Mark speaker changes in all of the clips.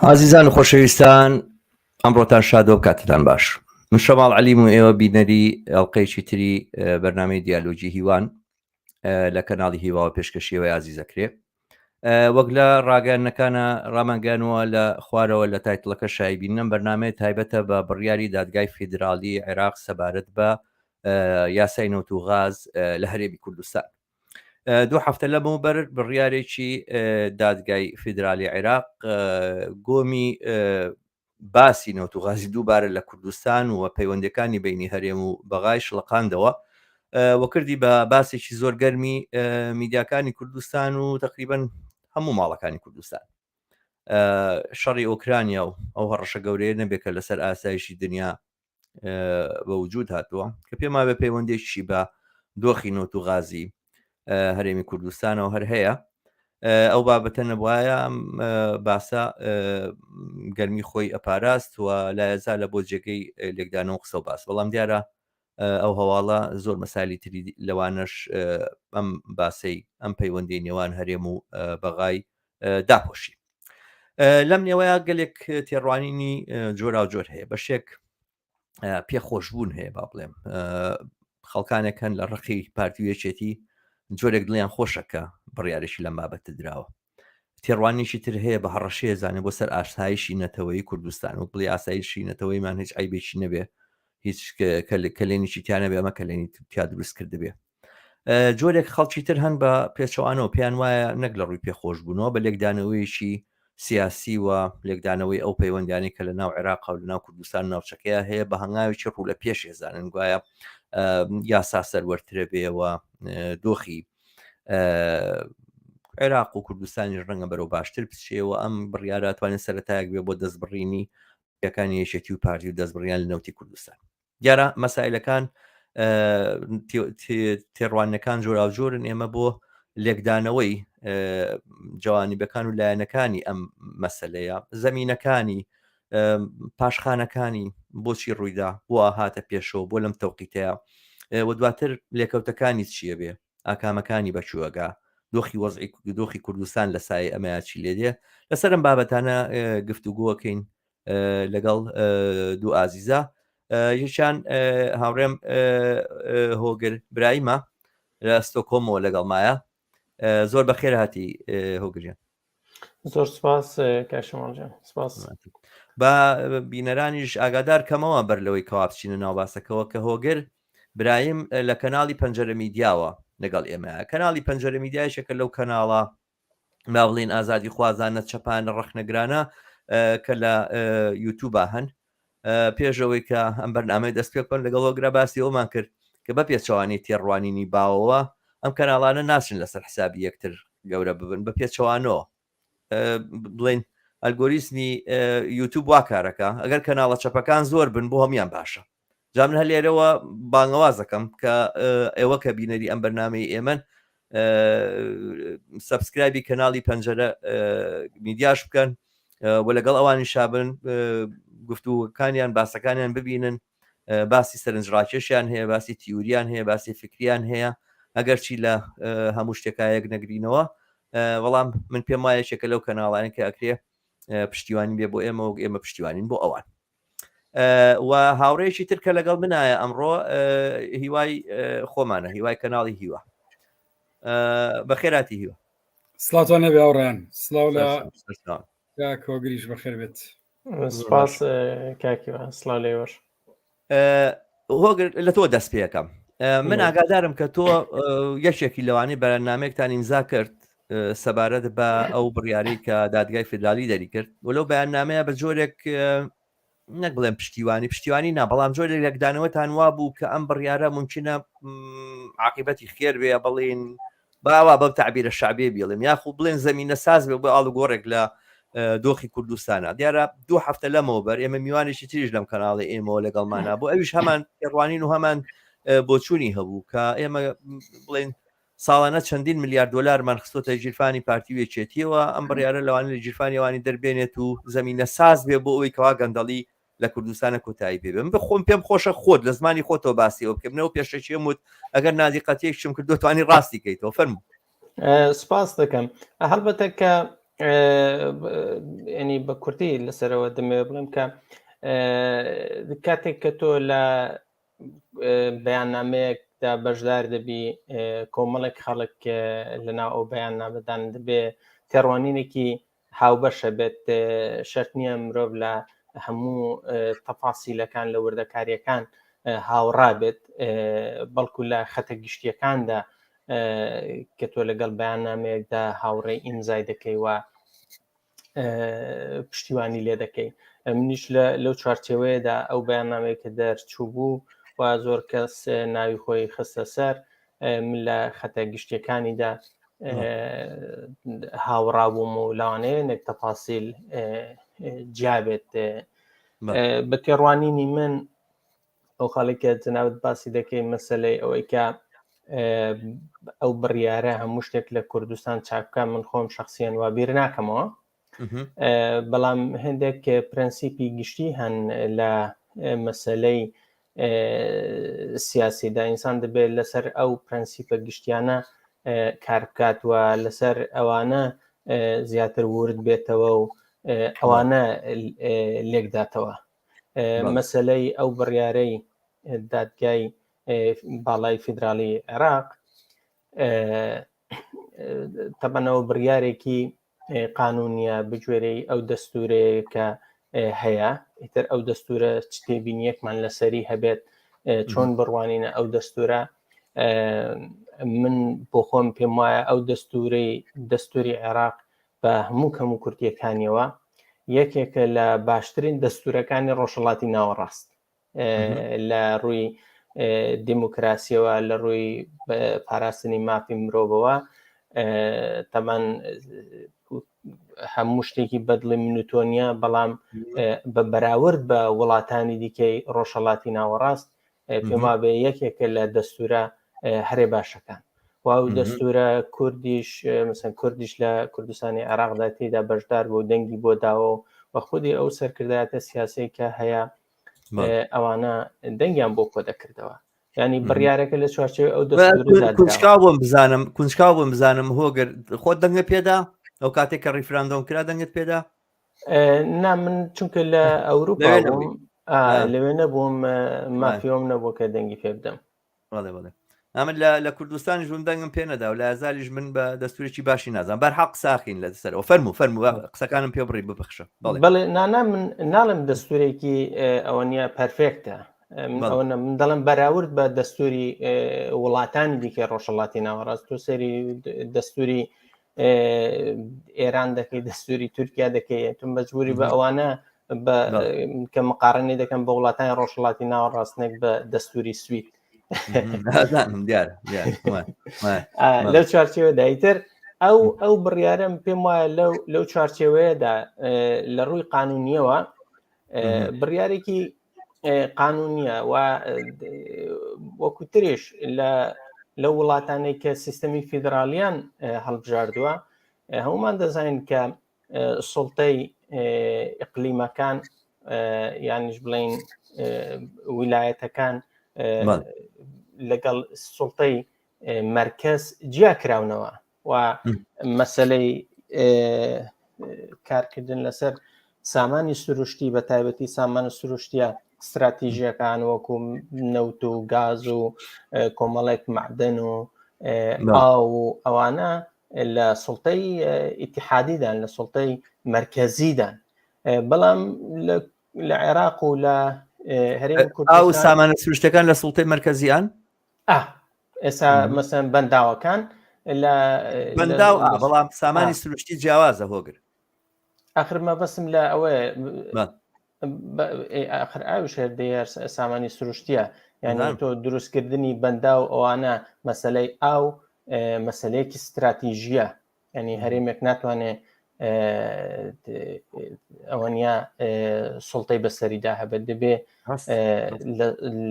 Speaker 1: ئازیزان و خۆشەویستان ئەمڕۆتان شادۆ کاتتان باش من شەماڵ عەلیم و ئێوە بینەری ئەڵلقەیەکی تری بەرنامەی دیالۆگی هیوان لە کەناڵی هیواوە پێشکەشیەوەی ئازیزەکرێ وەک لە ڕاگەیاندنەکانە ڕامانگەیانوە لە خوارەوە لە title ەکە شایبینم بەرنامەیە تایبەتە بە بڕیاری دادگای فیدراڵی عێراق سەبارەت بە یاسای نەوت و غاز لە هەرێمی کوردستان دوو هەفتە لەمەوبەر بڕیارێکی دادگای فیدرالی عێراق گۆمی باسی نەوت و غازی دووبارە لە کوردستان و پەیوەندەکانی بینی هەرێم و بەغای شڵەقاندەوە وەکردی بە باسێکی زۆر گەرمی میدیاکانی کوردستان و تقریبن هەموو ماڵەکانی کوردستان شەڕی ئۆکرانیا و ئەو هەڕەشە گەورەیە نەبێت کە لەسەر ئاسایشی دنیا بە وجود هاتووە کە پێم وابێ پەیوەندێکی بە دۆخی نەوت و غازی هەرێمی کوردستانەوە هەر هەیە ئەو بابەتە نەبواە باسە گەرمی خۆی ئەپاراست و لایەزا لە بۆ جێگەی لێکدانەوە قسە و باس بەڵام دیارە ئەو هەواڵە زۆر مەسالی تری لەوانەش ئەم باسەی ئەم پەیوەندی نێوان هەرێم و بەغای داپۆشی لەم نێوەیە گەلێک تێڕوانینی جۆراوجۆر هەیە بەشێک پێخۆشبوون هەیە با بڵێم خەڵکانێک هەن لە ڕقی پارتی و یەکێتی جۆرێک دڵیان خۆشە کە بڕیارێکی لەم بابەتە دراوە تێڕوانیشی تر هەیە بە هەڕەشەیە زانێ بۆ سەر ئاسایشی نەتەوەی کوردستان و بڵێ ئاسایشی نەتەوەیمان هیچ عیبێکی نەبێ هیچ کەلێنیی تیانە بێ ئەمە کەلێنی تیا دروست کردبێ جۆرێک خەڵکی تر هەن بە پێچەوانەوە پێیان وایە نەک لە ڕووی پێخۆشبوونەوە بە لێکدانەوەیەکی سیاسی و لێکدانەوەی ئەو پەیوەندیانەی کە لە ناو عێراق و لە ناو کوردستان ناوچەکەیە هەیە بە هەنگاوێکی ڕوو لە پێش ێزانن گوایە یاسا سەروەرترە بێەوە دۆخی عێراق و کوردستانیش ڕەنگە بەرەو باشتر بچێەوە ئەم بڕیارە توانێت سەرەتایەک بێ بۆ دەستبڕینی یەکانی یەکێتی و پارتی و دەستبڕیان لە نەوتی کوردستان دیارە مەسایلەکان تێڕوانەکان جۆراوجۆرن ئێمە بۆ لێکدانەوەی جوانیبەکان و لایەنەکانی ئەم مەسلەیە زەمینەکانی پاشخانەکانی بۆچی ڕوویدا بۆ هاتە پێشەوە بۆ لەم تەوقیتەیە و دواتر لێکەوتەکانی چییە بێ ئاکامەکانی بەکوێگا دۆخی وەزعی دۆخی کوردستان لە سای ئەمەیا چی لێ دێ لەسەر ئەم بابەتانە گفتوگۆکەین لەگەڵ دوو ئازیزە یەکیان هاوڕێم هۆگر برایمە لە ستۆکۆمەوە لەگەڵ مایە زۆر بەخێر هاتی هۆگریان
Speaker 2: زۆر سپاس کاشمانجان سپاس
Speaker 1: با بینەرانیش ئاگادار کەمەوە بەر لەوەی کەوا بچینە ناو باسەکەەوە کە هۆگر برایم لە کەناڵی پەنجەرە میدیاوە لەگەڵ ئێمە کەناڵی پەنجەرە میدیایشەکە لەو کەناڵە با بڵێین ئازادی خوازانە چەپانە ڕەخنەگرانە کە لە یوتوبا هەن پێشەوەی کە ئەم بەرنامەی دەست پێ بکەن لەگەڵ هۆگرا باسی ئەومان کرد کە بە پێچەوانەی تێڕوانینی باوەوە ئەم کەناڵانە ناچن لەسەر حسابی یەکتر گەورە ببن بە پێچەوانەوە بڵین ئەلگۆریسمی یوتوب وا کارەکە ئەگەر کەناڵە چەپەکان زۆر بن بۆ هەموان باشە جا من هەر لێرەوە بانگەواز دەکەم کە ئێوە کە بینەری ئەم بەرنامەی ئێمەن subscribe ی کەناڵی پەنجەرە میدیاش بکەن و لەگەڵ ئەوانی شابن گفتوگەکانیان باسەکانیان ببینن باسی سەرنجڕاکێشیان هەیە باسی تیوریان هەیە باسی فکریان هەیە ئەگەرچی لە هەموو شتێکایەک نەگرینەوە بەڵام من پێم وایە یەکێکە لەو کەناڵانە کە ئەکرێ پشتیوانی بێ بۆ ئێمە وەک ئێمە پشتیوانین بۆ ئەوان و هاوڕێیەکی تر کە لەگەڵ منایە ئەمڕۆ هیوای خۆمانە هیوای کەناڵی هیوا بەخێراتی هیوا
Speaker 3: سڵاتان نەبێ هاوڕێیان سڵاو لە کۆگریش بەخێر بێت
Speaker 2: سپاس کاکی سڵاو لێوەش
Speaker 1: هۆگر لە تۆ دەست پێەکەم من ئاگادارم کە تۆ یەکێکی لەوانەی بەرنامەیەکتان ئیمزا کرد سەبارەت بە ئەو بڕیارەی کە دادگای فیدرالی دەری کرد و لەو بەیاننامەیە بە جۆرێک نەک بڵێم پشتیوانی پشتیوانی نا بەڵام جۆرێک لێکدانەوەتان وابوو کە ئەم بڕیارە ممکنە عاقبەتی خێر بێ بڵین باوا بەم تعبیرە شعبێ بیڵێم یاخو بڵێن زەمینە ساز بێ بۆ ئاڵوگۆڕێک لە دۆخی کوردستانە دیارە دوو هەفتە لەمەوە بەر ئێمە میوانێکی تریش لەم کەناڵی ئێمەوە لەگەڵمانە بۆ ئەویش هەمان تێڕوانین و هەمان بۆچوونی هەبوو کە ئێمە بڵێن ساڵانە چەندین ملیار دۆلارمان خستۆتە گیرفانی پارتی و یەکێتیەوە، ئەم بڕیارە لەوانەیە لە گیرفانی ئەوانی دەربێنێت و زەمینە ساز بێ بۆ ئەوەی کەوا گەندەڵی لە کوردستانە کۆتایی پێ بێ. من خۆم پێم خۆشە خۆت لە زمانی خۆتەوە باسی ئەوە بکەی، منەوە پێشەکیەم وت ئەگەر نادیقەتیەکیشم کردووە توانی ڕاستی کەیتەوە، فەرموو.
Speaker 2: سپاس دەکەم. هەڵبەتە کە. ینی بە کورتی لەسەرەوە دەمەوێت بڵێم کە کاتێک کە تۆ لە بەیاننامەیەکدا بەشدار دەبی کۆمەڵێک خەڵک لەناو ئەو بەیاننامەدان دەبێ تێڕوانینێکی هاوبەشە بێت شەرت نییە مرۆڤ لە هەموو تەفاسیلەکان لە وردەکاریەکان هاوڕا بێت بەڵکو لە خەتە گشتیەکاندا کە تۆ لەگەڵ بەیاننامەیەکدا هاوڕێ ئیمزای دەکەی و پشتیوانی لێ دەکەی منیش لەو چوارچێوەیەدا ئەو بەیاننامەیە کە دەرچوو بوو و زۆر کەس ناوی خۆی خستە سەر من لە خەتە گشتیەکانیدا هاوڕا بووم و لەوانەیە نەک تەفاسیل جیابێت بە تێڕوانینی من ئەو خاڵی کە جەنابت باسی دەکەی مەسلەی ئەوەی کە ئەو بڕیارە هەموو شتێک لە کوردستان چاک بکە من خۆم شخصیان وا بیر ناکەمەوە بەڵام هەندێک پرەنسیپی گشتی هەن لە مەسلەی سیاسیدا ئینسان دەبێت لەسەر ئەو پرەنسیپە گشتیانە کار بکات و لەسەر ئەوانە زیاتر ورد بێتەوە و ئەوانە لێکداتەوە مەسلەی ئەو بڕیارەی دادگای باڵای فیدراڵی عێراق تەبەنەوە بڕیارێکی قانونیە بگوێرەی ئەو دەستورەیە کە هەیە ئیتر ئەو دەستورە چ تێبینیەکمان لەسەری هەبێت چۆن بڕوانینە ئەو دەستورە من بۆ خۆم پێم وایە ئەو دەستورەی دەستوری عێراق بە هەموو کەم و کورتیەکانیەوە یەکێکە لە باشترین دەستورەکانی ڕۆژهەڵاتی ناوەڕاست لە ڕووی دیموکراسیەوە لە ڕووی پاراستنی مافی مرۆڤەوە تەمان هەموو شتێکی بەدڵی من و تۆ نییە بەڵام بە بەراورد بە وڵاتانی دیکەی ڕۆژهەڵاتی ناوەڕاست پێم وابێ یەکێکە لە دەستورە هەرێ باشەکان و ئەو دەستورە کوردیش مەسەن کوردیش لە کوردستانی عێراقدا تێدا بەشدار بوو دەنگی بۆ داوە و خودی ئەو سەرکردایەتە سیاسی کە هەیە ئەوانە دەنگیان بۆ کۆ دەکردەوە ینی بڕیارەکە لە چوارچێوەی ئەو
Speaker 1: کنجکاو بۆم بزانم کنجکاو بۆم بزانم هۆگر خۆت دەنگە پێدا ئەو کاتێک کە ڕیفراندۆم کرا دەنگت پێدا
Speaker 2: نا من چونکە لە ئەوروپا بووم لەوێ نەبووم مافیۆم نەبوو کە دەنگی پێ بدەم
Speaker 1: بەڵێ بەڵێ ئەمن لە لە کوردستانیش بووم دەنگم پێ نەدا و لە ئازاریش من بە دەستورێکی باشی نازان بەرحاڵ قساخین لە سەرەوە فەرموو فەرموو قسەکانم پێ بڕی ببەخشە
Speaker 2: بەڵێ بەڵێ نانا من ناڵێم دەستورێکی ئەوە نییە پەرفێکتە ئەوە من دەڵێم بەراورد بە دەستوری وڵاتانی دیکەی ڕۆژهەڵاتی ناوەڕاست تۆ سەیری دەستوری ئێران دەکەی دەستوری تورکیا دەکەی تو مەجبوری بە ئەوانە کە مقارنەی دەکەم بە وڵاتانی ڕۆژهەڵاتی ناوەڕاستنێک بە دەستوری سوید لەو چوارچێوە دایتر ئەو ئەو بڕیارم پێم وایە لەو لەو چوارچێوەیەدا لە ڕووی قانونیەوە بڕیارێکی قانونیە و وەکو ترش لە لەو وڵاتانەی کە سیستەمی فیدراالیان هەڵبژاردووە هەمومان دەزانین کە سڵتەی ئقلیمەکان یانیش بڵین ویلایەتەکان لەگەڵ سڵتەی مرکز جیا کراونەوە و مەسلەی کارکردن لەسەر سامانی سروشتی بە تایبەتی سامانە سروشتیە استراتیژیەکان وەکو نەوت و گاز و کۆمەڵێک معدن و ئاو و ئەوانە لە سڵتەی ئیتحادیدان لە سڵتەی مرکزیدان بەڵام لە عێراق و لە
Speaker 1: هەرێم ئاو سامانە سروشتەکان لە سڵتەی مرکزیان
Speaker 2: ئێستا مەسەن بەنداوەکان لە
Speaker 1: بەنداو بەڵام سامانی سروشتی جیاوازە هۆگر
Speaker 2: ئاخر مەبەستم لە ئەوەیە ئاخر ئاویش هەر دەیار سامانی سروشتیە یعنی تۆ دروستکردنی بەنداو ئەوانە مەسلەی ئاو مەسلەیەکی استراتیژیە ینی هەرێمێک ناتوانێت ئەوە نیە سڵتەی بەسەریدا هەبێت دەبێ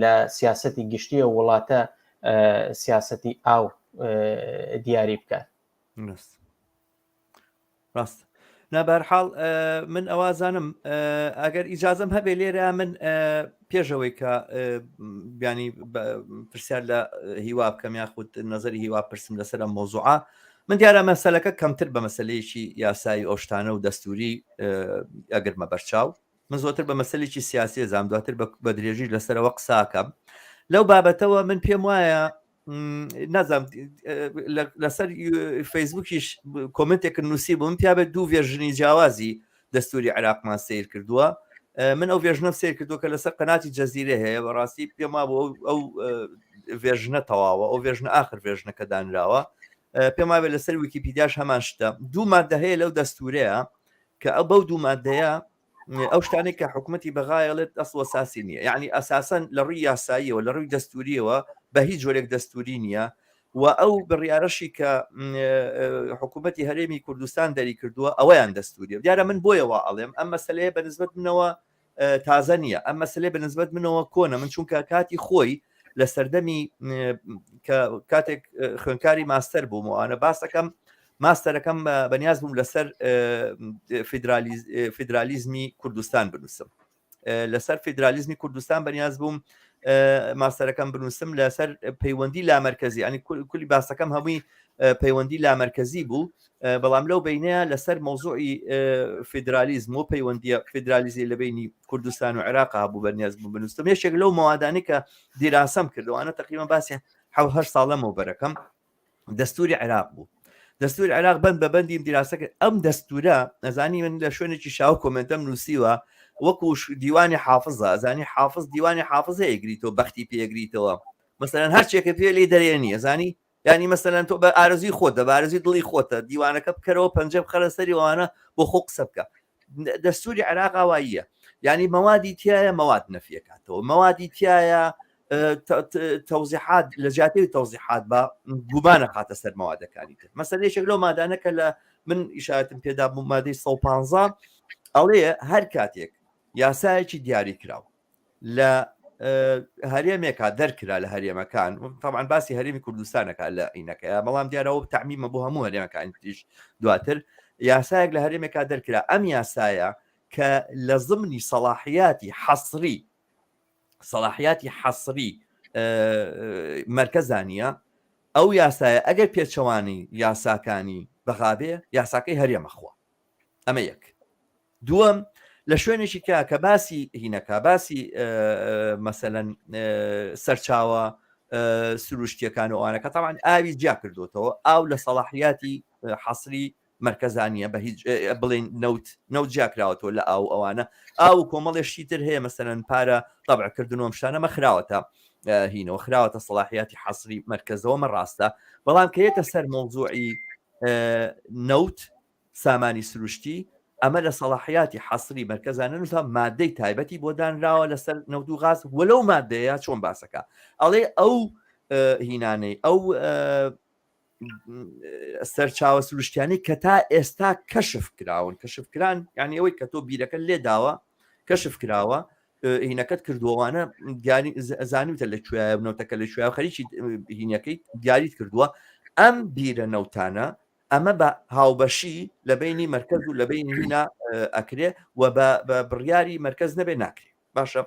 Speaker 2: لە سیاستی گشتیە وڵاتە سیاستی ئاو دیاری بکات
Speaker 1: ڕاست نا بەرحاڵ من ئەوازانم ئەگەر ئیجازم هەبێ لێرە من پێشەوەی کە بیانی پرسیار لە هیوا بکەم یاخود نظری هیوا پرسم لەسەر ئەم مۆزوعە. من دیارە مەسەلەکە کەمتر بە مەسلەیەکی یاسایی ئەو شتانە و دەستوری ئەگرمە بەرچاو من زۆتر بە مەسلێکی سیاسی زام دواتر بە درێژی لەسەرەوە قساکەم لەو بابەتەوە من پێم وایە نازانم لەسەر فەیسبوکیش کۆمنتێک نووسی بووم پیاێت دوو version ی جیاوازی دەستوری عراقمان سیر کردووە من ئەو version ە سیر کردووە کە لەسەر قەناتی جەزیرە هەیە بەڕاستی پێم وابوو ئەو version ە تەواوە ئەو version ە ئاخر version ەکە دانراوە پێم وابێت لەسەر ویکیپیدیاش هەمان شتە دوو مادە هەیە لەو دەستورەیە کە ئەو بەو دوو مادەیە ئەو شتانێک کە حکوومەتی بەغایڵێت ئەسڵ ئەساسی نییە یعنی ئەساسەن لە ڕووی یاساییەوە لە ڕووی دەستوریەوە بە هیچ جۆرێک دەستوری نییە و ئەو بڕیارەشی کە حکوومەتی هەرێمی کوردستان دەری کردووە ئەوەیان دەستوریە دیارە من بۆیەوە ئەڵێم ئەم مەسلەیە بە نسبەت منەوە تازە نییە ئەم مەسلەیە بە نسبەت منەوە کۆنە من چونکە کاتی خۆی لە سەردەمی کە کاتێک خوێنکاری ماستەر بووم وانە باسەکەم ماستەرەکەم بەنیاز بووم لەسەر فیدرالیزمی کوردستان بنووسم لەسەر فیدرالیزمی کوردستان بەنیاز بووم ماستەرەکەم بنووسم لەسەر پەیوەندی لامەرکزی ینی کولی باسەکەم هەمووی پەیوەندی لامەرکزی بوو بەڵام لەو بینەیە لەسەر مەوزوعی فیدرالیزم و پەیوەندیە فیدرالیزی لە بینی کوردستان و عێراق هەبوو بەنیاز بوو بنووسم یەکێک لەو مەوادانی کە دیراسەم کردوانە تقریبا باسی حە ساڵەمەوە بەرەکەم دەستوری عێراق بوو دەستوری عێراق بند بە بەندیم دیراسە کرد ئەم دەستورە ئەزانی من لە شوێنێکی شاو کۆمنتەم نووسیوە وەکو دیوانی حافظە ئەزانی حافظ دیوانی حافظ هەیەگریتەوە بەختی پێگریتەوە مەسەلەن هەرچێکە پێ لێ دەرێنی ئەزانی ینی مەسەلەن تۆ بە ئارزوی خۆتە بە ئارزوی دڵی خۆتە دیوانەکە بکەرەوە پەنجە بخەرە سەری وانە بۆ خۆ قسە بکە دەستوری عێراق ئاواییە یعنی مەوادی تایە مەواد نەفیەکاتەوە مەوادی تایە تەوزیحات لە جیاتی تەوزیحات بە گومانە خاتە سەر مەوادەکانی تر مەسەر یەکێک لەو مادانە کە لە من ئیشارەتم پێدا بوو مادەی 115 ئەڵێ هەر کاتێک یاسایەکی دیاری کراوە لە هەرێمێکا دەرکرا لە هەرێمەکان طبعا باسی هەرێمی کوردستانەکە لە ئینەکەیە بەڵام دیارەوە تعمیمە بۆ هەموو هەرێمەکانی تریش دواتر یاسایەک لە هەرێمێکا دەرکرا ئەم یاسایە کە لە زمنی سەڵاحیاتی حەسری سەڵاحیاتی حەسری مرکزانیە ئەو یاسایە ئەگەر پێچەوانی یاساکانی بەغابێ یاساکەی هەرێمەخوا ئەمە یەک دووەم لە شوێنێکی کە کە باسی هینەکە باسی مەسەەن سەرچاوە سروشتیەکان و ئەوانەکە تاوان ئاوی جیا کردوتەوە ئاو لە سەڵاحیاتی حەسری مرکزانیە بە هیچ بڵین نەوت نەوت جیاکراوەتەوە لە ئاو ئەوانە ئاو کۆمەڵێ شتی تر هەیە مەسەرەن پارە تەبعکردن و شتانە مەخراوەتە هینەوە خراوەتە سەڵاحیاتی حەسری مرکزەوە مە ڕاستە بەڵام کە یەتە سەر مۆزوعی نەوت سامانی سروشتی، ئەمە لە سەڵاحیاتی حەسری مەرکەزا نەنووسراوە، مادەی تایبەتی بۆ دانراوە لەسەر نەوت و غاز و لەو مادەیە چۆن باسەکە ئەڵێ ئەو هینانەی ئەو سەرچاوە سروشتیانی کە تا ئێستا کەشف کراون کەشف کران یعنی ئەوەی کە تۆ بیرەکە لێداوە کەشف کراوە هینەکەت کردووەوانە دیاری زانیوتە لە کوێ نەوتەکە لە کوێ خەریکی هینەکەی دیاریت کردووە ئەم بیرە نەوتانە ئەمە بە هاوبەشی لە بەینی مەرکەز و لە بەینی هینا ئەکرێ و بە بڕیاری مەرکەز نەبێ ناکرێ باشە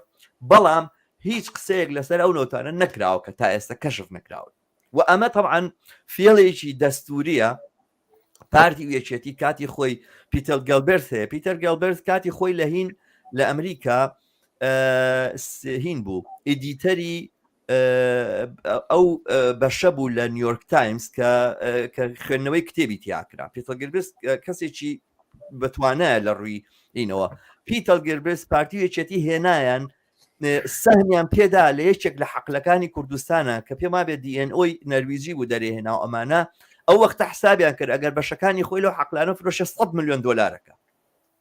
Speaker 1: بەڵام هیچ قسەیەک لەسەر ئەو نەوتانە نەکراوە کە تا ئێستا کەشف نەکراون و ئەمە طبعا فێڵێکی دەستوریە پارتی و یەکێتی کاتی خۆی پیتەر گەلبرت هەیە پیتەر گەلبرت کاتی خۆی لە هین لە ئەمریکا هین بوو editor ی ئەو بەشە بوو لە نیویۆرک تایمز کە کە خوێندنەوەی کتێبی تیاکرا پیتەر گلبرت کەسێکی بەتوانایە لە ڕووی ئینەوە پیتەر گلبرت پارتی و یەکێتی هێنایان سەهمیان پێدا لە یەکێک لە حەقلەکانی کوردستانە کە پێم وابێ DNO ی نەرویجی بوو دەرێهێنا و ئەمانە ئەو وەختە حسابیان کرد ئەگەر بەشەکانی خۆی لەو حەقلانە فرۆشە 100 میلیۆن دلارەکە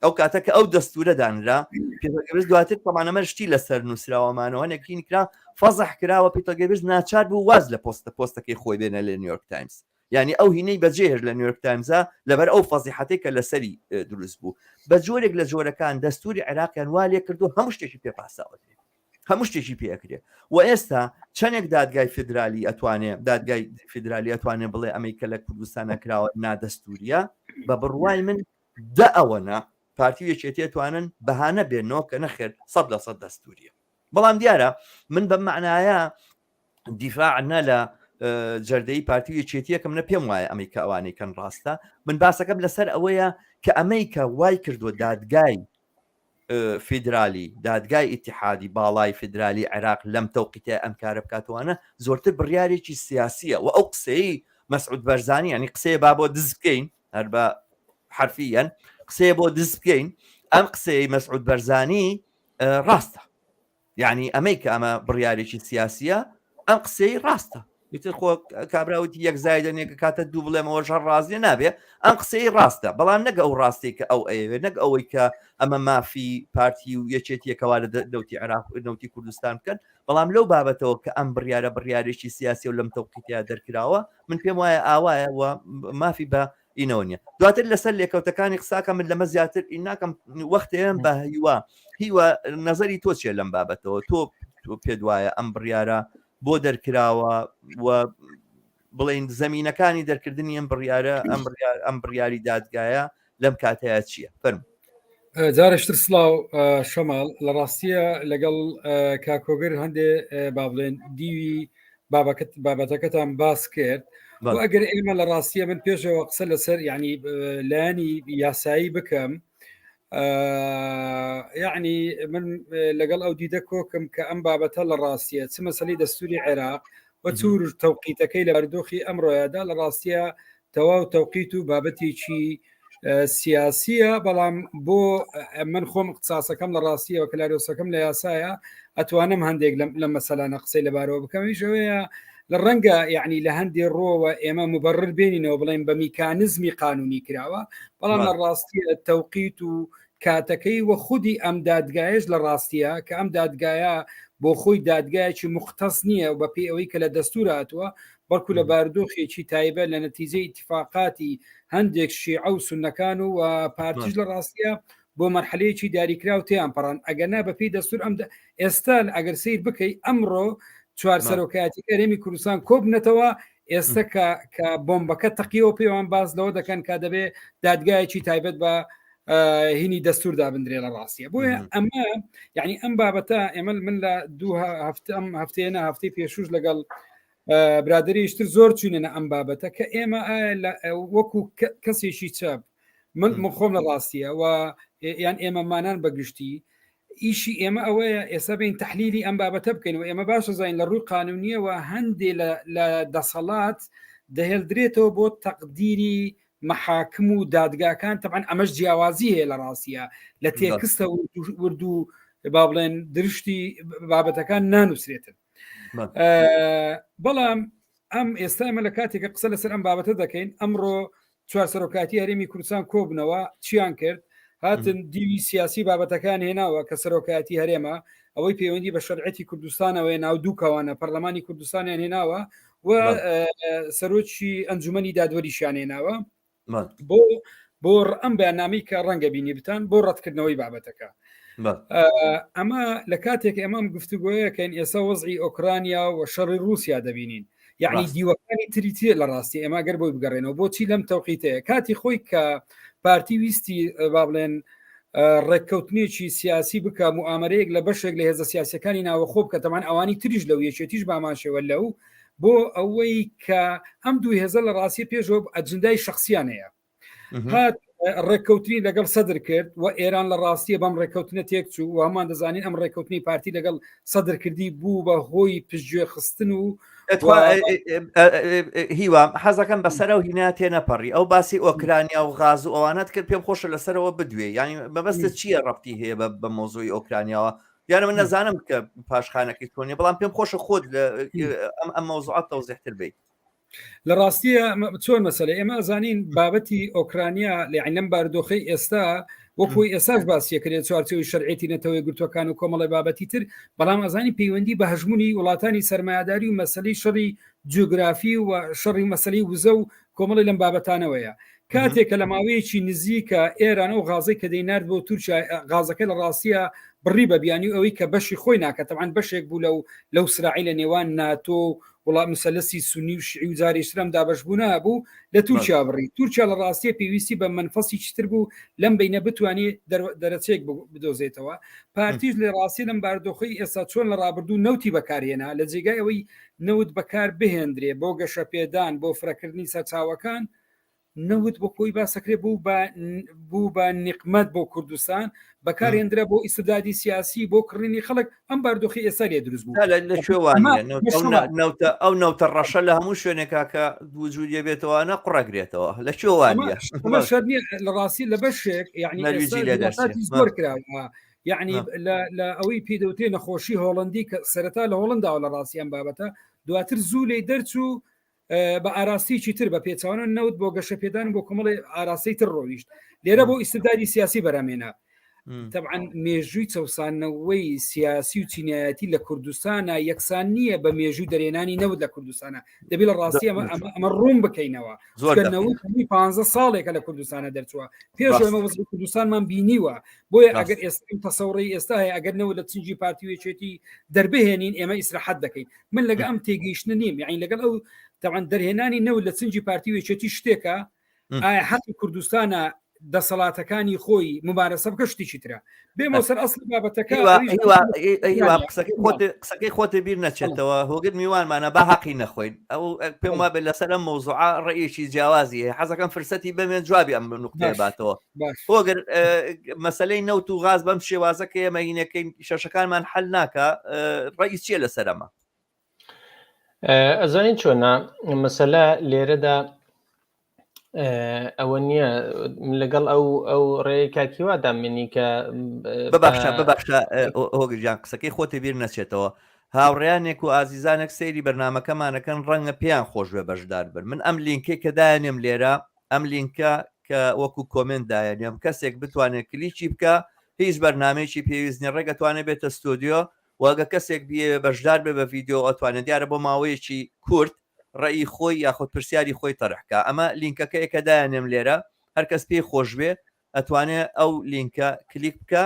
Speaker 1: ئەو کاتە کە ئەو دەستورە دانرا پیتەر گلبرت دواتر طبعا ئەمە شتی لەسەر نووسراوەمانەوە هەنێکین کرا فەزح کراوە پیتەر گلبرت ناچار بوو واز لە پۆستە پۆستەکەی خۆی بێنە لە نیویۆرک تایمز یعنی ئەو هینەی بەجێهێشت لە نیویۆرک تایمزا لەبەر ئەو فەزیحەتەی کە لەسەری دروست بوو بە جۆرێک لە جۆرەکان دەستوری عێراقیان وا لێ کردو هەموو شتێکی پێ پاساوە هەموو شتێکی پێ ئەکرێ و ئێستا چەندێک دادگای فیدرالی ئەتوانێ دادگای فیدرالی ئەتوانێ بڵێ ئەمەی کە لە کوردستانە کراوە نادەستوریە بە بڕوای من دە ئەوەنە پارتی و یەکێتی ئەتوانن بەهانە بێنەوە کە نەخێر 100% دەستوریە بەڵام دیارە من بەم معنایە دیفاع نە لە جەردەی پارتی و یەکێتیەکەم نە پێم وایە ئەمەی کە ئەوانەی کەن ڕاستە من باسەکەم لەسەر ئەوەیە کە ئەمەی کە وای کردووە دادگای فیدرالی دادگای ئیتحادی باڵای فیدرالی عێراق لەم تەوقیتە ئەم کارە بکاتوانە زۆرتر بڕیارێکی سیاسیە و ئەو قسەی مەسعود بەرزانی ینی قسەیە با بۆ دز بکەین هەر بە حرفیەن قسەیە بۆ دز بکەین ئەم قسەی مەسعود بەرزانی ڕاستە یعنی ئەمەی کە ئەمە بڕیارێکی سیاسیە ئەم قسەی ڕاستە ئیتر خۆ کابراوتی یەک زایدەنێکە کاتە دوو بڵێمەوە ژەر ڕازیە نابێ ئەم قسەی ڕاستە بەڵام نەک ئەو ڕاستی کە ئەو ئەیەوێت نەک ئەوەی کە ئەمە مافی پارتی و یەکێتیەکەوا لە نەوتی عێراق نەوتی کوردستان بکەن بەڵام لەو بابەتەوە کە ئەم بڕیارە بڕیارێکی سیاسی و لەم تەوقیتیا دەرکراوە من پێم وایە ئاوایە و مافی بە ئینەوە نیە دواتر لەسەر لێکەوتەکانی قساکە من لەمە زیاتر ئی ناکەم وەختێن بە هیوا هیوا نظری تۆ چیە لەم بابەتەوە تۆ تۆ پێ وایە ئەم بڕیارە بۆ دەرکراوە و بڵین زمینەکانی دەرکردنی ئەم بڕیارە ئەم بڕیار ئەم بڕیاری دادگایە لەم کاتەیە چییە؟ فەرموو.
Speaker 3: جارشتر سلااو شەماڵ لە ڕاستیە لەگەڵ کاکۆگر هەندێ با بڵێن دیوی بابەکەت بابەتەکەتان باس کرد ئەگەر ئێمە لە ڕاستیە من پێشەوە قسە لەسەر یعنی لایەنی یاسایی بکەم یعنی من لەگەڵ ئەو دیدە کۆکم کە ئەم بابەتە لە ڕاستیە چ مەسەی دەستوری عێراق و چور تەوقیتەکەی لە بارودۆخی ئەمڕۆیادا لە ڕاستیە تەواو تەوقیت و بابەتێکی سیاسیە بەڵام بۆ من خۆم اختصاصەکەم لە ڕاستیەوە کەلاریۆسەکەم لە یاسایە ئەتوانم هەندێک لەم مەسەلانە قسەی لەبارەوە بکەم ئەوەیە لە ڕەنگە یعنی لە هەندێ ڕۆوە ئێمە مبرر بێنینەوە بڵێن بە میکانزمی قانونی کراوە بەڵام لە ڕاستیە تەوقیت و کاتەکەی و خودی ئەم دادگایش لە ڕاستیە کە ئەم دادگایە بۆ خۆی دادگایەکی مختص نییە و بەپێی ئەوەی کە لە دەستور هاتووە بەڵکو لە بارودۆخێکی تایبەت لە نەتیجەی ئیتیفاقاتی هەندێک شیعە و سوننەکان و پارتیش لە ڕاستیە بۆ مەرحەلەیەکی دیاریکراو تێیان پەڕان ئەگەر نا بەپێی دەستور ئەم ئێستا ئەگەر سیر بکەی ئەمڕۆ چوار سەرۆکایەتی هەرێمی کوردستان کۆبنەتەوە ئێستا کە کە بۆمبەکە تەقیەوە پێوان باز لەوە دەکەن کە دەبێ دادگایەکی تایبەت بە هینی دەستور دابدرێ لە ڕاستیە بۆیە ئەمە یعنی ئەم بابەتە ئێمە من لە دوو هەفتە ئەم هەفتەیە هەفتەی پێشوش لەگەڵ برادریشتر زۆر چوینە ئەم بابەتە کە ئێمە وەکو کەسێکی چەپ من من خۆم لە ڕاستیە و یان ئێمەمانان بەگشتی ئیشی ئێمە ئەوەیە ئێستا بین تحلیلی ئەم بابەتە بکەین و ئێمە باشە زانین لە ڕووی قانونیەوە هەندێ لە دەسەڵات دەهێڵدرێتەوە بۆ تەقدیری محاکم و دادگاکان تەبعەن ئەمەش جیاوازی هەیە لە ڕاستیە لە تێکستە ورد و با بڵێن درشتی بابەتەکان نانووسرێتن بەڵام ئەم ئێستا ئێمە لە کاتێکە قسە لەسەر ئەم بابەتە دەکەین ئەمڕۆ چوار سەرۆکاتی هەرێمی کوردستان کۆبنەوە چیان کرد هاتن دیوی سیاسی بابەتەکان هێناوە کە سەرۆکایەتی هەرێمە ئەوەی پەیوەندی بە شەرعەتی کوردستانەوەی ناو دوو کەوانە پەرلەمانی کوردستانیان هێناوە و سەرۆکی ئەنجومەنی دادوەریشیان هێناوە بۆ بۆ ئەم بەیاننامەی کە ڕەنگە بینی بتان بۆ ڕەتکردنەوەی بابەتەکە ئەمە لە کاتێک ئەمەم گفتوگۆیەکەین ئێستا وەزعی ئۆکرانیا و شەڕی رووسیا دەبینین یعنی دیوەکانی تری تێ لە ڕاستی ئێمە گەر بۆی بگەڕێنەوە بۆچی لەم تەوقیتەیە کاتی خۆی کە پارتی ویستی با بڵێن ڕێککەوتنێکی سیاسی بکە موئامەرەیەک لە بەشێک لە هێزە سیاسەکانی ناوەخۆ بکە تەمان ئەوانی تریش لەو یەکێتیش بامانشێوە لەو بۆ ئەوەی کە ئەم دوو هێزە لە ڕاستی پێشەوە ئەجندای شخصیان هەیە هات ڕێککەوتنی لەگەڵ سەدر کرد و ئێران لە ڕاستیە بەم ڕێککەوتنە تێکچوو و هەمان دەزانین ئەم ڕێککەوتنی پارتی لەگەڵ سەدر کردی بوو بە هۆی پشتگوێ خستن و
Speaker 1: هیوا حەزەکەم بەسەرەوە هینا تێنەپەڕی ئەو باسی ئۆکرانیا و غاز و ئەوانەت کرد پێم خۆشە لەسەرەوە بدوێ ینی مەبەستە چییە ڕەتی هەیە بە مۆزۆی ئۆکرانیاوە دیارە من نەزانم کە پاشخانەکەی چۆنیە بەڵام پێم خۆشە خۆت لە ئەم ئەم مەوزوعە تەوزیحتر بیت
Speaker 3: لە ڕاستیە چۆن مەسەلە ئێمە ئەزانین بابەتی ئۆکرانیا لە لەم بارودۆخەی ئێستا وەکوی ئێساش باسیەکرێت چوارچەوەی شەرعێتی نەتەوەی گرتوەکان و کۆمەڵی بابەتی تر بەڵام ئەزانی پەیوەندی بە هەژمونی وڵاتانی سەرمایەداری و مەسەلەی شەڕی جیۆگرافی و شەڕی مەسەلەی وزە و کۆمەڵی لەم بابەتانەوەیە. کاتێک کە لە ماوەیەکی نزیکە ئێران ئەو غازەی کە دەینارد بۆ تورکیا غازەکە لە ڕاستیە بڕی بە بیانی ئەوەی کە بەشی خۆی ناکە تەوان بەشێک بوو لەو لەو سراعی لە نێوان ناتۆ و وڵات مسەلسی سونی و شیعی و جارێشترم دابەشبوونە بوو لە تورکیا بڕی تورکیا لە ڕاستیە پێویستی بە منفەسی چتر بوو لەم بینە بتوانێت دەرەچێک بدۆزێتەوە پارتیش لە ڕاستی لەم باردۆخی ئێستا چۆن لە ڕابردوو نەوتی بەکارهێنا لە جێگای ئەوەی نەوت بەکار بهێندرێ بۆ گەشەپێدان بۆ فرەکردنی سەرچاوەکان نەوت بۆ کۆی باسەکرێ بوو بە بوو بە نیقمەت بۆ کوردستان بەکارهێندرا بۆ ئیسدادی سیاسی بۆ کڕینی خەڵک ئەم باردۆخی ئێستا لێ دروست بوو
Speaker 1: لە کوێوانە نەوتە ئەو نەوتە ڕەشە لە هەموو شوێنێکا کە وجودیە بێتەوەە قڕەگرێتەوە لە کوێوانە
Speaker 3: لە ڕاستی لە بەشێک یعنی زۆر کراوە یعنی لە ئەوەی پێدەوتێ نەخۆشی هۆڵندی کە سەرەتا لە هۆڵنداوە لە ڕاستی ئەم بابەتە دواتر زوو لی دەرچوو بە ئاراستەیەکی تر بە پێچوانە نەوت بۆ گەشەپێدان بۆ کۆمەڵی ئاراستەی تر ڕۆیشت لێرە بۆ ئیسداری سیاسی بەرامێنا طبعا مێژووی چەسانەوەی سیاسی و چینایەتی لە کوردستانە یەکسان نییە بە مێژوو دەرێنانی نەوت لە کوردستانە دەبی لە ڕاستی ئەمە ئەمە ڕوون بکەینەوە زۆر نەوت پ ساڵێکە لە کوردستانە دەرچووە پێش ئەمە وەزی کوردستانمان بینیوە بۆیە ئەگەر ئێستا تەسەوڕی ئێستا هەیە ئەگەر نەوە لە چنجی پارتی وێچێتی دەربهێنین ئێمە ئیسراحەت دەکەین من لەگە ئەم تێگەیشتنە نیم یعنی لەگەڵ ئەو تەوان دەرهێنانی نەوت لە چنجی پارتی و یەکێتی شتێکە ئایا حەقی کوردستانە دەسەڵاتەکانی خۆی مبارەسە بکە شتێکی ترە بێمە سەر ئەسڵ بابەتەکە
Speaker 1: قسەکەی خۆتێ بیر نەچێتەوە هۆگر میوانمانە با حەقی نەخۆین ئەو پێم وابێت لەسەر ئەم مەوزوعە ڕێیەکی جیاوازی هەیە حەزەکەم فرسەتی بەمێن جوابی ئەم نقطەیە باتەوە هۆگر مەسلەی نەوت و غاز بەم شێوازە کە ئێمە هینەکەین شەشەکانمان حل ناکە ڕێی چییە لەسەر ئەمە؟
Speaker 2: ئەزانین چۆنە مەسەلە لێرەدا ئەوە نییە لەگەڵ ئەو ئەو ڕێ کاکیوادا منی کە
Speaker 1: بباشە بباشە هۆگرجان قسەکەی خۆتی بیر نەچێتەوە هاوڕیانێک و ئازیزانێک سەیری بەرنمەکەمانەکەن ڕەنگە پێیان خۆش بێ بەشدار بن من ئەم لینکێک کە دایانێم لێرە ئەم لینکە کە وەکو comment دایەنێم کەسێک بتوانێت کلیکی بکە هیچ بەرنمەیەکی پێویست نیە ڕێگە توانێت بێتە ستۆدیۆ وەگە کەسێک بیەوێ بەشدار بێ بە ڤیددیو ئەتوانێت دیارە بۆ ماوەیەکی کورت ڕێی خۆی یاخود پرسیاری خۆی تەرحکە ئەمە لینکەکەیە کە دایانێم لێرە هەرکەس پێی خۆش بێ ئەتوانێ ئەو لینکە کلیک بکە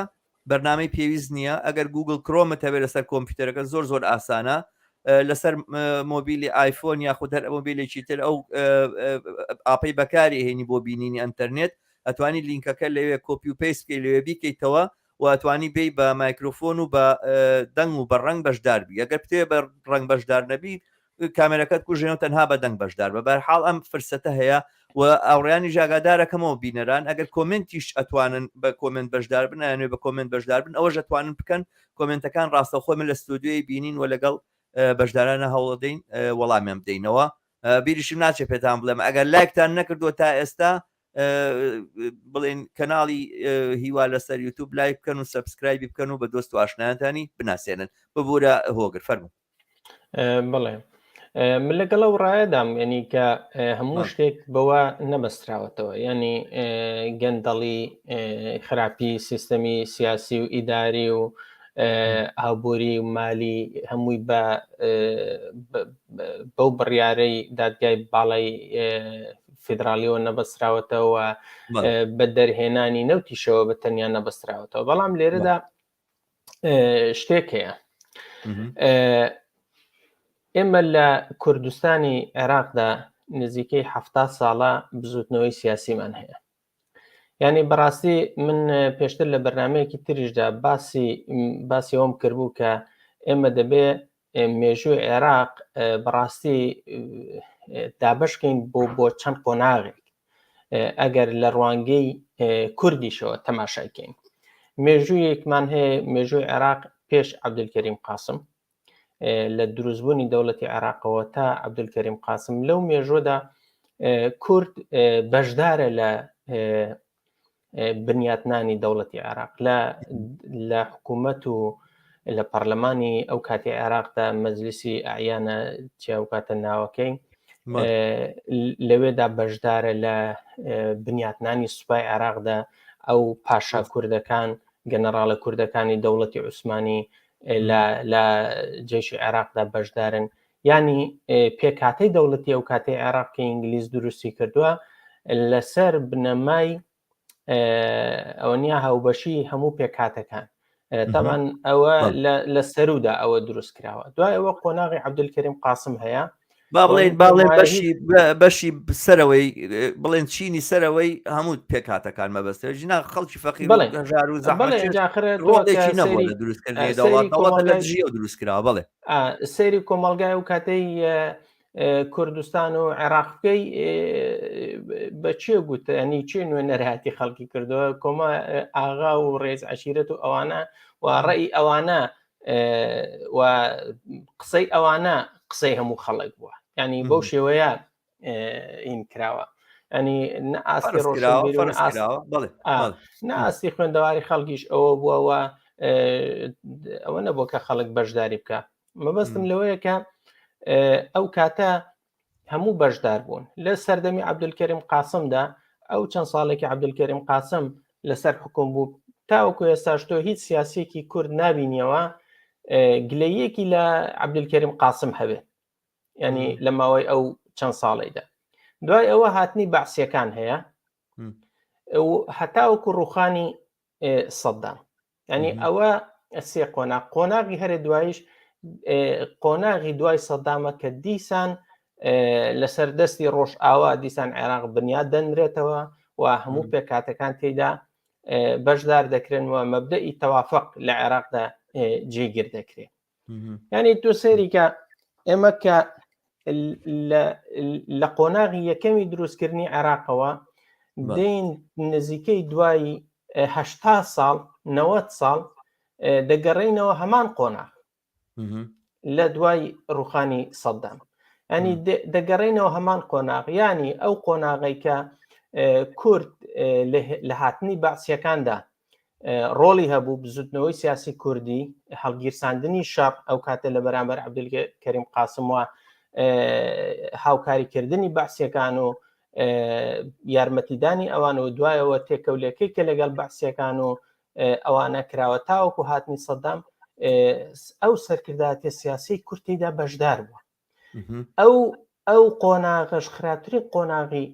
Speaker 1: بەرنامەی پێویست نییە ئەگەر گوگل کرۆمت هەبێت لەسەر کۆمپیوتەرەکە زۆر زۆر ئاسانە لەسەر مۆبیلی ئایفۆن یاخود هەر مۆبیلێکی تر ئەو ئاپەی بەکاری هێنی بۆ بینینی ئەتەرنێت ئەتوانی لینکەکە لەوێ کۆپی و paste بکەی لەوێ بیکەیتەوە و ئەتوانی بێی بە مایکرۆفۆن و بە دەنگ و بە ڕەنگ بەشدار بی ئەگەر بتەوێ بە ڕەنگ بەشدار نەبی کامێرەکەت کوژێنەوە تەنها بە دەنگ بەشدار بە بەرحاڵ ئەم فرسەتە هەیە و ئاوڕیانی ژاگادارەکەمەوە بینەران ئەگەر comment یش ئەتوانن بە comment بەشدار بن ئەیانوێ بە comment بەشدار بن ئەوەش ئەتوانن بکەن comment ەکان ڕاستەوخۆ من لە ستۆدیۆی بینین و لەگەڵ بەشدارانە هەوڵدەین وەڵامیان بدەینەوە بیریشم ناچێت پێتان بڵێم ئەگەر لایکتان نەکردووە تا ئێستا بڵێن کەناڵی هیوا لەسەر یوتوب لایک بکەن و subscribe ی بکەن و بە دۆست و ئاشنایانتانی بناسێنن ببوورە هۆگر فەرموو
Speaker 2: بڵێ من لەگەڵ ئەو ڕایەدام ینی کە هەموو شتێک بەوە نەبەستراوەتەوە ینی گەندەڵی خراپی سیستەمی سیاسی و ئیداری و ئابووری و مالی هەمووی بە بەو بڕیارەی دادگای باڵای فیدراالیەوە نەبەستراوەتەوە بە دەرهێنانی نەوتیشەوە بە تەنیا نەبەستراوەتەوە بەڵام لێرەدا شتێک هەیە ئێمە لە کوردستانی عێراقدا نزیکەی ه ساڵە بزوتنەوەی سیاسیمان هەیە یعنی بەڕاستی من پێشتر لە بەرنمەیەکی تریشدا باسی باسی ئەوم کردبوو کە ئێمە دەبێ مێژووی عێراق بەڕاستی دابشکەین بۆ بۆ چەند قۆناغێک ئەگەر لە ڕوانگەی کوردیشەوە تەماشایکەین مێژوویەکمان هەیە مێژووی عێراق پێش عەبدولکەریم قاسم لە دروستبوونی دەوڵەتی عێراقەوە تا عەبدولکەریم قاسم لەو مێژوەدا کورد بەشدارە لە بنیاتنانی دەوڵەتی عێراق لە لە حکوومەت و لە پەرلەمانی ئەو کاتی عێراقدا مەجلیسی ئەعیانە چیا و کاتە ناوەکەی لەوێدا بەشدارە لە بنیاتنانی سوپای عێراقدا ئەو پاشا کوردەکان گەنەراڵە کوردەکانی دەوڵەتی عوسمانی لە جێشی عێراقدا بەشدارن ینی پێکاتەی دەوڵەتی ئەو کاتی عێراق کە ئینگلیز دروستی کردووە. لەسەر بنەمای ئەوە نیە هاوبەشی هەموو پێکهاتەکان تاوان ئەوە لە سەرودا ئەوە دروست کراوە دوای ئەوە قۆناغی عبدولکەریم قاسم هەیە
Speaker 1: با بڵێن با بڵێن بەشی بەشی سەرەوەی بڵێن چینی سەرەوەی هەموو پێکهاتەکان مەبەستە ژنا خەڵکی فەقیر هەژار و زەحمەتێکی نەبووە لە دروستکردنی دەوڵەت دەوڵەت لە دژی ئەو دروست کراوە بەڵێ
Speaker 2: سەیری کۆمەڵگای و کاتەی کوردستان و عێراق بکەی بە چێ گوت ینی چێ نوێنەرایەتی خەڵکی کردووە کۆمە ئاغا و ڕێز عشیرەت و ئەوانە و ڕێی ئەوانە و قسەی ئەوانە قسەی هەموو خەڵک بووە ینی بەو شێوەیە این کراوە ینی نە ئاستی ڕۆشنبیر نە ئاستی خوێندەواری خەڵکیش ئەوە بووەوە ئەوە نەبوو کە خەڵک بەشداری بکە مەبەستم لەوەیە کە ئەو کاتە هەموو بەشدار بوون لە سەردەمی عبدولکەریم قاسمدا ئەو چەند ساڵێکی عبدولکەریم قاسم لەسەر حکوم بوو تاوەکو ئێستاش تۆ هیچ سیاسیەکی کورد نبینیەوە گلەیەکی لە عبدولکەریم قاسم هەبێت ینی لە ماوەی ئەو چەند ساڵیدا دوای ئەوە هاتنی بەعسیەکان هەیە هەتاوەکو ڕوخانی سەدام ینی ئەوە سێ قۆناغ قۆناغی هەرێ دوایش قۆناغی دوای سەدامە کە دیسان لەسەر دەستی ڕۆژ ئاوا دیسان عێراق بنیاد دەنرێتەوە و هەموو پێکاتەکان تێدا بەشدار دەکرێن و مەبدەئی تەوافق لە عێراقدا جێگیر دەکرێت ینی تۆ سەیریکە ئێمە کە لە قۆناغی یەکەمی دروستکردنی عێراقەوە دێن نزیکەی دوای هەشتا ساڵ نەوەد ساڵ دەگەڕێینەوە هەمان قۆناغ لە دوای ڕوخانی سەددام ینی دەگەڕێینەوە هەمان قۆناغ ینی ئەو قۆناغی کە کورد لە هاتنی بەعسیەکاندا ڕۆڵی هەبوو بزوتنەوەی سیاسی کوردی هەڵگیرساندنی شەڕ ئەو کاتە لە بەرامبەر عبدولکەریم قاسم وە هاوکاریکردنی بەعسیەکان و یارمەتیدانی ئەوان و دوایەوە تێکەولەکەی کە لەگەڵ بەعسیەکان و ئەوانە کراوە تاوەکو هاتنی سەدام ئەو سەرکردایەتی سیاسی کورتیدا بەشدار بووە ئەو ئەو قۆناغەش خراپترین قۆناغی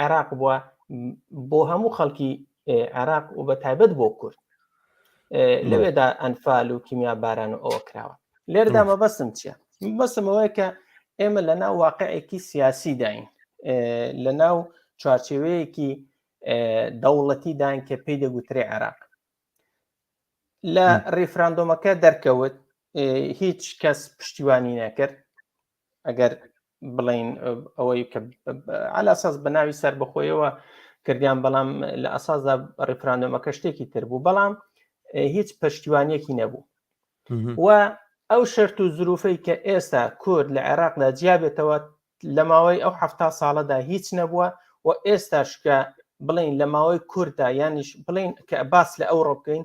Speaker 2: عێراق بووە بۆ هەموو خەڵکی عێراق و بە تایبەت بۆ کورد لەوێدا ئەنفال و کیمیا باران و ئەوە کراوە لێردا مەبەستم چییە مەبەستم ئەوەیە کە ئێمە لە ناو واقعێکی سیاسی داین لە ناو چوارچێوەیەکی دەوڵەتی داین کە پێی دەگوترێ عێراق لە ڕیفراندۆمەکە دەرکەوت هیچ کەس پشتیوانی نەکرد ئەگەر بڵین ئەوەی کە على ئەساس بە ناوی سەربەخۆیەوە کردیان بەڵام لە ئەساسدا ڕیفراندۆمەکە شتێکی تر بوو بەڵام هیچ پشتیوانیەکی نەبوو و ئەو شەرت و زروفەی کە ئێستا کورد لە عێراقدا جیابێتەوە لە ماوەی ئەو ه ساڵەدا هیچ نەبووە و ئێستاش کە بڵین لە ماوەی کووردا یانیش بڵین کە باس لە ئەو ڕۆ بکەین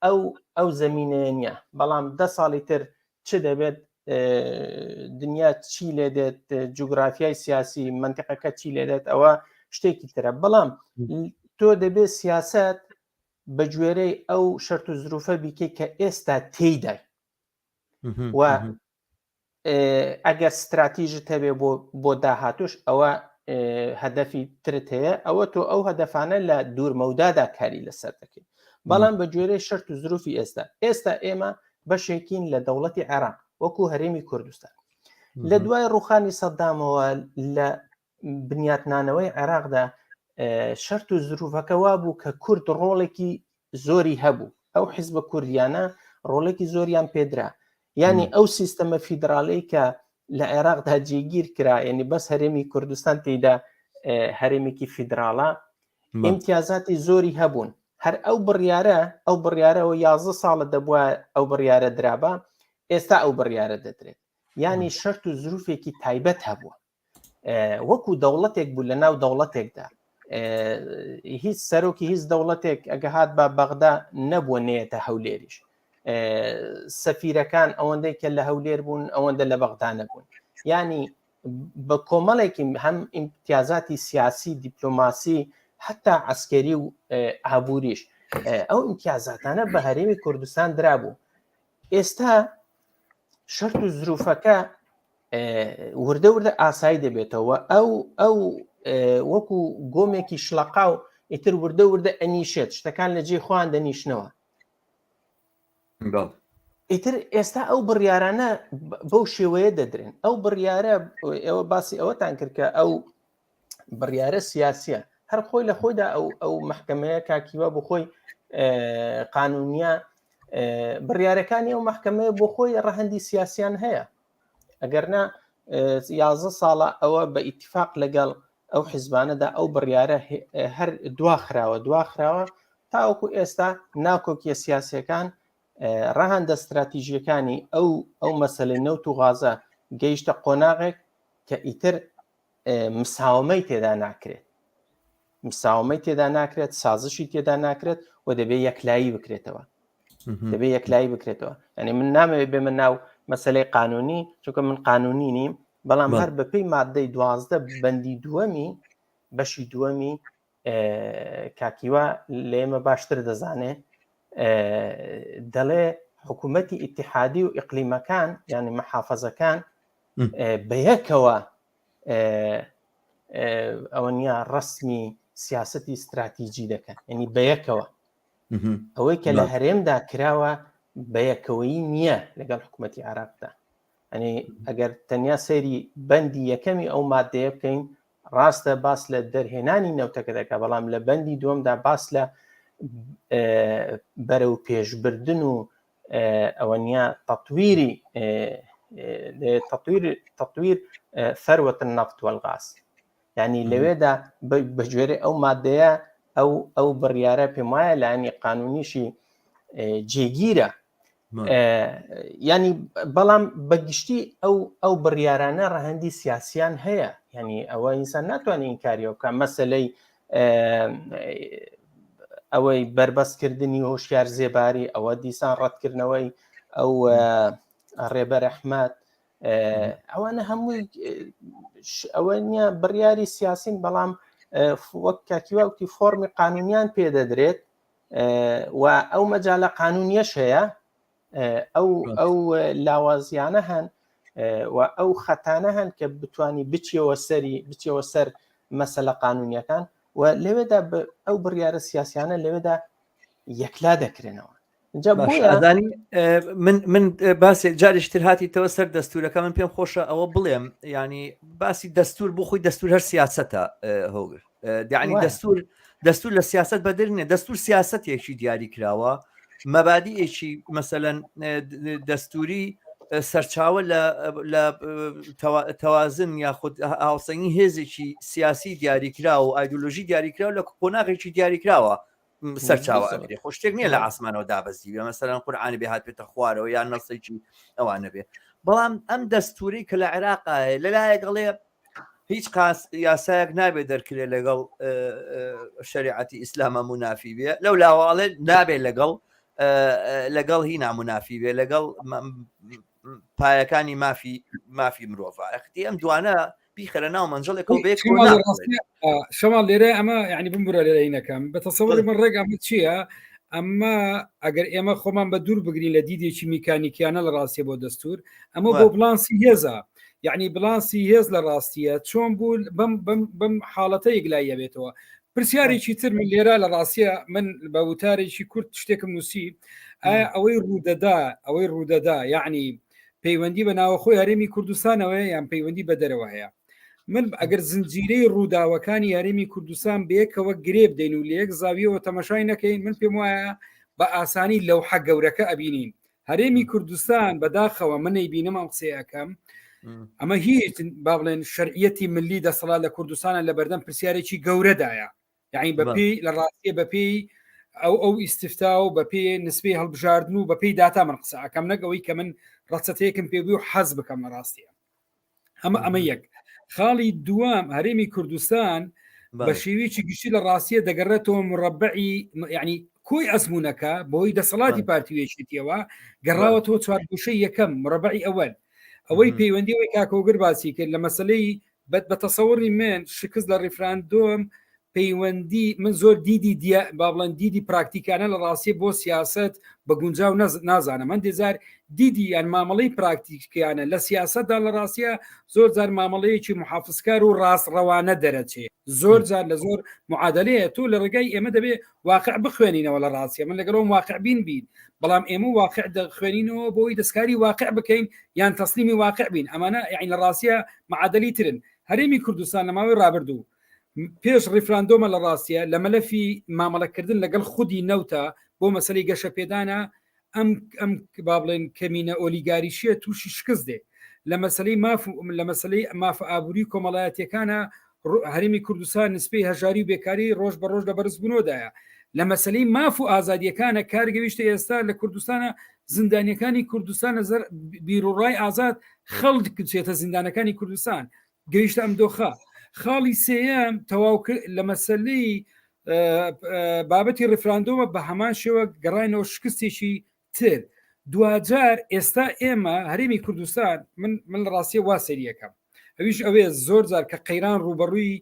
Speaker 2: ئەو ئەو زمینەیە نییە بەڵام دە ساڵی تر چ دەبێت دنیا چی لێ دێت جوگرافیای سیاسی منتیقەکە چی لێ دێت ئەوە شتێکی ترە بەڵام تۆ دەبێت سیاست بە گوێرەی ئەو شەرت و زروفە بیکەی کە ئێستا تێیدای و ئەگەر ستراتیژت هەبێ بۆ بۆ داهاتوش ئەوە هەدەفی ترت هەیە ئەوە تۆ ئەو هەدەفانە لە دوورمەودادا کاری لەسەر دەکەیت بەڵام بە گوێرەی شەرت و زروفی ئێستا ئێستا ئێمە بەشێکین لە دەوڵەتی عێراق وەکو هەرێمی کوردستان لە دوای ڕوخانی سەدامەوە لە بنیاتنانەوەی عێراقدا شەرت و زروفەکە وابوو کە کورد ڕۆڵێکی زۆری هەبوو ئەو حیزبە کوردیانە ڕۆڵێکی زۆریان پێدرا یعنی ئەو سیستەمە فیدراڵی کە لە عێراقدا جێگیر کرا یعنی بەس هەرێمی کوردستان تێدا هەرێمێکی فیدراڵە ئیمتیازاتی زۆری هەبوون هەر ئەو بڕیارە ئەو بڕیارەوە یازدە ساڵە دەبووە ئەو بڕیارە درابا ئێستا ئەو بڕیارە دەدرێت ینی شەرت و زروفێکی تایبەت هەبووە وەکو دەوڵەتێک بوو لە ناو دەوڵەتێکدا هیچ سەرۆکی هیچ دەوڵەتێک ئەگە هات بە بەغدا نەبووە نێتە هەولێریش سەفیرەکان ئەوەندەی کە لە هەولێر بوون ئەوەندە لە بەغدا نەبوون ینی بە کۆمەڵێکی هەم ئیمتیازاتی سیاسی دیپلۆماسی حتا عسکەری و ئابووریش ئەو ئیمتیازاتانە بە هەرێمی کوردستان درابوو ئێستا شەرت و زروفەکە وردە وردە ئاسایی دەبێتەوە ئەو ئەو وەکو گۆمێکی شڵەقاو ئیتر وردە وردە ئەنیشێت شتەکان لە جێی خۆیان دەنیشنەوە. ئیتر ئێستا ئەو بڕیارانە بەو شێوەیە دەدرێن ئەو بڕیارە ئێوە باسی ئەوەتان کرد کە ئەو بڕیارە سیاسیە هەر خۆی لە خۆیدا ئەو ئەو محکمەیە کاکیوە بۆ خۆی قانونیە بڕیارەکانی ئەو محکمەیە بۆ خۆی ڕەهەندی سیاسیان هەیە ئەگەر نا یازە ساڵە ئەوە بە ئیتفاق لەگەڵ ئەو حزبانەدا ئەو بڕیارە هەر دواخراوە دواخراوە تاوەکو ئێستا ناکۆکیە سیاسەکان ڕەهەندە استراتیژیەکانی ئەو ئەو مەسلەی نەوت و غازە گەیشتە قۆناغێک کە ئیتر مساومەی تێدا ناکرێت مساومەی تێدا ناکرێت سازشی تێدا ناکرێت و دەبێت یەکلایی بکرێتەوە دەبێت یەکلایی بکرێتەوە یعنی من نامەوێت بێمە ناو مەسلەی قانونی چونکە من قانونی نیم بەڵام هەر بەپێی مادەی دوازدە بەندی دووەمی بەشی دووەمی کاکیوا لە ئێمە باشتر دەزانێ دەڵێ حکوومەتی ئیتحادی و ئیقلیمەکان یعنی محافەزەکان بەیەکەوە ئەوە نییە ڕسمی سیاستی استراتیجی دەکەن ینی بەیەکەوە ئەوەی کە لە هەرێمدا کراوە بەیەکەوەیی نییە لەگەڵ حکوومەتتی عراقدا ئەنی ئەگەر تەنیا سەیری بەندی یەکەمی ئەو مادەیە بکەین ڕاستە باس لە دەرهێنانی نەوتەکە دەکات بەڵام لە بەندی دووەمدا باس لە بەرەو پێشبردن و ئەوە نییە تەتویری تەتویر تەتویر ثروة النفط والغاز یعنی لەوێدا بە گوێرەی ئەو مادەیە ئەو ئەو بڕیارە پێم وایە لایەنی قانونیشی جێگیرە ینی بەڵام بەگشتی ئەو ئەو بڕیارانە ڕەهەندی سیاسیان هەیە ینی ئەوە ئینسان ناتوانێت ئینکاریەوە بکە مەسلەی ئەوەی بربەستکردنی هۆشیار زێباری ئەوە دیسان ڕەتکردنەوەی ئەو ڕێبەر ئەحمد ئەوانە هەمووی ئەوە نییە بڕیاری سیاسین بەڵام وەک کاکیواوتی فۆرمی قانونیان پێدەدرێت و ئەو مەجالە قانونیەش هەیە ئەو ئەو لاوازیانە هەن و ئەو خەتانە هەن کە بتانی بچیەوە سەری بچیەوە سەر مەسەلە قانونیەکان و لەوێدا ئەو بڕیارە سیاسیانە لەوێدا یەکلا دەکرێنەوە
Speaker 1: ئەزانی من من باسی جارێکی تر هاتیتەوە سەر دەستورەکە من پێم خۆشە ئەوە بڵێم ینی باسی دەستور بۆ خۆی دەستور هەر سیاستە هۆگر دەعنی دەستور دەستور لە سیاست بەدر نیە دەستور سیاستێکی دیاری کراوە مەبادیەکی مەسەەن دەستوری سەرچاوە لە تەوازن یاخود هاوسەنگی هێزێکی سیاسی دیاریکرا و ئایدۆلۆژی دیاریکرا لە قۆناغێکی دیاریکراوە سەرچاوە ئەگرێ خۆ شتێک نییە لە ئاسمانەوە دابەزی بێ مەسەلەن قورئانی بێ هاتبێتە خوارەوە یان نەسێکی ئەوانە بێ بەڵام ئەم دەستوری کە لە عێراقایە لەلایەک ئەڵێ هیچ قاس یاسایەک نابێت دەرکرێت لەگەڵ شریعەتی ئیسلامە منافی بێ لەو لاواڵێ نابێت لەگەڵ لەگەڵ هی نامونافی بێ لەگەڵ پایەکانی مافی مافی مرۆڤ ئەختی ئەم دوانە بیخەرە ناو مەنجەڵێکەوە بێ
Speaker 3: شەماڵ لێرە ئەمە یعنی بمبورە لێرە نەکەم بە تەسەوری من ڕێک ئەمە چییە؟ ئەمە ئەگەر ئێمە خۆمان بە دوور بگرین لە دیدێکی میکانیکیانە لە ڕاستیە بۆ دەستور ئەمە بۆ بلانسی هێزە یعنی بلانسی هێز لە ڕاستیە چۆن بوو بەم بەم بەم حاڵەتە یەکلاییە بێتەوە پرسیارێکی تر من لێرە لە ڕاستیە من بە وتارێکی کورت شتێکم نووسی ئایا ئەوەی ڕوودەدا ئەوەی ڕوودەدا یعنی پەیوەندی بە ناوەخۆی هەرێمی کوردستانەوەیە یان پەیوەندی بە دەرەوە هەیە من ئەگەر زنجیرەی ڕووداوەکانی هەرێمی کوردستان بەیەکەوە گرێ بدەین و لە یەک زاویەوە تەمەشای نەکەین من پێم وایە بە ئاسانی لەوحە گەورەکە ئەبینین هەرێمی کوردستان بەداخەوە من نەیبینم ئەم قسەیە ئەکەم ئەمە هیچ با بڵێن شەرعیەتی ملی دەسەڵات لە کوردستانە لە بەردەم پرسیارێکی گەورەدایە یعنی بەپێی لە ڕاستیە بەپێی ئەو ئەو ئیسیفتا و بەپێ نسبی هەڵبژاردن و بەپێی داتا من قسە ئەکەم نەک ئەوەی کە من ڕەچەتەیەکم پێ بوو حەز بکەم لە ڕاستیە ئەمە ئەمە یەک خاڵی دووەم هەرێمی کوردستان بە شێوەیەکی گشتی لە ڕاستیە دەگەڕێتەوە مڕەبعی یعنی کۆی ئەزمونونەکە بۆی دەسەڵاتی پارتی وێشێتیەوە گەڕاوەتەوە چوارگوشەی یەکەم مڕەبعی ئەوەل ئەوەی پەیوەندی ئەوەی کاکۆگر باسی کرد لە مەسلەی بە تەسەوری من شکست لە ڕیفراندۆم پەیوەندی من زۆر دیدی دیە با بڵێن دیدی پراکتیکانە لە ڕاستیە بۆ سیاست بە گونجاو نازانم هەندێ جار دیدی یان مامەڵەی پراکتیکیانە لە سیاستدا لە ڕاستیە زۆر جار مامەڵەیەکی محافزکار و ڕاست ڕەوانە دەرەچێ زۆر جار لە زۆر معادلەیە تۆ لە ڕێگای ئێمە دەبێ واقع بخوێنینەوە لە ڕاستیە من لەگەڵم واقع بین بین بەڵام ئێمە واقع دەخوێنینەوە بۆی دەستکاری واقع بکەین یان تەسلیمی واقع بین ئەمانە یعنی لە ڕاستیە معادلی ترن هەرێمی کوردستان لە ماوەی ڕابردوو پێش ڕیفراندۆمە لە ڕاستیە لە مەلەفی مامەڵەکردن لەگەڵ خودی نەوتە بۆ مەسەلەی گەشەپێدانە ئەم ئەم با بڵێن کەمینە ئۆلیگاریشیە تووشی شکست دێ لە مەسلەی ماف لە مەسلەی مافە ئابووری کۆمەڵایەتیەکانە هەرێمی کوردستان نسبەی هەژاری و بێکاری ڕۆژ بە ڕۆژ لە بەرزبوونەوەدایە لە مەسلەی ماف و ئازادیەکانە کارگەویشتە ئێستا لە کوردستانە زیندانیەکانی کوردستان لەسەر بیرروڕای ئازاد خەڵک بچێتە زیندانەکانی کوردستان گەیشتە ئەم دۆخە خاڵی سێیەم تەواو لە مەسلەی بابەتی ڕفراندۆمە بە هەمان شێوە گەڕاینەوە شکستێکی تر دواجار ئێستا ئێمە هەرێمی کوردستان من من لە ڕاستیە وا سەریەکەم ئەویش ئەوێ زۆر جار کە قەیران ڕوبەڕووی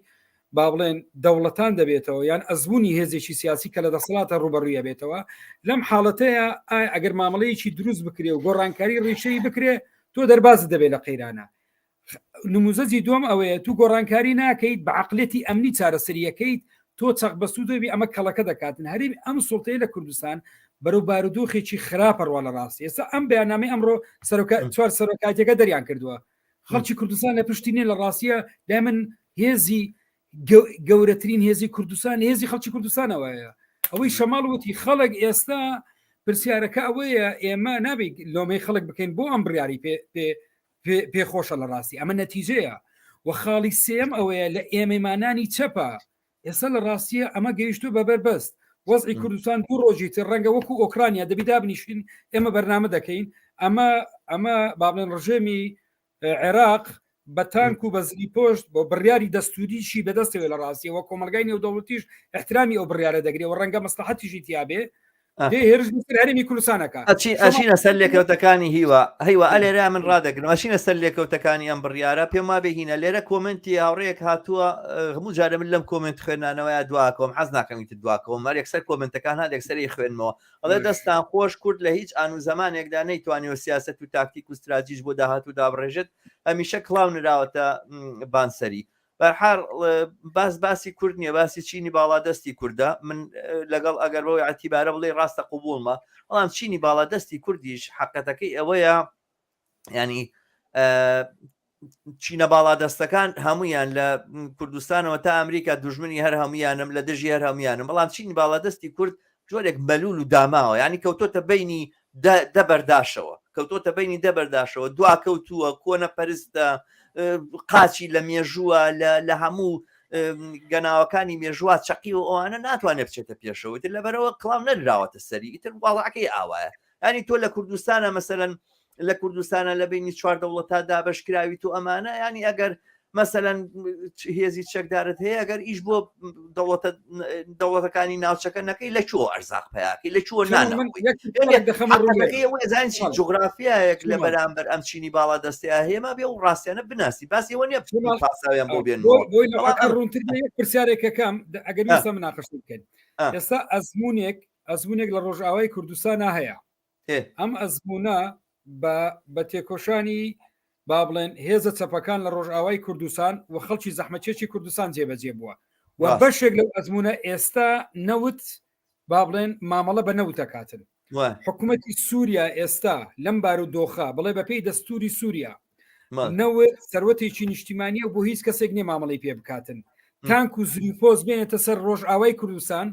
Speaker 3: با بڵێن دەوڵەتان دەبێتەوە یان ئەزمموی هێزێکی سیاسی کە لە دەسەڵاتە ڕوبەڕوویە بێتەوە لەم حاڵەتەیە ئایا ئەگەر مامەڵەیەکی دروست بکرێ و گۆڕانکاری ڕیشەی بکرێ تۆ دەربازت دەبێت لە قەیرانە نموزەجی دوم ئەوەیە تو گۆڕانکاری ناکەیت بە عقلێتی ئەمنی چارەسەریەکەیت تۆ چەق بەسوو دەبی ئەمە کەڵەکە دەکاتن هەرێم ئەم سڵتەیە لە کوردستان بەرەو بارودۆخێکی خراپە ڕوا لە ڕاستی ئێستا ئەم بەیاننامەی ئەمڕۆ سەرۆکە چوار سەرۆکاتیەکە دەریان کردووە خەڵکی کوردستان لە پشتی نیە لە ڕاستیە لای من هێزی گەورەترین هێزی کوردستان هێزی خەڵکی کوردستانەوەیە ئەوەی شەماڵ وتی خەڵک ئێستا پرسیارەکە ئەوەیە ئێمە نابێت لۆمەی خەڵک بکەین بۆ ئەم بڕیاری پێ پێ خۆشە لە ڕاستی ئەمە نەتیجەیە و خاڵی سێم ئەوەیە لە ئێمەمانانی چەپە ئێستا لە ڕاستیە ئەمە گەیشتو بە بەربەست وەزعی کوردستان دوو ڕۆژی تر ڕەنگە وەکو ئۆکرانیا دەبی دابنیشین ئێمە بەرنامە دەکەین ئەمە ئەمە با بڵێن ڕژێمی عێراق بە تانک و بە زری پۆشت بۆ بڕیاری دەستوریشی بەدەستەوە لە ڕاستیەوە کۆمەلگای نێودەوڵەتیش احترامی ئەو بڕیارە دەگرێ و ڕەنگە مەسلحەتیشی تیابێ دێ هێرش سەر هەرێمی کوردستانەکە
Speaker 1: ئەچی ئەچینە سەر لێکەوتەکانی هیوا هیوا ئەلێرە من ڕادەگرم ئەچینە سەر لێکەوتەکانی ئەم بڕیارە پێم وابێ هینە لێرە کۆمنتی هاوڕێیەک هاتووە هەموو جارە من لەم کۆمنت خوێنانەوەیا دواکەوم حەز ناکەم ئیتر دواکەوم هەر یەکسەر کۆمنتەکان هات یەکسەری خوێنمەوە ئەڵێ دەستان خۆش کورد لە هیچ ئان و زەمانێکدا نەیتوانیوە سیاسەت و تاکتیک و ستراتیژ بۆ داهاتوو دابڕێژێت هەمیشە کڵاو نراوەتە بان سەری بەرحاڵ باس باسی کورد نییە باسی چینی باڵادەستی کوردە من لەگەڵ ئەگەر بەوەی عتیبارە بڵێ ڕاستە قوبوڵمە بەڵام چینی باڵادەستی کوردیش حقەتەکەی ئەوەیە ینی چینە باڵادەستەکان هەمویان لە کوردستانەوە تا ئەمریکا دوژمنی هەر هەمویانم لە دژی هەر هەمویانم بەڵام چینی باڵادەستی کورد جۆرێک مەلول و داماوە ینی کەوتۆتە بینی دە بەرداشەوە کەوتۆتە بینی دە بەرداشەوە دواکەوتووە کۆنە پەرستە قاچی لە مێژووە لە هەموو گەناوەکانی مێژووە چەقی و ئەوانە ناتوانێت بچێتە پێشەوە تر لەبەرەوە کڵاو نەدراوەتە سەری ئیتر واڵعەکەی ئاوایە ینی تۆ لە کوردستانە مەسەلەن لە کوردستانە لە بینی چوار دەوڵەتا دابشکراوی تو ئەمانە ینی ئەگەر مەسەلەن هێزی چەکدارت هەیە ئەگەر ئیش بۆ دەوڵەتە دەوڵەتەکانی ناوچەکە نەکەی لە کوێ ئەرزاق پیاکەی لە کوێ نانزان چی جوگرافیایەک لە بەرامبەر ئەم چینی باڵا دەستەیە هێما بێ و ڕاستیانە بناسی باسی ئەوە نیە پاساویان بۆ بێن
Speaker 3: ڕوونتر پرسیارێکەکەم ئەگەر ویستە مناقەشە بکەین ئێستا ئەزمونێک ئەزمونێک لە ڕۆژئاوای کوردستانە هەیە ئەم ئەزمونە بە بە تێکۆشانی با بڵێن هێزە چەپەکان لە ڕۆژئاوای کوردستان و خەڵکی زەحمەتکێشی کوردستان جێبەجێ بووە و بەشێک لەو ئەزمونە ئێستا نەوت با بڵێن مامەڵە بە نەوتەکاتن حکوومەتی سووریا ئێستا لەم بار و دۆخە بڵێ بەپێی دەستوری سووریا نەوت سەروەتێکی نیشتیمانیە بۆ هیچ کەسێک نیە مامەڵی پێ بکاتن تانک و زریپۆز بێنێتە سەر ڕۆژئاوای کوردستان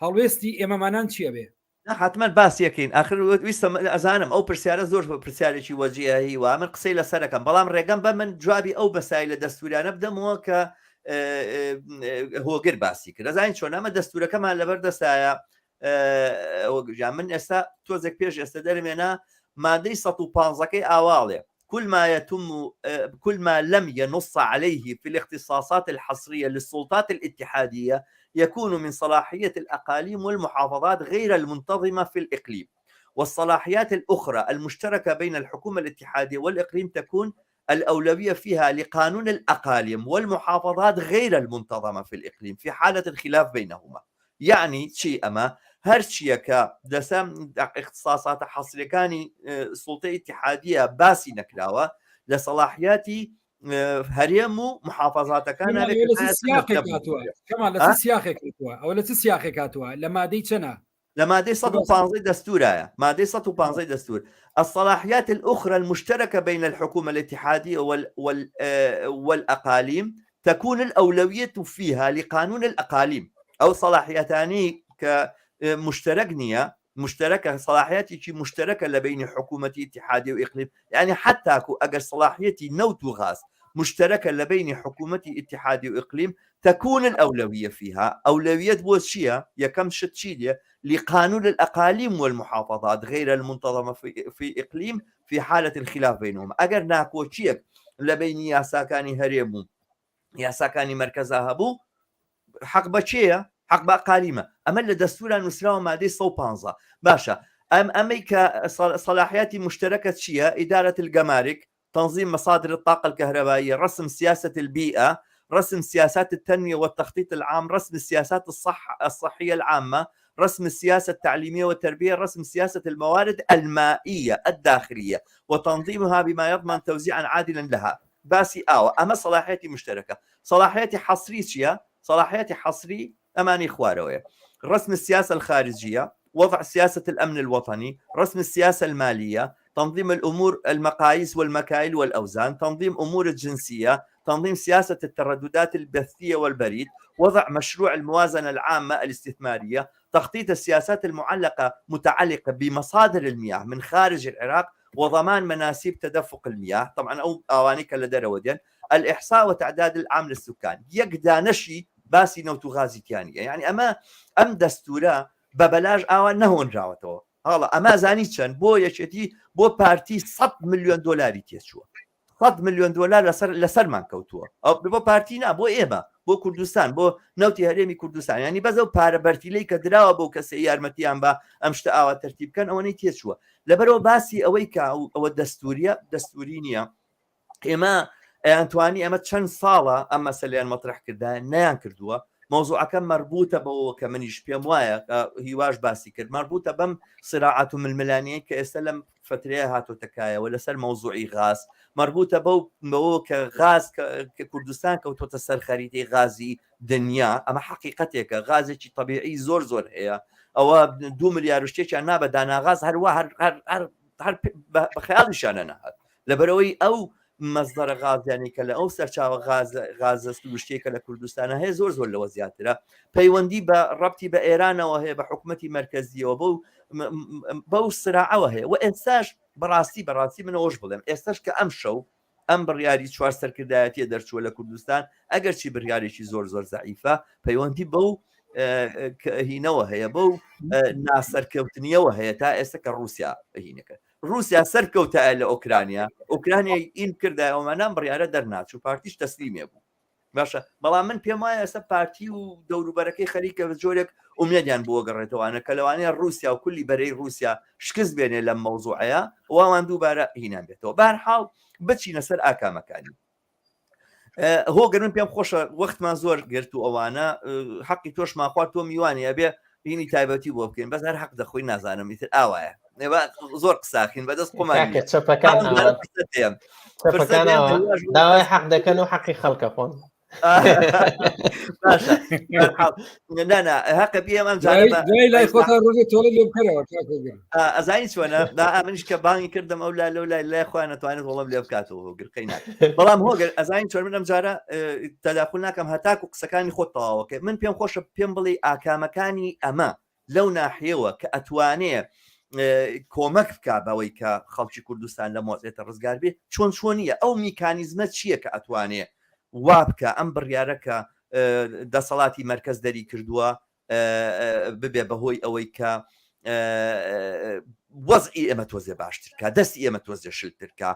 Speaker 3: هەڵوێستی ئێمەمانان چیە بێ؟
Speaker 1: نا حەتمەن باسی ئەکەین ئاخر ویستم ئەزانم ئەو پرسیارە زۆر پرسیارێکی وەجیهە هیوا من قسەی لەسەرەکەم بەڵام ڕێگەم بە من جوابی ئەو بەسایلە دەستوریانە بدەمەوە کە هۆگر باسی کرد ئەزانین چۆن ئەمە دەستورەکەمان لەبەر دەستایە هۆگرجان من ئێستا تۆزێک پێش ئێستا دەرمێنا مادەی 115ەکەی ئاواڵێ كل ما يتم كل ما لم ينص عليه في الاختصاصات الحصرية للسلطات الاتحادية يكون من صلاحية الأقاليم والمحافظات غير المنتظمة في الإقليم والصلاحيات الأخرى المشتركة بين الحكومة الاتحادية والإقليم تكون الأولوية فيها لقانون الأقاليم والمحافظات غير المنتظمة في الإقليم في حالة الخلاف بينهما یەعنی چی ئەمە؟ هەرچییەکە لەسەر ئیختساساتە حەسریەکانی سوڵتەی ئیتیحادیە باسی نەکراوە لە سەڵاحیاتی هەرێم و محافظاتەکان
Speaker 3: ئەوە لە چ سیاقێک هاتووە لە مادەی چەنە
Speaker 1: لە مادەی 115 دەستورایە مادەی 115 دەستور الصلاحيات الأخرى المشتركة بين الحكومة الاتحادية وال وال والأقاليم تكون الأولوية فيها لقانون الأقاليم ئەو سەڵاحیەتانەی کە مشترک نییە مشترکە سەڵاحیەتێکی مشترکە لە بینی حکوومەتی ئیتحادی و ئیقلیم یعنی حتاکو ئەگەر سەڵاحیەتی نەوت و غاز مشترکە لە بینی حکوومەتی ئیتحادی و ئیقلیم تكون الأولوية فيها أولوية بۆ چییە یەکەم شت چی لێ لقانون الأقاليم والمحافظات غير المنتظمة في, في إقليم في حالة الخلاف بينهم ئەگەر ناکۆکیەک لە بینی یاساکانی هەرێم و یاساکانی مەرکەزا هەبوو حەق بە کێیە؟ حەق بە ئەقالیمە. ئەمە لە دەستورا نووسراوە مادەی 115. باشە ئەم ئەمەی کە سەلاحیاتی مشترەکە چییە؟ ئیدارة الجمارك تنظيم مصادر الطاقة الكهربائية رسم سياسة البيئة رسم سياسات التنمية والتخطيط العام رسم السياسات الصح الصحية العامة رسم السياسة التعليمية والتربية رسم سياسة الموارد المائية الداخلية وتنظيمها بما يضمن توزيعا عادلا لها باسی ئاوە ئەمە سەڵاحیەتی مشتەرەکە سەڵاحیەتی حەسری چییە؟ سەڵاحیەتی حەسری ئەمانی خوارەوەیە رسم السیاسە الخارجیە وضع سیاسة الأمن الوطني رسم السیاسة المالیە تنظيم الأمور المقاييس والمكايل والأوزان تنظيم أمور الجنسية تنظيم سياسة الترددات البثية والبريد وضع مشروع الموازنة العامة الاستثمارية تخطيط السياسات المعلقة متعلقة بمصادر المياه من خارج العراق وضمان مناسيب تدفق المياه طبعا ئەو ئاوانەی کە لە دەرەوە دێن الإحصاء وتعداد العام للسكان یەک دانەشی باسی نەوت و غازی تیا نییە یعنی ئەمە ئەم دەستورە بە بەلاش ئاوا نەهۆنراوەتەوە هاڵە ئەمە زانی چەند بۆ یەکێتی بۆ پارتی 100 میلیۆن دۆلاری تێچووە 100 میلیۆن دۆلار لەسەر لەسەرمان کەوتووە ئەو بۆ پارتی نا بۆ ئێمە بۆ کوردستان بۆ نەوتی هەرێمی کوردستان ینی بەس ئەو پارە بەرتیلەی کە دراوە بۆ کەسێ یارمەتیان بە ئەم شتە ئاوا تەرتیب بکەن ئەوەنەی تێچووە لەبەرەوە باسی ئەوەی کە ئەوە دەستوریە دەستوری نییە ئێمە ئەیانتوانی ئەمە چەند ساڵە ئەم مەسەلیان مەطرح کردا نەیان کردووە مەوزوعەکە مەربوتە بەوە کە منیش پێم وایە هیواش باسی کرد مەربوتە بەم سراعات و ململانیە کە ئێستا لەم فترەیە هاتۆتە کایەوە لەسەر مەوزوعی غاز مەربوتە بەو بەوە کە غاز کە کوردستان کەوتۆتە سەر خەریتەی غازی دنیا ئەمە حەقیقەتێکە غازێکی تەبیعی زۆر زۆر هەیە ئەوە دو ملیار و شتێکیان نا بە داناغاز هەروە هەر هەر هەر هەر بە خەیاڵیشیانە نەهات لەبەرەوەی ئەو مەزدەرە غازیانی کە لە ئەو سەرچاوە غاز غازە سروشتیەکە لە کوردستانە هەیە زۆر زۆر لەوە زیاترە پەیوەندی بە ڕەبتی بە ئێرانەوە هەیە بە حکوومەتی مرکزیەوە بەو بەو سراعەوە هەیە و ئێستاش بەڕاستی بەڕاستی منەوەش بڵێم ئێستاش کە ئەم شەو ئەم بڕیاری چوار سەرکردایەتیە دەرچووە لە کوردستان ئەگەرچی بڕیارێکی زۆر زۆر زەعیفە پەیوەندی بەو هینەوە هەیە بەو ناسەرکەوتنیەوە هەیە تا ئێستا کە رووسیا هینەکە رووسیا سەرکەوتە لە ئۆکرانیا ئۆکرانیای ئین کردایەوەمانان بڕیارە دەرناچوو پارتیش تەسلیمێ بوو باشە بەڵام من پێم وایە ئێستا پارتی و دەوروبەرەکەی خەریکە بە جۆرێک ئومێدیان بۆ گەڕێتەوانە کە لەوانەیە رووسیا و کولی بەرەی رووسیا شکست بێنێ لەم مەوزوعەیە واوان دووبارە هینان بێتەوە بەهەرحاڵ بچینە سەر ئاکامەکانی هۆگەر من پێم خۆشە وەختمان زۆر گرت و ئەوانە حەقی تۆشمان خوارد تۆ میوانی ئەبێ بینی تایبەتی بۆ بکەین بەس هەر حەق دەخۆی نازانم ئیتر ئاوایە زۆر قساخین بەدەست خۆمان
Speaker 2: چەپەکان داوای حەق دەکەن و حەقی خەڵکە خۆن
Speaker 1: نانا هەقە بێم ئەم
Speaker 3: لای خۆتان ڕۆژێ تۆڵە لێ بکەرەوە
Speaker 1: ئەزانی چۆنە دا منیش کە بانگی کردم ئەو لا لەو لای لای خۆیان نەتوانێت وەڵام لێ بکاتەوە هۆگر قەی ناکە بەڵام هۆگر ئەزانی چۆن من ئەم جارە تەداخل ناکەم هەتاکو قسەکانی خۆت تەواوەکەی من پێم خۆشە پێم بڵێ ئاکامەکانی ئەمە لەو ناحیەوە کە ئەتوانێ کۆمەک بکا بەوەی کە خەڵکی کوردستان لە مۆزێتە ڕزگار بێ چۆن چۆنیە ئەو میکانیزمە چییە کە ئەتوانێ وا بکە ئەم بڕیارە کە دەسەڵاتی مەرکەز دەری کردووە ببێ بەهۆی ئەوەی کە وەزعی ئێمە تۆزێ باشترکە دەستی ئێمە تۆزێ شلترکە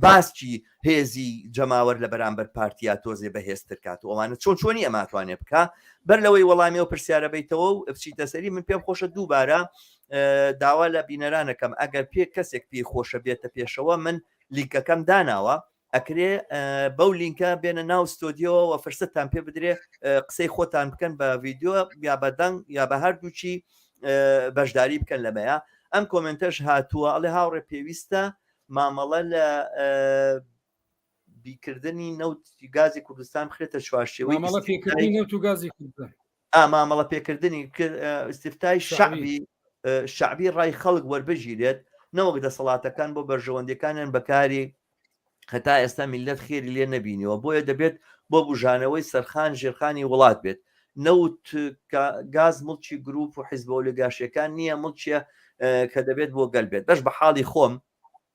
Speaker 1: باسکی هێزی جەماوەر لە بەرامبەر پارتیا تۆزێ بەهێزتر کات و ئەوانە چۆن چۆنی ئەماتوانێ بکە بەر لەوەی وەڵامی ئەو پرسیارە بیتەوە و بچیتە سەری من پێم خۆشە دووبارە داوا لە بینەرانەکەم ئەگەر پێ کەسێک پێی خۆشە بێتە پێشەوە من لینکەکەم داناوە. ئەکرێ بەو لینکە بێنە ناو ستۆدیۆوە و فرسەتتان پێ بدرێ قسەی خۆتان بکەن بە ڤیدیۆ یا بە دەنگ یا بە هەردووچی بەشداری بکەن لەمەیە ئەم کۆمنتەش هاتووە ئەڵێ هاوڕێ پێویستە مامەڵە لە بیکردنی نەوت گازی کوردستان بخرێتە چوارچێوەی
Speaker 3: مامەڵە پێکردنی نەوت و گازی کوردستان
Speaker 1: مامەڵە پێکردنی ئیستفتای شەعبی شەعبی ڕای خەڵک وەربگیرێت نەوەک دەسەڵاتەکان بۆ بەرژەوەندیەکانیان بەکاری هەتا ئێستا میلەت خێری لێ نەبینیوە بۆیە دەبێت بۆ بژانەوەی سەرخان ژێرخانی وڵات بێت نەوت گاز مڵکی گروپ و حیزبە ئۆلیگارشیەکان نییە مڵکیە کە دەبێت بۆ گەل بێت بەش بە حاڵی خۆم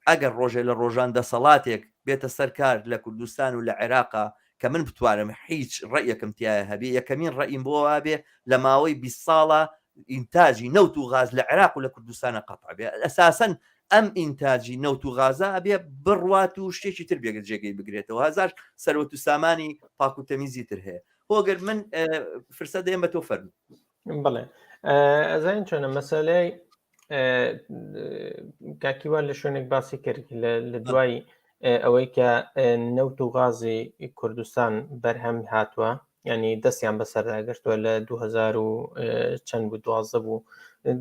Speaker 1: ئەگەر ڕۆژێ لە ڕۆژان دەسەڵاتێک بێتە سەر کار لە کوردستان و لە عێراقا کە من بتوانم هیچ ڕەئیەکم تیایا هەبێ یەکەمین ڕەئیم بۆ وابێ لە ماوەی 20 ساڵە ئینتاجی نەوت و غاز لە عێراق و لە کوردستانە قەتع بێ ئەساسەن ئەم ئینتاجی نەوت و غازە ئەبێ بڕوات و شتێکی تر بێگە جێگەی بگرێتەوە هەزار سەروەت و سامانی پاک و تەمیزی تر هەیە هۆگەر من فرسە دێم بە تۆ فەرموو.
Speaker 2: بڵێ ئەزانین چۆنە مەسەلەی کاکیوان لە شوێنێک باسی کرد لە دوای ئەوەی کە نەوت و غازی کوردستان بەرهەم هاتووە ینی دەستیان بەسەردا گرتووە لە 2000 و چەند بوو دوازدە بوو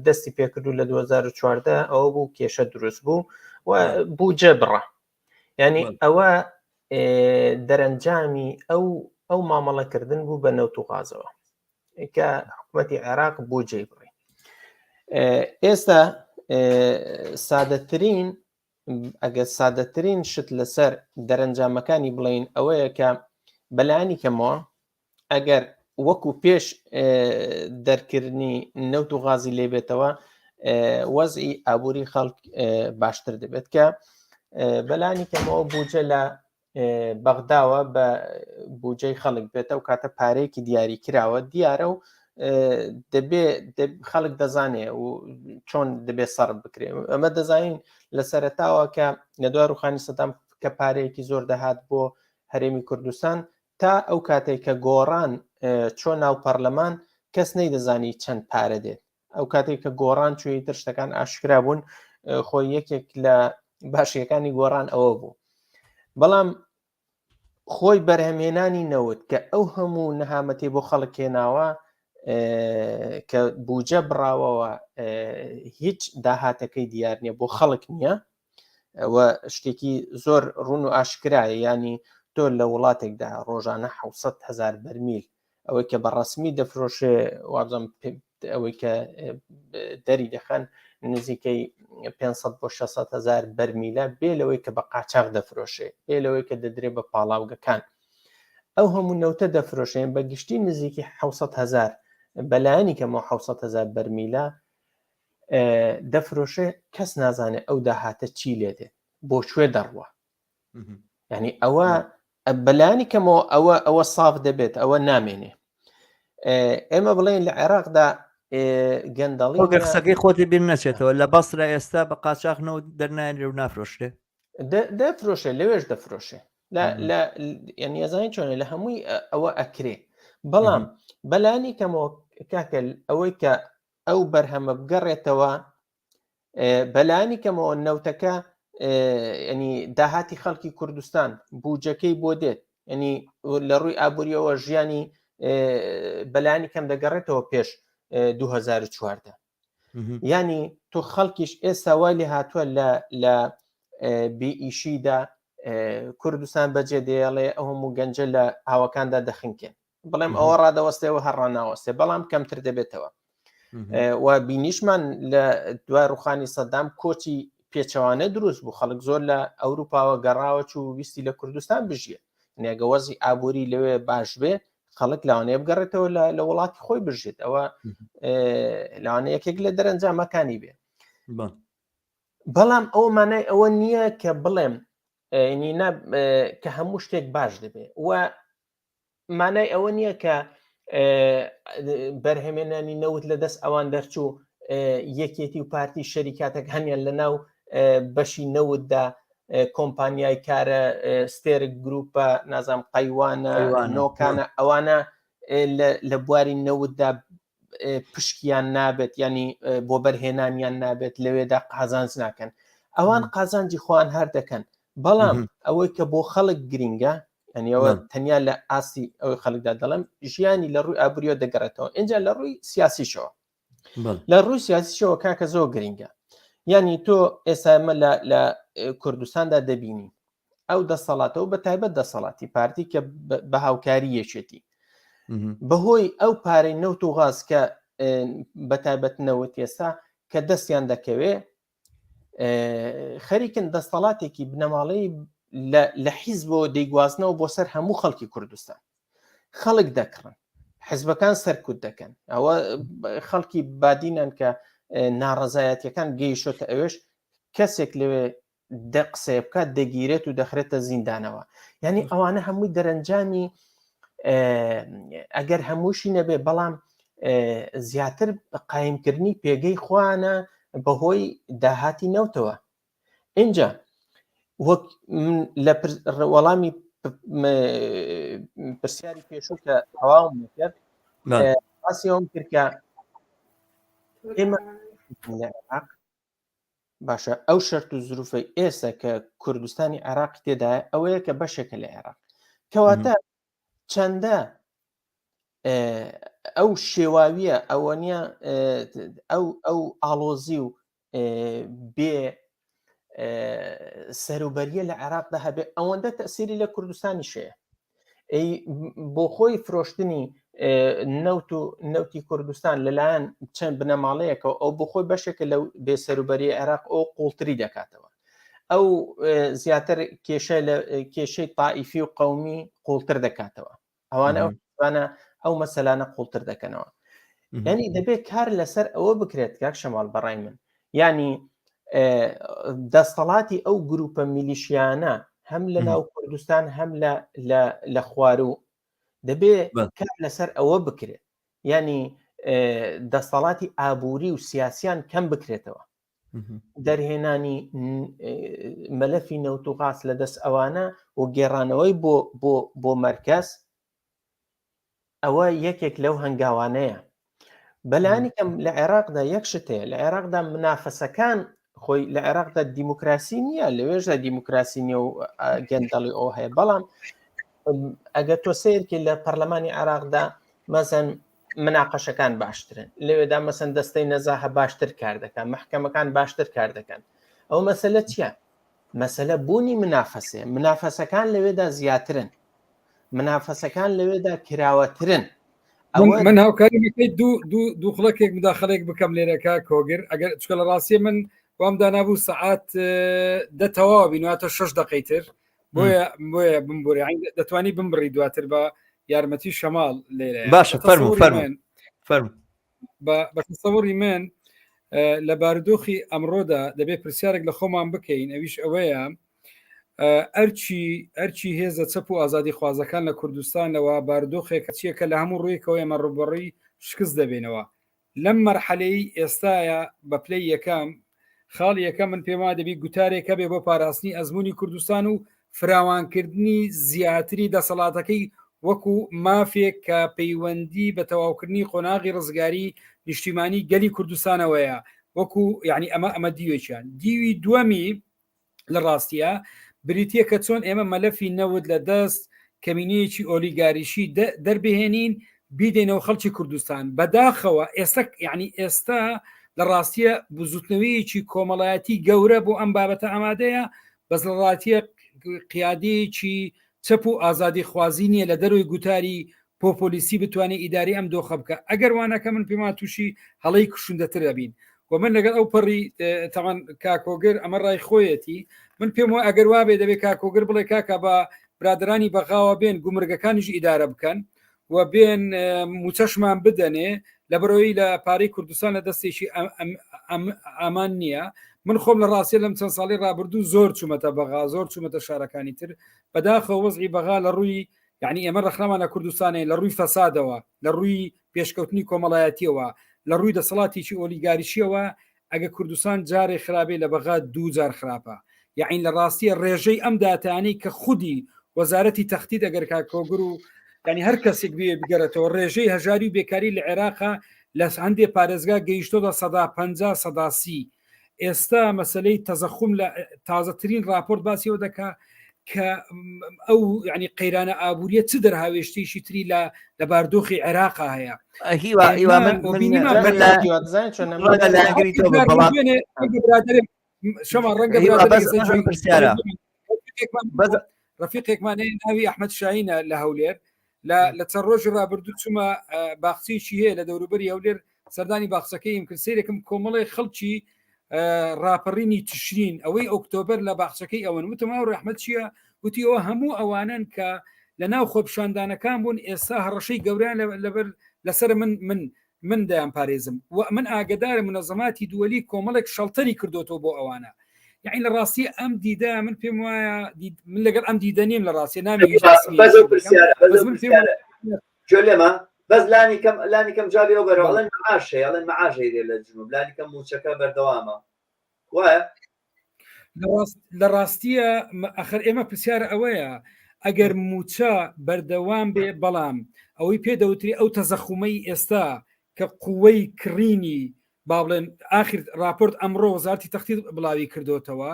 Speaker 2: دەستی پێکرد و لە 2014 ئەوە بوو کێشە دروست بوو و بوو جێ بڕە ینی ئەوە دەرەنجامی ئەو ئەو مامەڵەکردن بوو بە نەوت و غازەوە کە حکوومەتی عێراق بۆ جێ بڕی ئێستا سادەترین ئەگەر سادەترین شت لەسەر دەرەنجامەکانی بڵین ئەوەیە کە بەلانی کەمەوە ئەگەر وەکو پێش دەرکردنی نەوت و غازی لێبێتەوە وەزی ئابووری خەڵک باشتر دەبێت کە بەلانی کەمەوە بوجە لە بەغداوە بە بودجەی خەڵک بێتە و کاتە پارەیەکی دیاری کراوە دیارە و دەبێ خەڵک دەزانێ و چۆن دەبێ سەر بکرێ ئەمە دەزانین لە سەرتاوە کە لە دوای ڕوخانی سەدام کە پارەیەکی زۆر دەهات بۆ هەرێمی کوردستان تا ئەو کاتێک کە گۆڕان چۆ ناو پەرلەمان کەس نەیدەزانی چەند پارە دێت ئەو کاتێک کە گۆڕان چووی تر شتەکان ئاشکرا بوون خۆی یەکێک لە باشیەکانی گۆڕان ئەوە بوو بەڵام خۆی بەرهەمێنانی نەوت کە ئەو هەموو نەهامەتی بۆ خەڵک هێناوە کە بوجە بڕاوەوە هیچ داهاتەکەی دیار نییە بۆ خەڵک نییە ئەوە شتێکی زۆر ڕوون و ئاشکرایە ینی تۆ لە وڵاتێکدا ڕۆژانە 600 هزار بەرمیل ئەوەی کە بە ڕسمی دەفرۆشێ وابزانم ئەوەی کە دەری دەخەن نزیکەی 500 بۆ 600 هزار بەرمیلە بێ لەوەی کە بە قاچاغ دەفرۆشێ بێ لەوەی کە دەدرێ بە پاڵاوگەکان ئەو هەموو نەوتە دەفرۆشێن بە گشتی نزیکی 600 هزار بەلایەنی کەمەوە 600 هزار بەرمیلە دەفرۆشێ کەس نازانێ ئەو داهاتە چی لێ دێت بۆ کوێ دەڕوە ینی ئەوە بەلانی کەمەوە ئەوە ئەوە ساف دەبێت ئەوە نامێنێ ئێمە بڵێن لە عێراقدا گەندەڵی
Speaker 1: قسەکەی خۆتی بیر نەچێتەوە لە بەسرە ئێستا بە قاچاخنەوە دەرنایێ و نافرۆشرێ
Speaker 2: دەفرۆشێ لەوێش دەفرۆشێ لە یعنی ئەزانین چۆنە لە هەمووی ئەوە ئەکرێ بەڵام بەلانی کەمەوە کاکە ئەوەی کە ئەو بەرهەمە بگەڕێتەوە بەلانی کەمەوە نەوتەکە ینی داهاتی خەڵکی کوردستان بوجەکەی بۆ دێت ینی لە ڕووی ئابووریەوە ژیانی بەلانی کەم دەگەڕێتەوە پێش 2014 ینی تۆ خەڵکیش ئێستا وای لێ هاتووە لە لە بێئیشیدا کوردستان بەجێ دێڵێ ئەو هەموو گەنجە لە ئاوەکاندا دەخنکێن بڵێم ئەوە ڕادەوەستێەوە هەر ڕناوەستێ بەڵام کەمتر دەبێتەوە و بینیشمان لە دوای ڕوخانی سەدام کۆچی پێچەوانە دروست بوو خەڵک زۆر لە ئەوروپاوە گەڕاوە چوو ویستی لە کوردستان بژیە نێگە وەزی ئابووری لەوێ باش بێ خەڵک لەوانەیە بگەڕێتەوە لە وڵاتی خۆی بژێت ئەوە لەوانە یەکێک لە دەرەنجامەکانی بێ بەڵام ئەو مانای ئەوە نییە کە بڵێم کە هەموو شتێک باش دەبێ و مانای ئەوە نییە کە بەرهەمێنانی نەوت لە دەست ئەوان دەرچوو یەکێتی و پارتی شەریکاتەکانیان لە ناو بەشی نەوتدا کۆمپانیای کارە ستێرک گروپە نازام قەیوانە نۆکانە ئەوانە لە بواری نەوتدا پشکیان نابێت ینی بۆ بەرهێنانیان نابێت لەوێدا قازانج ناکەن ئەوان قازانجی خۆیان هەر دەکەن. بەڵام ئەوەی کە بۆ خەڵک گرینگە ئەنیەوە تەنیا لە ئاستی ئەوەی خەڵکدا دەڵێم ژیانی لە ڕووی ئابووریەوە دەگەڕێتەوە اینجا لە ڕووی سیاسیشەوە لە ڕووی سیاسیشەوە کاکە زۆر گرینگە یعنی تۆ ئێستا ئمە لە کوردستاندا دەبینی ئەو دەسەڵاتەوە بە تایبەت دەسەڵاتی پارتی کە بە هاوکاری یەکێتی بەهۆی ئەو پارەی نەوت و غاز کە بە تایبەت نەوت ئێستا کە دەستیان دەکەوێ خەریکن دەستەڵاتێکی بنەماڵەی لە حیزبەوە دەیگوازنەوە بۆ سەر هەموو خەڵکی کوردستان خەڵک دەکڕن حزبەکان سەرکوت دەکەن ئەوە خەڵکی بادینان کە ناڕەزایەتیەکان گەیشتە ئەوێش کەسێک لەوێ دە قسەیە بکات دەگیرێت و دەخرێتە زیندانەوە یعنی ئەوانە هەمووی دەرەنجامی ئەگەر هەمووشی نەبێ بەڵام زیاتر قایمکردنی پێگەی خۆیانە بەهۆی داهاتی نەوتەوە اینجا وەک لە وەڵامی پرسیاری پێشوو کە تەواوم کرد باسی ئەوم کرد کە ئێمە لە عێراق باشە ئەو شەرت و زروفەی ئێستا کە کوردستانی عێراق تێدایە ئەوەیە کە بەشێکە لە عێراق کەواتە چەندە ئەو شێواویە ئەوە نییە ئەو ئەو ئاڵۆزی و بێ سەروبەریە لە عێراقدا هەبێ ئەوەندە تەسیری لە کوردستانی شەیە ئەی بۆ خۆی فرۆشتنی نەوت و نەوتی کوردستان لەلایەن چەند بنەماڵەیەکەوە ئەو بۆ خۆی بەشێکە لەو بێسەروبەری عێراق ئەو قوڵتری دەکاتەوە ئەو زیاتر کێشە لە کێشەی تائیفی و قومی قوڵتر دەکاتەوە ئەوانە ئەو ئەوانە ئەو مەسەلانە قوڵتر دەکەنەوە ینی دەبێت کار لەسەر ئەوە بکرێت کاک شەماڵ بەڕای من ینی دەستەڵاتی ئەو گروپە میلیشیانە هەم لە ناو کوردستان هەم لە خواروو دەبێ کار لەسەر ئەوە بکرێت ینی دەسەڵاتی ئابووری و سیاسیان کەم بکرێتەوە دەرهێنانی مەلەفی نەوت و غاز لە دەست ئەوانە و گێڕانەوەی بۆ بۆ بۆ مەرکەز ئەوە یەکێک لەو هەنگاوانەیە بەلانی کەم لە عێراقدا یەک شت هەیە لە عێراقدا منافەسەکان خۆی لە عێراقدا دیموکراسی نییە لەوێژدا دیموکراسی نییە و گەندەڵی ئەو هەیە بەڵام ئەگەر تۆ سیرکی لە پەرلەمانی عێراقدا مەزن مناقەشەکان باشترن لەوێدا مەسەن دەستەی نەزاهە باشتر کار دەکەن محکەمەکان باشتر کار دەکەن ئەو مەسەلە چییە مەسەلە بوونی منافەسێ منافەسەکان لەوێدا زیاترن منافەسەکان لەوێدا کراوەترن
Speaker 3: من هاوکاری بکەیت دوو دوو دوو خڵەکێک مداخلێک بکەم لێرەکە کۆگر ئەگەر چکە لە ڕاستیە من وام دانابوو سەعات دە تەواو بیناتە شش دقەی تر بۆیە بۆیە بمبوری دەتوانی بمبڕی دواتر بە یارمەتی شەماڵ لێرە
Speaker 1: باشە فەرمو فەرمو فەرمو
Speaker 3: بە تەسەوڕی من لە بارودۆخی ئەمڕۆدا دەبێت پرسیارێک لە خۆمان بکەین ئەویش ئەوەیە ئەرچی ئەرچی هێزە چەپ و ئازادی خوازەکان لە کوردستانەوە بارودۆخێک چیەکە لە هەموو ڕوویەکەوە ئێمە ڕوبەڕی شکست دەبینەوە لەم مەرحەلەی ئێستایا بە پلەی یەکەم خاڵی یەکەم من پێم وایە دەبی گوتارێک هەبێ بۆ پاراستنی ئەزموونی کوردستان و فراوانکردنی زیاتری دەسەڵاتەکەی وەکو مافێک کە پەیوەندی بە تەواوکردنی قۆناغی ڕزگاری نیشتیمانی گەلی کوردستانەوەیە وەکو یعنی ئەمە ئەمە دیوێکیان دیوی دووەمی لە ڕاستیە بریتە کە چۆن ئێمە مەلەفی نەوت لە دەست کەمینەیەکی ئۆلیگاریشی دەربهێنین بیدەینەوە خەڵکی کوردستان بەداخەوە ئێستا یعنی ئێستا لە ڕاستیە بزوتنەوەیەکی کۆمەڵایەتی گەورە بۆ ئەم بابەتە ئامادەیە بەس لە ڕاتیە قیادەیەکی چەپ و ئازادی خوازی نییە لە دەروی گوتاری پۆپۆلیستی بتوانێت ئیداری ئەم دۆخە بکە ئەگەر وانەکە من پێمان تووشی هەڵەی کوشندەتر دەبین و من لەگەڵ ئەو پەڕی تەمان کاکۆگر ئەمە ڕای خۆیەتی من پێم وە ئەگەر وابێ دەبێت کاکۆگر بڵێ کاکە بە برادرانی بەغاوە بێن گومرگەکانیش ئیدارە بکەن و بێن موچەشمان بدەنێ لە بەرەوەی لە پارەی کوردستان لە دەستێکی ئامان نییە من خۆم لە ڕاستیە لەم چەند ساڵی ڕابردوو زۆر چوومەتە بەغا زۆر چوومەتە شارەکانی تر بەداخەوە وەزعی بەغا لە ڕووی یعنی ئێمە ڕەخنەمان لە کوردستانێ لە ڕووی فەسادەوە لە ڕووی پێشکەوتنی کۆمەڵایەتیەوە لە ڕووی دەسەڵاتێکی ئۆلیگاریشیەوە ئەگە کوردستان جارێ خراپێ لە بەغا دوو جار خراپە یعین لە ڕاستیە ڕێژەی ئەم داتانەی کە خودی وەزارەتی تەختید ئەگەر کاکۆگر و ینی هەر کەسێک بێ بگەرێتەوە ڕێژەی هەژاری و بێکاری لە عێراقا لە هەندێ پارێزگا گەیشتۆتە سەدا 50 سەدا سی. ئێستا مەسلەی تەزەخوم لە تازەترین راپۆرت باسیەوە دەکا کە ئەو ینی قەیرانە ئابووریە چ دەرهاوێشتیشی تری لە لە باردۆخی عێراقا هەیە
Speaker 1: هیوا هیوا من
Speaker 3: شەما ڕەنگە پرسیارە ڕفیقێکمان ناوی ئەحمد شاهینە لە هەولێر لە چەند ڕۆژی ڕابردوو چوومە باخچەیەکی هەیە لە دەوروبەری هەولێر سەردانی باخچەکەیم کرد سیرێکم کۆمەڵی خەڵکی ڕاپەڕینی تشرین ئەوەی ئۆکتۆبەر لە باخچەکەی ئەوەن وتم ئەو ڕەحمەت چییە وتی ئەوە هەموو ئەوانن کە لە ناو خۆپشاندانەکان بوون ئێستا هەڕەشەی گەوریان لەبەر لەسەر من من من دەیان پارێزم و من ئاگدارم منەزەماتی دووەلی کۆمەڵێک شەڵتەری کردوتەوە بۆ ئەوانە یعنی لە ڕاستی ئەم دیدە من پێم وایە من لەگەڵ ئەم دیدە نیم لە ڕاستی نامی
Speaker 1: لێمە بەس لانی کەم لانی کەم جوابی ئەو بەرەوە ئەڵێن معاش هەیە ئەڵێن معاش هەیە لە جنوب لانی کەم موچەکە بەردەوامە وایە
Speaker 3: لە ڕاستیە ئەخر ئێمە پرسیارە ئەوەیە ئەگەر موچە بەردەوام بێ بەڵام ئەوەی پێ دەوتری ئەو تەزەخومەی ئێستا کە قوەی کڕینی با بڵێن ئاخر راپۆرت ئەمڕۆ وەزارتی تەختی بڵاوی کردوتەوە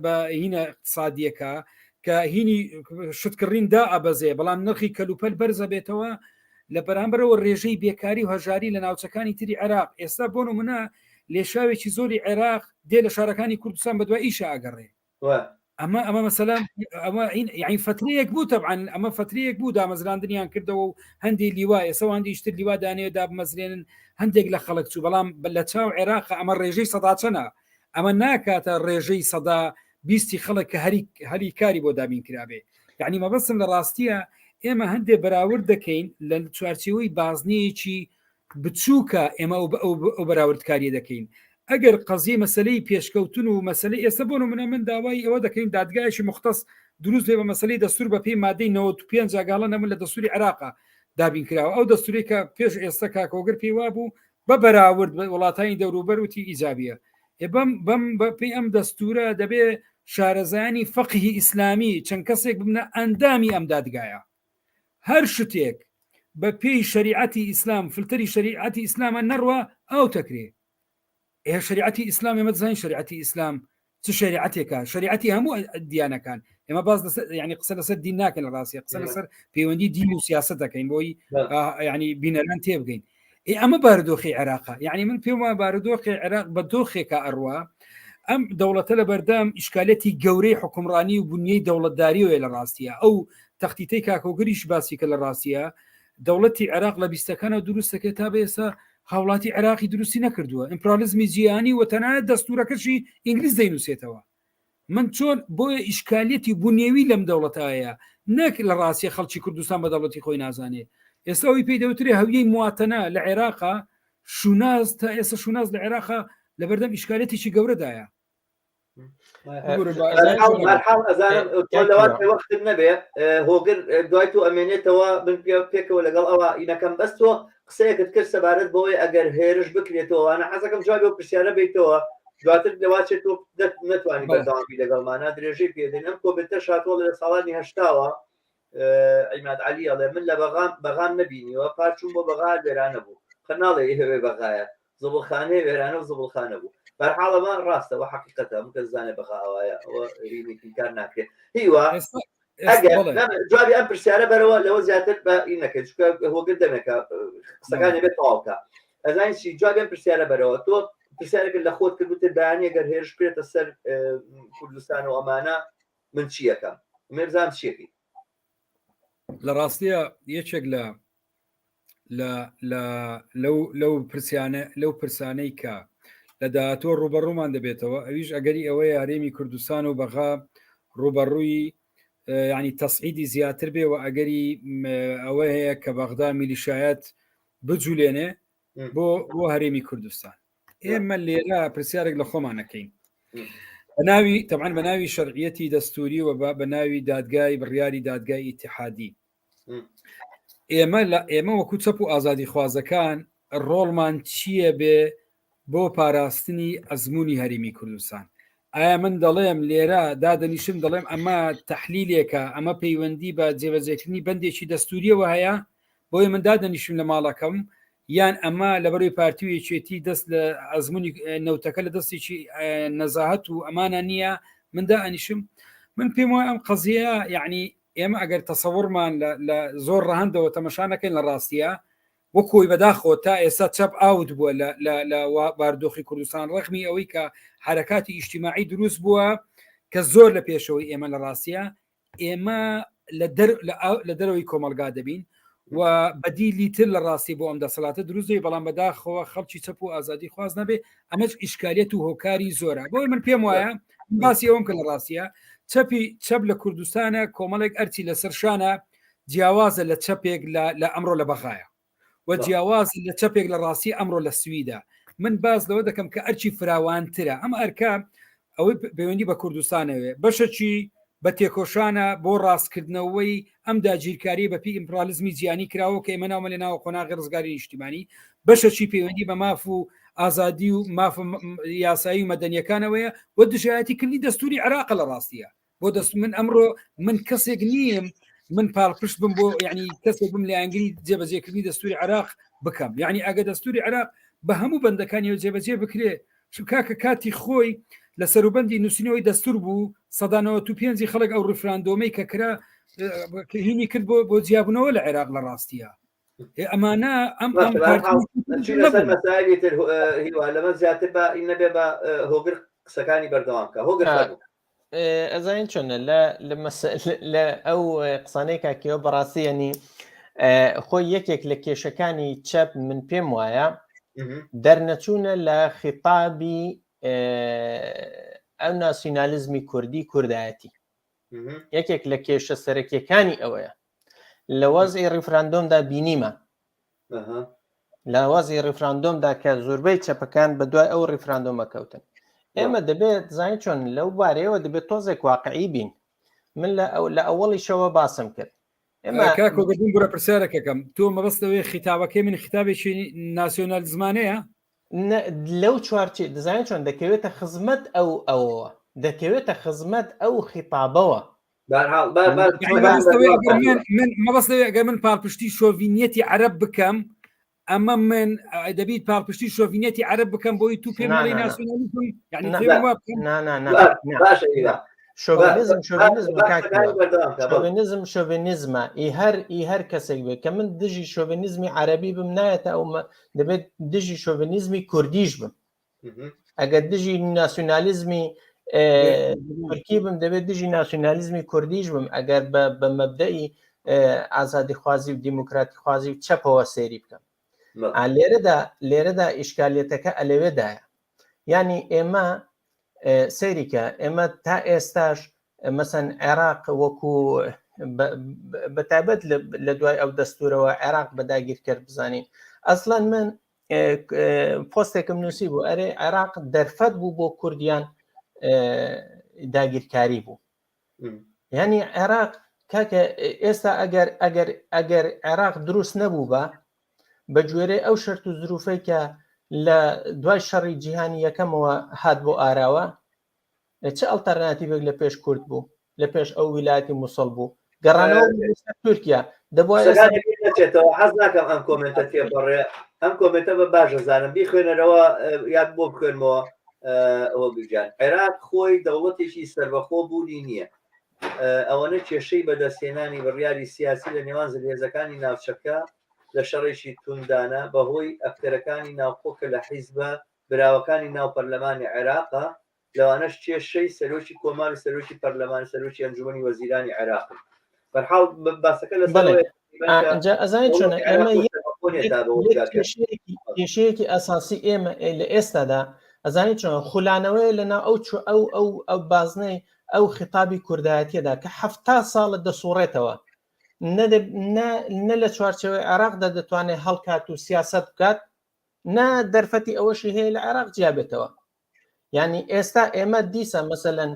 Speaker 3: بە هینە اقتصادیەکە کە هینی شتکڕین دا ئەبەزێ بەڵام نرخی کەلوپەل بەرزە بێتەوە لە بەرامبەرەوە ڕێژەی بێکاری و هەژاری لە ناوچەکانی تری عێراق ئێستا بۆ نمونە لێشاوێکی زۆری عێراق دێ لە شارەکانی کوردستان بەدوای ئیشە ئەگەڕێ ئەمە ئەمە مەسەلا ئەمە یعنی فترەیەک بوو تەبعەن ئەمە فترەیەک بوو دامەزراندنیان کردەوە و هەندێک لیوا ئێستا هەندیشتر لیوا دانێ دابمەزرێنن هەندێک لە خەڵک چوو بەڵام لە چاو عێراق ئەمە ڕێژەی سەداچەنە ئەمە ناکاتە ڕێژەی سەدا بیستی خەڵک کە هەری هەلی کاری بۆ دابین کرابێ یعنی مەبەستم لە ڕاستیە ئێمە هەندێک بەراورد دەکەین لە چوارچێوەی بازنەیەکی بچووکە ئێمە ئەو بەراوردکاریە دەکەین ئەگەر قەزیە مەسلەی پێشکەوتن و مەسلەی ئێستا بۆ منە من داوای ئەوە دەکەین دادگایکی مختص دروست بێ بە مەسلەی دەستور بە پێی مادەی 95 ئاگاڵە نەمن لە دەستوری عێراقا دابین کراوە ئەو دەستوری کە پێش ئێستا کاکۆگر پێی وابوو بە بەراورد بە وڵاتانی دەوروبەر وتی ئیجابیە بەم بەم بەپێی ئەم دەستورە دەبێ شارەزایانی فەقهی ئیسلامی چەند کەسێک ببنە ئەندامی ئەم دادگایە هەر شتێک بە پێی شەریعەتی ئیسلام فلتەری شەریعەتی ئیسلامە نەڕوا ئاو تەکرێ ئێ شەریعەتی ئیسلام ئێمە دەزانین شەریعەتی ئیسلام چ شەریعەتێکە شەریعەتی هەموو دیانەکان ئێمە باز لەسەر ینی قسە لەسەر دین ناکەن لە ڕاستە قسە لەسەر پەیوەندی دین و سیاست دەکەین بۆی ینی بینەران تێبگەین ئێ ئەمە بارودۆخی عێراقە یعنی من پێم وایە بارودۆخی عێراق بە دۆخێکە ئەڕوا ئەم دەوڵەتە لە بەردەم ئیشکالەتی گەورەی حکومڕانی و بنیەی دەوڵەتداریەوەی لە ڕاستیە ئەو تەختیتەی کاکۆگریش باسی کە لە ڕاستیە دەوڵەتی عێراق لە بیستەکانەوە دروستەکە تا بە ئێستا هاوڵاتی عێراقی دروستی نەکردووە ئیمپرالیزمی جیهانی و تەنانەت دەستورەکەشی ئینگلیز دەینووسێتەوە من چۆن بۆیە ئیشکالیەتی بنیەوی لەم دەوڵەتایە نەک لە ڕاستیە خەڵکی کوردستان بە دەوڵەتی خۆی نازانێ ئێستا ئەوی پێی دەوترێ هەویەی مواتەنە لە عێراقا شوناس تا ئێستا شوناس لە عێراقا لەبەردەم ئیشکالەتێکی گەورەدایە
Speaker 1: وەختم نەبێ هۆگر دوای تۆ ئەمێنێتەوە من پێکەوە لەگەڵ ئەوە ئینەکەم بەس تۆ قسەیەکت کرد سەبارەت بەوەی ئەگەر هێرش بکرێتەوە ئەنا حەزەکەم جوابی ئەو پرسیارە بیتەوە دواتر لەواچێت تۆ نەتوانی بەردەوامی لەگەڵمانە درێژەی پێدەین ئەم کۆبێتە شاتۆڵ لە ساڵانی هەشتاوە عیماد علی ئەڵێ من لە بەغام بەغام نەبینیوە پار چوون بۆ بەغا وێرانە بوو قەناڵێ هەوێ بەغایە زبڵخانەیە وێرانە و زبڵخانە بوو بەرحاڵەمە ڕاستە وە حقیقەتە من کەس زانێ بەغا ئەوایە ئەوە هینێکی کار ناکرێت هیوا ئەگەر جوابی ئەم پرسیارە بەرەوە لەوە زیاتر بە ئی نەکەی چونکە هۆگر دەمێکە قسەکانی بێت تەواوکە ئەزانین چی جوابی ئەم پرسیارە بەرەوە تۆ پرسیارێکت لە خۆت کرد وتت بەیانی ئەگەر هێرش بکرێتە سەر کوردستان و ئەمانە من چیەکەم من بزانم چیەکەی
Speaker 3: لە ڕاستیە یەکێک لە لە لە لەو لەو پرسیانە لەو پرسانەی کە لە داهاتوە ڕوبەڕوومان دەبێتەوە ئەویش ئەگەری ئەوەیە هەرێمی کوردستان و بەغا ڕوبەڕووی ینی تەسعیدی زیاتر بێ و ئەگەری ئەوە هەیە کە بەغدا میلیشایەت بجولێنێ بۆ بۆ هەرێمی کوردستان ئێمە لێرە پرسیارێک لە خۆمان نەکەین بەناوی تەعاان بە ناوی شەرعیەتی دەستوری و بە ناوی دادگای بڕیاری دادگای ئیتحادی ئێمە لە ئێمە وەکو چەپ و ئازادی خوازەکان ڕۆڵمان چییە بێ بۆ پاراستنی ئەزمموی هەرێمی کوردستان ئایا من دەڵێم لێرە دادەنیشم دەڵێم ئەمە تەحلیلێکە ئەمە پەیوەندی بە جێبەجێکردنی بەندێکی دەستوریەوە هەیە بۆیە من دادەنیشم لە ماڵەکەم یان ئەمە لەبەروی پارتی و یەکێتی دەست لە ئەزمموی نەوتەکە لە دەستێکی نەزاهەت و ئەمانە نییە مندا ئەنیشم من پێم وایە ئەم قەزیە یعنی ئێمە ئەگەر تەسەوڕمان لە زۆر ڕەهەندەوە تەمەشا نەکەین لە ڕاستیە وەکۆی بەداخەوە تا ئێستا چەپ ئاوت بووە لە باردۆخی کوردستان ڕەخمی ئەوەی کە حرەکاتی ئیجتیماعی دروست بووە کە زۆر لە پێشەوەی ئێمە لە ڕاستیە ئێمە لە دەرەوەی کۆمەلگا دەبین و بەدیلی تر لە ڕاستی بۆ ئەم دەسەڵاتە دروست دەبێت بەڵام بەداخەوە خەڵکی چەپ و ئازادی خواز نەبێ ئەمەش ئیشکالیت و هۆکاری زۆرە بۆی من پێم وایە باسی ئەوم کە لە ڕاستیە چەپی چەپ لە کوردستانە کۆمەڵێک ئەرچی لەسەر شانە جیاوازە لە چەپێک لە ئەمڕۆ لە بەغایە و جیاواز لە چەپێک لە ڕاستی ئەمڕۆ لە سویدا من باز لەوە دەکەم کە ئەرچی فراوانترە ئەم ئەرکە ئەوەی پەیوەندی بە کوردستانەوێ بەشەکی بە تێکۆشانە بۆ ڕاستکردنەوەی ئەم داگیرکاری بەپی ئیمپرالیزمی جیانی کراوە کە ئێمە ناومە لە ناوە قۆناغی ڕزگاری نیشتیمانی بەشەکی پەیوەندی بە ماف و ئازادی و ماف یاسایی و مەدەنیەکانەوەیە و دژایەتی کردنی دەستوری عێراق لە ڕاستیە بۆ دەست من ئەمڕۆ من کەسێک نیم من پاڵپشت بم بۆ یعنی کەسێک بم لایەنگری جێبەجێکردنی دەستوری عراق بکەم یعنی ئەگە دەستوری عراق بە هەموو بەندەکانی و جێبەجێ بکرێ کاکە کاتی خۆی لە سەروبەندی نووسینەوەی دەستور بوو سەدانەوە تو پێنجی خەڵک ئەو ڕفراندۆمەی کە کرا هینی کرد بۆ بۆ جیابوونەوە لە عێراق لە ڕاستیە ئەمانە ئەم
Speaker 1: تر هیوا لەمە زیاتر بە نەبێ بە هۆگر قسەکانی بەردەوام کە هۆگر
Speaker 2: ئەزانین چۆنە لە لە ئەو قسانەی کاکیەوە بەڕاستی ینی خۆی یەکێک لە کێشەکانی چەپ من پێم وایە دەرنەچوونە لە خیتابی ئەو ناسیونالیزمی کوردی کوردایەتی یەکێک لە کێشە سەرەکیەکانی ئەوەیە لە وەزی ڕیفراندۆمدا بینیمان لە وەزی ڕیفراندۆمدا کە زۆربەی چەپەکان بە دوای ئەو ڕیفراندۆمە کەوتن ئێمە دەبێت زانین چۆن لەو بارەیەوە دەبێت تۆزێک واقعی بین من لە ئەو لە ئەوەڵیشەوە باسم کرد
Speaker 3: ئێمە کاکۆ بەدون بورە پرسیارەکەکەم تۆ مەبەستەوەی خیتابەکەی من خیتابێکی ناسیۆنالیزمانەیە
Speaker 2: لەو چوارچێ دەزانین چۆن دەکەوێتە خزمەت ئەو ئەوەوە دەکەوێتە خزمەت ئەو خیتابەوە
Speaker 3: مەبەستەوەی ئەگەر من پاڵپشتی شۆڤینیەتی عەرەب بکەم ئەمە من دەبیت پاڵپشتی شۆڤینیەتی عەرەب بکەم بۆی تو پێم بڵێی ناسیۆنالیزم یعنی پێم وا بکەم
Speaker 2: نا نا نا شۆڤینیزم شۆڤینیزم شۆڤینیزم شۆڤینیزمە ئی هەر ئی هەر کەسێک بێت کە من دژی شۆڤینیزمی عەرەبی بم نایەتە ئەو دەبێت دژی شۆڤینیزمی کوردیش بم ئەگەر دژی ناسیونالیزمی تورکی بم دەبێت دژی ناسیونالیزمی کوردیش بم ئەگەر بە مەبدەئی ئازادیخوازی و دیموکراتی خوازی و چەپەوە سەیری بکەم لێرەدا لێرەدا ئیشکالیەتەکە ئەلەوێدایە یعنی ئێمە سەیریکە ئێمە تا ئێستاش مەسەن عێراق وەکو بە تایبەت لە دوای ئەو دەستورەوە عێراق بە داگیرکەر بزانین ئەسڵەن من پۆستێکم نووسی بوو ئەرێ عێراق دەرفەت بوو بۆ کوردیان داگیرکاری بوو ینی عێراق کاکە ئێستا ئەگەر ئەگەر ئەگەر عێراق دروست نەبوو بە بە گوێرەی ئەو شەرت و زروفەی کە لە دوای شەڕی جیهانی یەکەمەوە هات بۆ ئاراوە چ ئەڵتەرناتیڤێک لە پێش کورد بوو لە پێش ئەو ویلایەتی موسڵ بوو گەڕانەوە تورکیا
Speaker 1: دەبووە حەز ناکەم ئەم کۆمنتە تێپەڕێ ئەم کۆمنتە بە باش زانم بیخوێنەرەوە یاد بۆ بخوێنمەوە هۆگرجان عێراق خۆی دەوڵەتێکی سەربەخۆ بوونی نییە ئەوەنە کێشەی بەدەستهێنانی بڕیاری سیاسی لە نێوان زلهێزەکانی ناوچەکە لە شەڕێکی توندانە بەهۆی ئەکتەرەکانی ناوخۆ کە لە حیزبە براوەکانی ناو پەرلەمانی عێراقە، لەوانەش کێشەی سەرۆکی کۆمار و سەرۆکی پەرلەمان، سەرۆکی ئەنجومەنی وەزیرانی عێراقن. بەرحاڵ باسەکە لەسەر
Speaker 2: بەڵێ ئەوەیە ئەزانین چۆنە ئێمە کێشەیەکی ئەساسی ئێمە لە ئێستادا ئەزانین چۆن خولانەوەی لەنا ئەو ئەو ئەو ئەو بازنەی ئەو خیتابی کوردایەتیەدا کە حەفتا ساڵە دەسوڕێتەوە نە لە چوارچێوەی عێراقدا دەتوانێت هەڵکات و سیاست بکات نە دەرفەتی ئەوەشی هەیە لە عێراق جیابێتەوە یعنی ئێستا ئێمە دیسە مەسەەن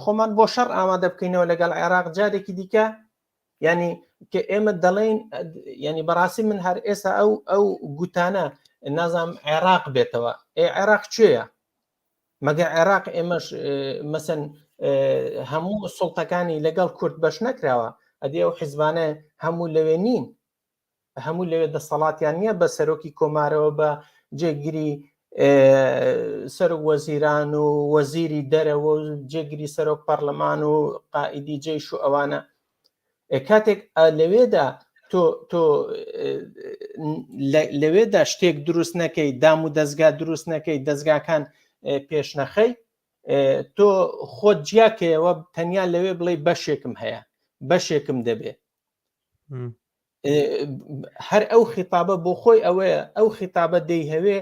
Speaker 2: خۆمان بۆ شەڕ ئامادە بکەینەوە لەگەڵ عێراق جارێکی دیکە ینی کە ئێمە دەڵێن ینی بەڕاستی من هەر ئێستا ئەو ئەو گوتانە نازام عێراق بێتەوە ئێ عێراق کوێیە مەگە عێراق ئێمەش مەسەن هەموو سڵتەکانی لەگەڵ کورد بەش نەکراوە ئەدی ئەو حیزبانە هەموو لەوێ نین. هەموو لەوێ دەسەڵاتیان نییە بە سەرۆکی کۆمارەوە بە جێگری سەرۆک وەزیران و وەزیری دەرەوە و جێگری سەرۆک پەرلەمان و قائیدی جەیش و ئەوانە کاتێک لەوێدا تۆ تۆ لەوێدا شتێک دروست نەکەی دام و دەستگا دروست نەکەی دەستگاکان پێش نەخەی تۆ خۆت جیاکەیەوە تەنیا لەوێ بڵێ بەشێکم هەیە بەشێکم دەبێ هەر ئەو خیتابە بۆ خۆی ئەوەیە ئەو خیتابە دەیهەوێ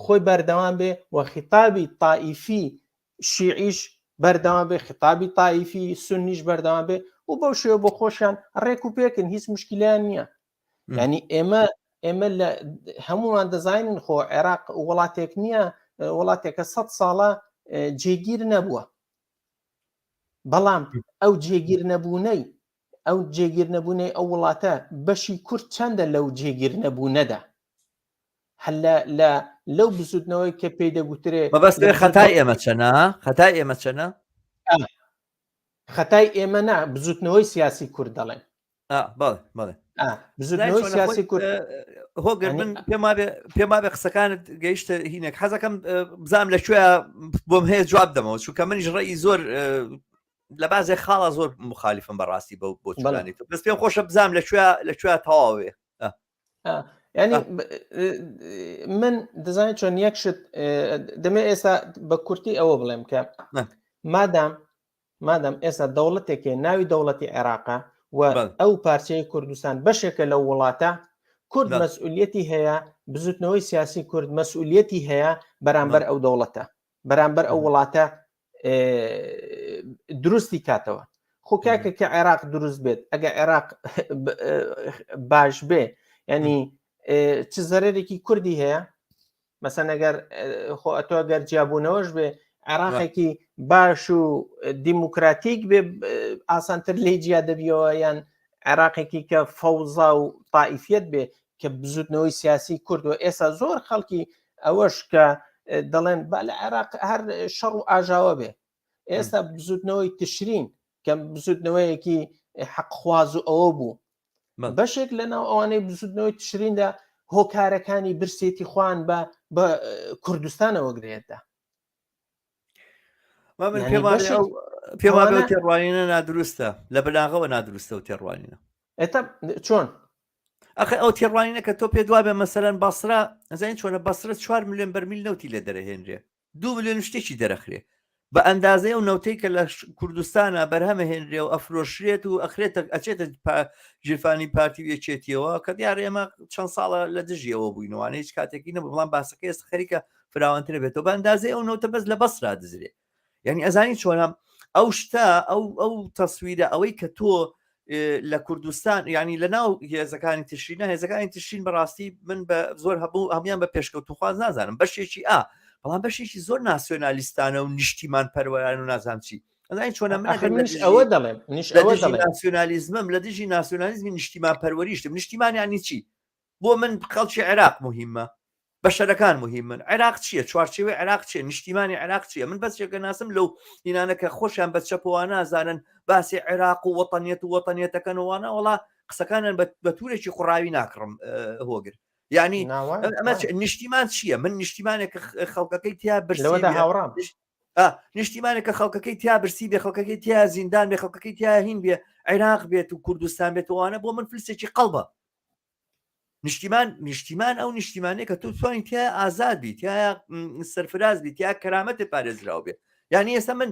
Speaker 2: خۆی بەردەوام بێ و خیتابی تائیفی شیعیش بەردەوام بێ خیتابی تائیفی سنیش بەردەوام بێ و بەو شێوە بۆ خۆشیان ڕێک و پێکن هیچ مشکلیان نییە ینی ئێمە ئێمە لە هەمومان دەزانین خۆ عێراق وڵاتێک نییە وڵاتێکە سە ساڵە جێگیر نەبووە بەڵام ئەو جێگیر نەبوونەی ئەو جێگیر نەبوونەی ئەو وڵاتە بەشی کورد چەندە لەو جێگیر نەبوونەدا هەر لە لەو بزوتنەوەی کە پێی دەگوترێ
Speaker 1: مەبەست خەتای ئێمە چەنە خەتای ئێمە چەنە
Speaker 2: خەتای ئێمە نا بزوتنەوەی سیاسی کورد دەڵێن
Speaker 1: بزوتنەوەی سیاسی کورد هۆگر من پێم وابێ قسەکانت گەیشتە هینێک حەزەکەم بزانم لە کوێ بۆم هەیە جواب دەمەوە چونکە منیش ڕێی زۆر لە بازێ خاڵە زۆر مخالفم بەڕاستی بەو بۆچوانی تۆ بەس پێم خۆشە بزانم لە کوێ لە کوێ تەواوێ
Speaker 2: ینی من دەزانین چۆن یەک شت دەمێ ئێستا بە کورتی ئەوە بڵێم کە مادام مادام ئێستا دەوڵەتێکێ ناوی دەوڵەتی عێراقا و ئەو پارچەی کوردستان بەشێکە لەو وڵاتە کورد مەسئولیەتی هەیە بزوتنەوەی سیاسی کورد مەسئولیەتی هەیە بەرامبەر ئەو دەوڵەتە بەرامبەر ئەو وڵاتە دروستی کاتەوە خۆ کاکە کە عێراق دروست بێت ئەگە عێراق باش بێ ینی چ زەرێکی کوردی هەیە مەسەن ئەگەر خۆ ئەتۆ گەر جیابوونەوەش بێ عێراقێکی باش و دیموکراتیک بێ ئاسانتر لی جیا دەبیەوە یان عێراقێکی کە فەوزا و تائیفیت بێ کە بزوتنەوەی سیاسی کورد و ئێستا زۆر خەڵکی ئەوەش کە دەڵێن با لە عێراق هەر شەڕ و ئاژاوە بێ ئێستا بزوتنەوەی تشرین کە بزوتنەوەیەکی حەقخواز و ئەوە بوو بەشێک لە ناو ئەوانەی بزوتنەوەی تشریندا هۆکارەکانی برسێتی خوان بە بە کوردستانەوە گرێتدا
Speaker 1: پێم تێڕوانینە نادروستە لە بناغەوە نادروستە و تێڕوانینە
Speaker 2: ئێتا چۆن؟
Speaker 1: ئەخە ئەو تێڕوانینە کە تۆ پێ دوابێ مەسەرەن بەسرە ئەزانین چۆنە بەسرە 4 میلیۆن بەرمیل نەوتی لێ دەرەهێنرێ دو میلیۆن شتێکی دەرەخرێ بە ئەندازەی ئەو نەوتەی کە لە کوردستانە بەرهەمە هێنرێ و ئەفرۆشرێت و ئەخرێتە ئەچێتە ژیرفانی پارتی و یەکێتیەوە کە دیار ئێمە چەند ساڵە لە دژیەوە بووینەوانە هیچ کاتێکی نەبوو بەڵام باسەکە ئێستا خەریکە فراوانترە بێتەوە بە ئەندازەی ئەو نەوتە بەس لە بەسرا دزرێ یعنی ئەزانی چۆنە ئەو شتە ئەو ئەو تەسویرە ئەوەی کە تۆ لە کوردستان ینی لە ناو هێزەکانی تشرینە هێزەکانی تشرین بەڕاستی من بە زۆر هەبوو هەموان بە پێشکەوتوخواز نازانم بەشێکی ئا بەڵام بەشێکی زۆر ناسیۆنالیستانە و نیشتیمان پەروەران و نازانم چی ئەزانی چۆنە من
Speaker 2: منیش ئەوە دەڵێم منیش ئەوە دەڵێم
Speaker 1: ناسیۆنالیزمم لە دژی ناسیۆنالیزمی نیشتیمان پەروەریشتم نیشتیمان یانی چی بۆ من خەڵکی عێراق مهمە بەشەرەکان مهمن عێراق چییە چوارچێوەی عێراق چیە نیشتیمانی عێراق چییە من بەس شێکە ناسم لەو هینانە کە خۆشیان بە چەپەوە نازانن باسی عێراق و وەتەنیەت و وەتەنیەتەکەنەوەوانە وڵا قسەکانیان بە تورێکی قڕاوی ناکڕم هۆگر یعنی ئەمە نیشتیمان چییە من نیشتیمانێک خەڵکەکەی تیا
Speaker 2: برسەوەدا هاوڕام
Speaker 1: نیشتیمانێک کە خەڵکەکەی تیا برسی بێ خەڵکەکەی تیا زیندان بێ خەڵکەکەی تیا هین بێ عێراق بێت و کوردستان بێتوانە بۆ من فلسێکی قەڵبە نیشتیمان نیشتیمان ئەو نیشتیمانەیە کە تۆ توانی تیا ئازاد بی تیا سەرفراز بی تیا کەرامەتت پارێزراو بێ یعنی ئێستا من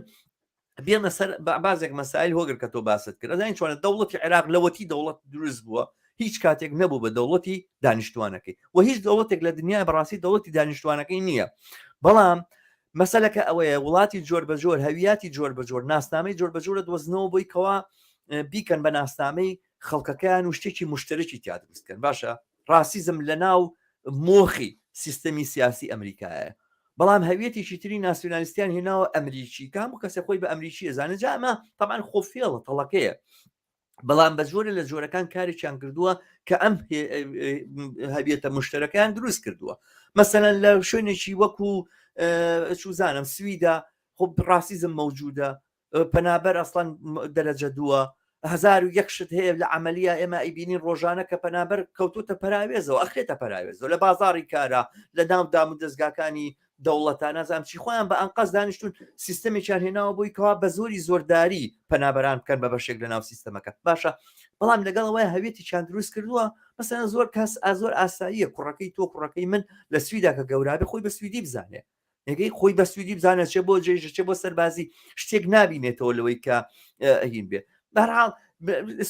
Speaker 1: بێمە سەر بازێک مەسایل هۆگر کە تۆ باست کرد ئەزانین چۆنە دەوڵەتی عێراق لەوەتی دەوڵەت دروست بووە هیچ کاتێک نەبوو بە دەوڵەتی دانیشتوانەکەی و هیچ دەوڵەتێک لە دنیا بەڕاستی دەوڵەتی دانیشتوانەکەی نییە بەڵام مەسەلەکە ئەوەیە وڵاتی جۆر بە جۆر هەویاتی جۆر بە جۆر ناسنامەی جۆر بە جۆرە دۆزنەوە بۆی کەوا بیکەن بە ناسنامەی خەڵکەکەیان و شتێکی مشتەرەکی تیا دروست کەن باشە ڕاسیزم لە ناو مۆخی سیستەمی سیاسی ئەمریکایە بەڵام هەویەتێکی تری ناسیۆنالیستیان هێناوە ئەمریکی کە هەموو کەسێ خۆی بە ئەمریکی ئەزانێ جا ئەمە تەبعەن خۆ فێڵە تەڵەکەیە بەڵام بە جۆرە لە جۆرەکان کارێکیان کردووە کە ئەم هەبێتە مشتەرەکەیان دروست کردووە مەسەلەن لە شوێنێکی وەکو چوزانم سویدا خۆ ڕاسیزم مەوجودە پەنابەر ئەسڵەن دەرەجە دووە. 1001 شت هەیە لە عملیە ئێمە ئەیبینین ڕۆژانە کە پەنابەر کەوتوتە پەراوێزەوە ئەخرێتە پەراوێزەوە لە بازاڕی کارا لە ناو دام و دەستگاکانی دەوڵەتە نازانم چی خۆیان بە ئەنقەست دانیشتون سیستەمێکیان هێناوە بۆی کەوا بە زۆری زۆرداری پەنابەران بکەن بە بەشێک لە ناو سیستەمەکە باشە بەڵام لەگەڵ ئەوەی هەوێتیان دروست کردووە مەسەلەن زۆر کەس ئازۆر ئاساییە کوڕەکەی تۆ کوڕەکەی من لە سویدا کە گەورابێ خۆی بە سویدی بزانێ یەکەی خۆی بە سویدی بزانێت چێ بۆ جێژە چێ بۆ سەربازی شتێک نابینێتەوە لەوەی کە هین بێ بەرحاڵ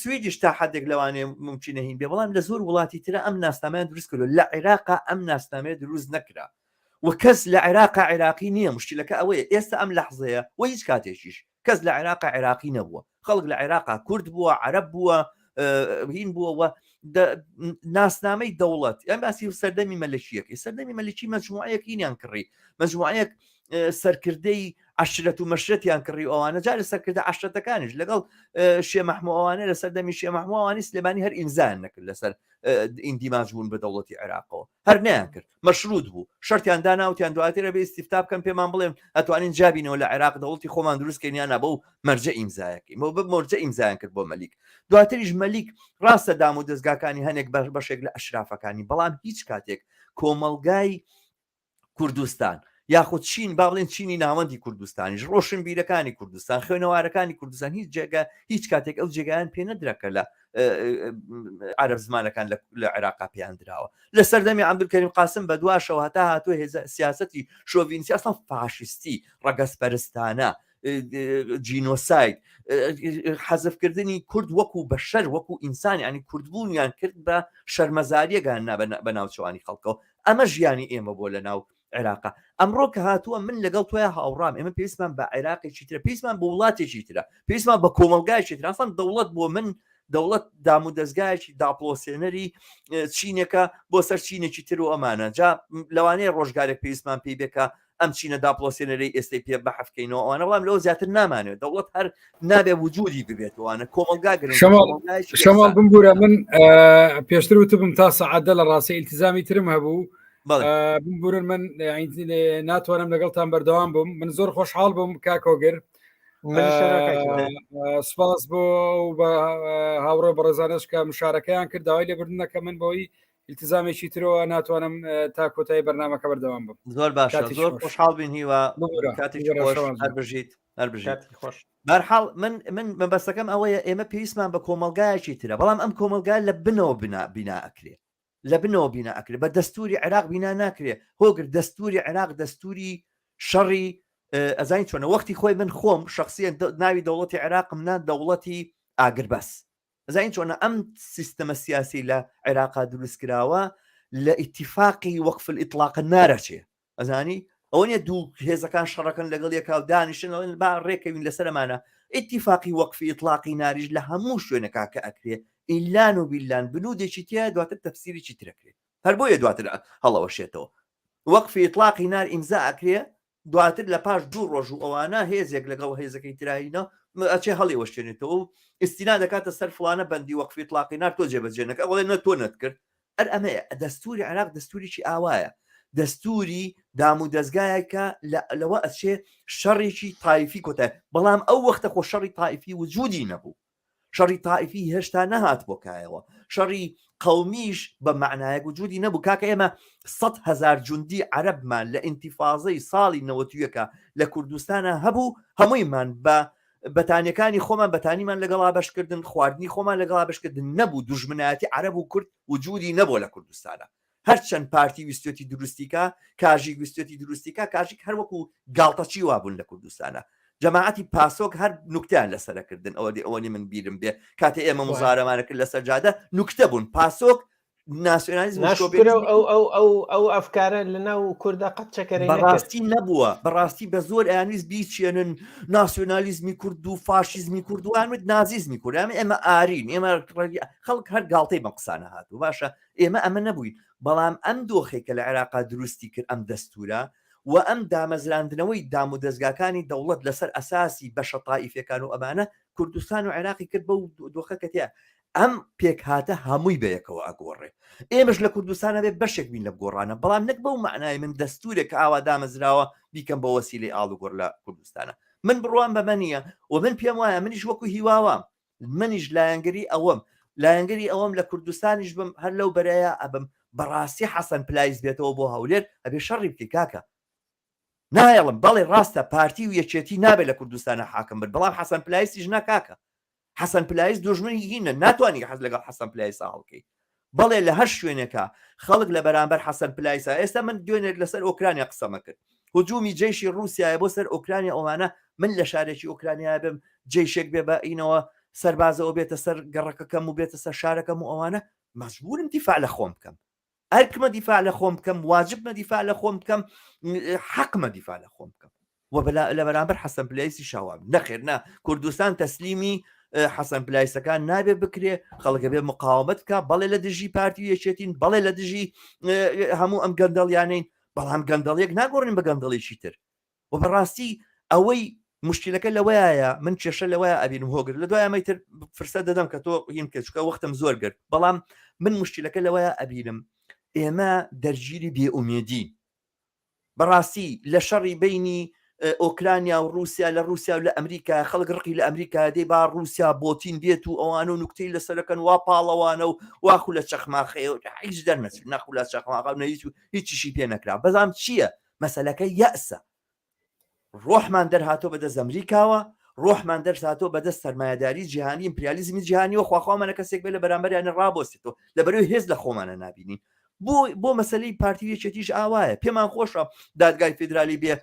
Speaker 1: سویدیش تا حدێک لەوانەیە ممکنە هین بێ بەڵام لە زۆر وڵاتی ترە ئەم ناسنامەیان دروست کردو لە عێراقا ئەم ناسنامەیە دروست نەکرا و کەس لە عێراقا عێراقی نییە مشکلەکە ئەوەیە ئێستا ئەم لەحزەیە و هیچ کاتێکیش کەس لە عێراقا عێراقی نەبووە خەڵک لە عێراقا کورد بووە عەرەب بووە هین بووە و ناسنامەی دەوڵەت یان باسی سەردەمی مەلەکیەکەی سەردەمی مەلکی مەجموعەیەک هینیان کڕی مەجموعەیەک سەرکردەی عشرەت و مەشرەتیان کڕی ئەوانە جارە سەرکردە عشرەتەکانیش لەگەڵ شێ مەحموو ئەوانە لە سەردەمی شێ مەحموو ئەوانی سلێمانی هەر ئیمزایان نەکرد لەسەر ئیندیماج بوون بە دەوڵەتی عێراقەوە هەر نیان کرد مەشروط بوو شەرتیان دانا وتیان دواتر ئەبێ ئیستیفتا بکەن پێمان بڵێن ئەتوانین جابینەوە لە عێراق دەوڵەتی خۆمان دروست کەین یان نا بەو مەرجە ئیمزایەکەی بۆ بە مەرجە ئیمزایان کرد بۆ مەلیک دواتریش مەلیک ڕاستە دام و دەزگاکانی هەنێک بەش بەشێک لە ئەشرافەکانی بەڵام هیچ کاتێک کۆمەڵگای کوردستان یاخود چین با بڵێن چینی ناوەندی کوردستانیش ڕۆشنبیرەکانی کوردستان خوێنەوارەکانی کوردستان هیچ جێگا هیچ کاتێک ئەو جێگایان پێ نەدرا کە لە عەرەب زمانەکان لە عێراقا پێیان دراوە لە سەردەمی عەبدولکەریم قاسم بەدواشەوە هەتا هاتووە هێزە سیاسەتی شۆڤینسی ئەسڵەن فاشیستی ڕەگەزپەرستانە جینۆساید حەزفکردنی کورد وەکو بەشەر وەکو ئینسان ینی کوردبوونیان کرد بە شەرمەزاریەکان بە ناوچوانی خەڵکەوە ئەمە ژیانی ئێمە بۆ لە ناو عێراقا ئەمڕۆ کە هاتووە من لەگەڵ تۆیا هاوڕام ئێمە پێویستمان بە عێراقێکی ترە پێویستمان بە وڵاتێکی ترە پێویستمان بە کۆمەڵگایەکی ترە ئەسڵەن دەوڵەت بۆ من دەوڵەت دام و دەستگایەکی داپڵۆسێنەری چینێکە بۆ سەر چینێکی تر و ئەمانە جا لەوانەیە ڕۆژگارێک پێویستمان پێی بێ کە ئەم چینە داپڵۆسێنەرەی ئێستەی پێ بەحەفکەینەوە ئەوانە بەڵام لەوە زیاتر نامانەوێت دەوڵەت هەر نابێ وجودی ببێت وانە کۆمەڵگا گرنگە
Speaker 3: شەماڵ
Speaker 1: کۆمەڵگایەکی
Speaker 3: شەماڵ
Speaker 1: یەکسان
Speaker 3: بمبورە من پێشتر وتبم تا سەعات دە لە ڕاستی ئیلتیزامی ترم هەبوو ببورن من ناتوانم لەگەڵتان بەردەوام بووم من زۆر خۆشحاڵ بووم کاکۆگر سپاس بۆ بە هاوڕێ بەڕێزانش کە مشارەکەیان کرد داوای لێبردنەکە من بۆی التزامێکی ترەوە ناتوانم تا کۆتایی بەرنمەکە بەردەوام بم
Speaker 1: زۆر باشە زۆر خۆشحاڵ بین هیوا کاتێکی خۆش هەر بژیت هەر بژیت خۆش بەرحاڵ من من مەبەستەکەم ئەوەیە ئێمە پێویستمان بە کۆمەلگایەکی ترە بەڵام ئەم کۆمەلگا لە بنەوە بنا بینا ئەکرێ لە بنەوە بینا ئەکرێ بە دەستوری عێراق بینا ناکرێ هۆگر دەستوری عێراق دەستوری شەڕی ئەزانی چۆنە وەختی خۆی من خۆم شخصیان ناوی دەوڵەتی عێراقم نا دەوڵەتی ئاگربەس ئەزانی چۆنە ئەم سیستەمە سیاسی لە عێراقا دروست کراوە لە ئیتیفاقی وەقف الئیطلاق نارەچێ ئەزانی ئەوە نیە دوو هێزەکان شەڕەکەن لەگەڵ یەکا و دانیشن ئەڵێن با ڕێکەوین لەسەرمانە ئیتیفاقی وەقفی ئیطلاقی ناریش لە هەموو شوێنەکە کە ئەکرێ ئیلان و بیلان بنودێکی تیا دواتر تەفسیرێکی ترەکرێ هەر بۆیە دواتر هەڵەوەشێتەوە وەقفی ئیطلاقی نار ئیمزا ئەکرێ دواتر لە پاش دوو ڕۆژ و ئەوانە هێزێک لەگەڵ هێزەکەی ترایینە ئەچێ هەڵی وەشێنێتەوە و ئیستینا دەکاتە سەر فڵانە بەندی وەقفی ئیطلاقی نار تۆ جێبەجێ نەکە ئەڵێ نە تۆ نەتکرد ئەر ئەمەیە دەستوری عێراق دەستوریی ئاوایە دەستوری دام و دەستگایەکە لەوە ئەچێ شەڕێکی تایفی کۆتای بەڵام ئەو وەختە خۆ شەڕی تایفی وجودی نەبوو شەڕی تائیفی هێشتا نەهات بۆ کایەوە شەڕی قەومیش بە معنایەک وجودی نەبوو کاکە ئێمە هزار جوندی عەرەبمان لە ئینتیفازەی ساڵی نەوەتویەکە لە کوردستانە هەبوو هەموویمان بە بەتانیەکانی خۆمان بەتانیمان لەگەڵا بەشکردن خواردنی خۆمان لەگەڵا بەشکردن نەبوو دوژمنایەتی عەرەب و کورد وجودی نەبوو لە کوردستانە هەرچەند پارتی ویستێتی دروستیکا کاژیک ویستێتی دروستیکا کاژیک هەر وەکو گاڵتەچی وابوون لە کوردستانە جەماعەتی پاسۆک هەر نوکتیان لەسەرەکردن ئەوە دێ ئەوەنی من بیرم بێ کاتێ ئێمە مزارەمانە کرد لەسەر جادە نوکتە بوون پاسۆک ناسیۆنالیزم و شۆڤێنیزمی
Speaker 2: ئەو ئەو ئەو ئەو ئەفکارە لە ناو کووردا قەت چەکەرەی نەکرد.
Speaker 1: بەڕاستی نەبووە بەڕاستی بە زۆر ئەیانویست بیچێنن ناسیۆنالیزمی کورد و فاشیزمی کورد و ئەیانوت نازیزمی کورد ئەمە ئێمە ئارین ئێمە خەڵک هەر گاڵتەی بەم قسانە هاتوو باشە ئێمە ئەمە نەبووین بەڵام ئەم دۆخێک کە لە عێراقا دروستی کرد ئەم دەستورە و ئەم دامەزراندنەوەی دام و دەزگاکانی دەوڵەت لەسەر ئەساسی بەشە تائیفەکان و ئەمانە کوردستان و عێراقی کرد بەو دۆخە کە تیا ئەم پێکهاتە هەمووی بەیەکەوە ئەگۆڕێ ئێمەش لە کوردستان ئەبێ بەشێک بین لەم گۆڕانە بەڵام نەک بەو مەعنای من دەستورێک کە ئاوا دامەزراوە بیکەم بە وەسیلەی ئاڵوگۆڕ لە کوردستانە من بڕوام بەمە نییە و من پێم وایە منیش وەکو هیواوام. منیش لایەنگری ئەوەم لایەنگری ئەوەم لە کوردستانیش بم هەر لەو بەرەیە ئەبم بەڕاستی حەسەن پلایس بێتەوە بۆ هەولێر ئەبێ شەڕی بکەی کاکە نایەڵم بەڵێ ڕاستە پارتی و یەکێتی نابێت لە کوردستانە حاکم بن بەڵام حەسەن پلایسیش نا کاکە حەسەن پلایس دوژمنی هینە ناتوانانی حەز لەگەڵ حەسەن پلایسا هەڵکەی بەڵێ لە هەر شوێنێکە خەڵک لە بەرامبەر حەسەن پلایسا ئێستا من دوێنێک لەسەر ئۆکرانیا قسەمە کرد هجومی جەیشی ڕووسایە بۆ سەر ئۆکرانیا ئەوانە من لە شارێکی ئۆکرانیا بم جەیشێک بێ بە ئینەوە سەربازەوە بێتە سەر گەڕەکەکەم و بێتە سەر شارەکەم و ئەوانە مەجبورم دیفاع لە خۆم بکەم ئەرکمە دیفاع لە خۆم بکەم واجبمە دیفاع لە خۆم بکەم حەقمە دیفاع لە خۆم بکەم و لە بەرامبەر حەسەن پلایسی شاوام نەخێر نا کوردستان تەسلیمی حەسەن پلایسەکان نابێ بکرێ خەڵکە بێ مقاومەت بکە بەڵێ لە دژی پارتی و یەکێتین بەڵێ لە دژی هەموو ئەم گەندەڵیانین بەڵام گەندەڵیەک ناگۆڕین بە گەندەڵێکی تر و بەڕاستی ئەوەی مشکلەکە لەوەیە من کێشە لەوەیە ئەبینم هۆگر لە دوای ئەمەی تر فرسە دەدەم کە تۆ هین کە چکە وەختم زۆر گرت بەڵام من مشکلەکە لەوەیە ئەبینم ئێمە دەرگیری بێئومێدی بەڕاستی لە شەڕی بینی ئۆکرانیا و رووسیا لە رووسیا و لە ئەمریکا خەڵک ڕقی لە ئەمریکا دێ با رووسیا بۆتین بێت و ئەوانە و نوکتەی لەسەرەکەن وا پاڵەوانە و واخو لە چەخماخەیە و هیچ دەرنەچوو نەخو لە چەخماخە و نە هیچ و هیچیشی پێ نەکرا بەزام چییە مەسەلەکە یەئسە ڕۆحمان دەرهاتۆ بەدەست ئەمریکاوە ڕۆحمان دەرهاتۆ بەدەست سەرمایەداری جیهانی ئیمپریالیزمی جیهانیەوە خواخوامانە کەسێک بێ لە بەرامبەریانە ڕابۆستێتەوە لە بەرەوەی هێز لە خۆمانە نابینین بۆ بۆ مەسلەی پارتی و یەکێتیش ئاوایە پێمان خۆشە دادگای فیدرالی بێ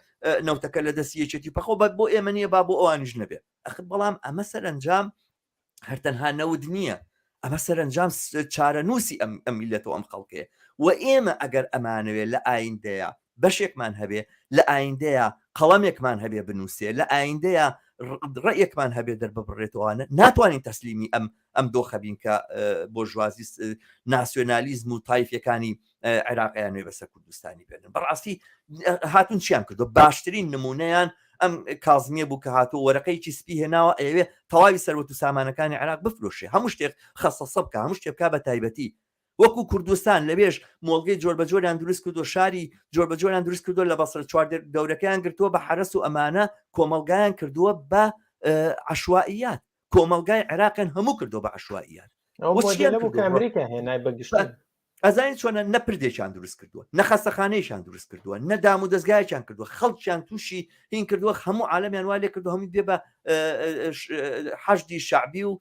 Speaker 1: نەوتەکە لە دەستی یەکێتی پەخۆ بە بۆ ئێمە نییە با بۆ ئەوانیش نەبێ ئەخ بەڵام ئەمە سەرەنجام هەر تەنها نەوت نییە ئەمە سەرەنجام چارەنووسی ئەم ئەم میلەت و ئەم خەڵکەیە و ئێمە ئەگەر ئەمانەوێ لە ئایندەیە بەشێکمان هەبێ لە ئایندەیە قەڵەمێکمان هەبێ بنووسێ لە ئایندەیە ڕێیەکمان هەبێ دەرببڕێتەوانە ناتوانین تەسلیمی ئەم ئەم دۆخە بین کە بۆرژوازی ناسیۆنالیزم و تایفەکانی عێراقیان نوێ بەسەر کوردستانی بێنن بەڕاستی هاتون چیان کردو باشترین نمونەیان ئەم کازمیە بوو کە هاتوو وەرەقەیەکی سپی هێناوە ئەوێ تەواوی سەروەت و سامانەکانی عێراق بفرۆشێ هەموو شتێک خەسەسە بکە هەموو شتێک بکە بە تایبەتی وەکو کوردستان لەوێش مۆڵگەی جۆر بە جۆریان دروست کردو شاری جۆر بە جۆریان دروست کردو لە بەسرە چوار دەورەکەیان گرتووە بە حەرەس و ئەمانە کۆمەڵگایان کردووە بە عشوائیات کۆمەڵگای عێراقیان هەموو کردووە بە عشوائیات
Speaker 2: ئەمریکا هێنای بەگشتی
Speaker 1: ئەزانی چۆنە نە پردێکیان دروست کردووە نە خەستەخانەیەکیان دروست کردووە نە دام و دەستگایەکیان کردووە خەڵکیان تووشی هین کردووە هەموو عالەمیان وا لێ کردو هەمووی بێ بە حەشدی شعبی و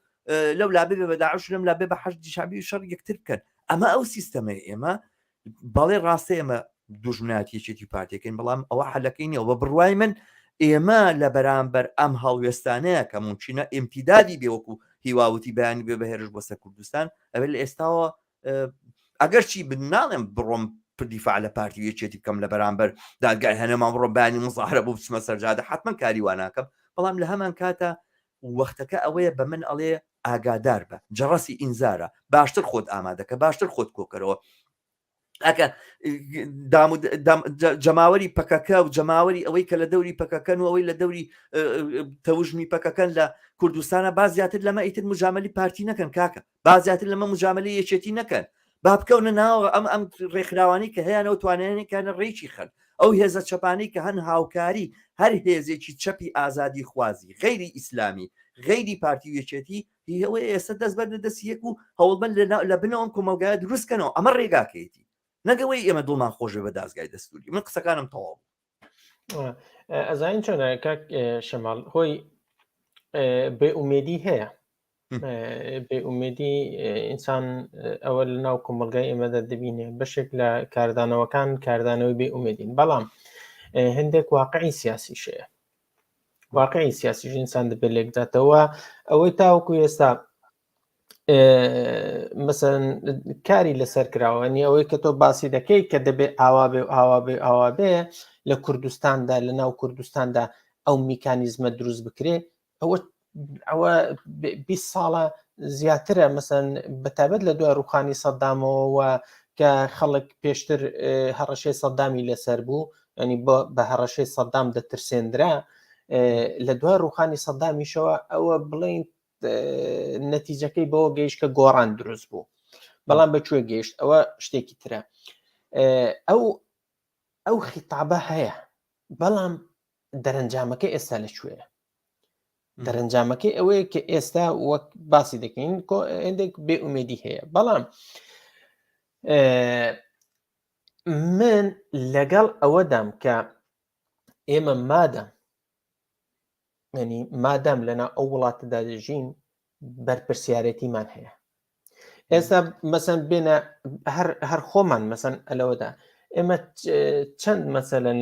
Speaker 1: لەو لا بێ بە داعش لەم لا بێ بە حەشدی شعبی و شەڕ یەکتر بکەن ئەمە ئەو سیستەمەی ئێمە بەڵێ ڕاستە ئێمە دوژمنایەتی یەکێتی پارتیەکەین بەڵام ئەوە حەلەکەی نییە بە بڕوای من ئێمە لە بەرامبەر ئەم هەڵوێستانەیە کە ممکنە ئیمتیدادی بێ وەکو هیواوتی بەیانی بێ بە هێرش بۆ سەر کوردستان ئەوێ لە ئێستاوە ئەگەر چی ناڵێم بڕۆم دیفاع لە پارتی و یەکێتی بکەم لە بەرامبەر دادگای هەنەما بڕۆم بەیانی مزاهرە بۆ بچمە سەرجادە حتمما کاری وا ناکەم بەڵام لە هەمان کاتە وەختەکە ئەوەیە بە من ئەڵێ ئاگادار بە جەڕەسی ئینزارە باشتر خۆت ئامادەکە باشتر خۆت کۆکەرەوە ئەکە جەماوەری پەکەکە و جەماوەری ئەوەی کە لە دەوری پەکەکەن و ئەوەی لە دەوری تەوژمی پەکەکەن لە کوردستانە با زیاتر لەمە ئیتر مجاملی پارتی نەکەن کاکە با زیاتر لەمە مجاملی یەکێتی نەکەن با بکەونە ناوە ئەم ئەم ڕێکخراوانی کە هەیەەوە توانێنێکانە ڕێکی خەن ئەو هێزە چەپانی کە هەن هاوکاری هەر هێزێکی چەپی ئازادی خوازی غەیری ئیسلامی غەیری پارتی و یەکێتی هی ئەوەیە ئێستا دەست بەرنە دەستی یەک و هەوڵبەن لە بنەوە ئەم کۆمەڵگایە دروست کەنەوە ئەمە ڕێگاکەیەتی نەک ئەوەی ئێمە دڵمان خۆش بێ بە دادگای دەستوری من قسەکانم تەواو
Speaker 2: بوو. ئەزانین چۆنە کاک شەماڵ هۆی بێ ئومێدی هەیە بێ ئومێدی ئینسان ئەوە لە ناو کۆمەلگای ئێمەدا دەبینێ بەشێک لە کاردانەوەکان کاردانەوەی بێ ئومێدین بەڵام هەندێک واقعی سیاسیشەیە واقعی سیاسی ئینسان دەبێت لێکداتەوە ئەوەی تاوەکو ئێستا مەسەن کاری لەسەر کراوە نی ئەوەی کە تۆ باسی دەکەی کە دەبێ ئاوا بێ و ئاوا بێ ئاوا بێ لە کوردستاندا لە ناو کوردستاندا ئەو میکانیزمە دروست بکرێ ئەوە ئەوە 20 ساڵە زیاترە مەسەن بەتابەت لە دوای ڕوخانی سەددامەوە کە خەڵک پێشتر هەڕەشەی سەددامی لەسەر بوو ینی بە هەڕەشەی سەددام دەترسێندرا لە دوای ڕوخانی سەددامیشەوە ئەوە بڵین نەتیجەکەی بەوە گەیشت کە گۆڕان دروست بوو بەڵام بەکوێ گەیشت ئەوە شتێکی ترە ئەو ئەو خیتابە هەیە بەڵام دەرەنجامەکە ئێستا لە کوێیە؟ دەرەنجامەکەی ئەوەیە کە ئێستا وەک باسی دەکەین هێندێک بێ ئومێدی هەیە بەڵام من لەگەڵ ئەوەدام کە ئێمە مادەم ینی مادام لەنا ئەو وڵاتەدا دەژین بەرپرسیارەتیمان هەیە ئێستا مەسەن بێنە هەر خۆمان مەسەن ئەلەوەدا ئێمە چەند مەسەلەن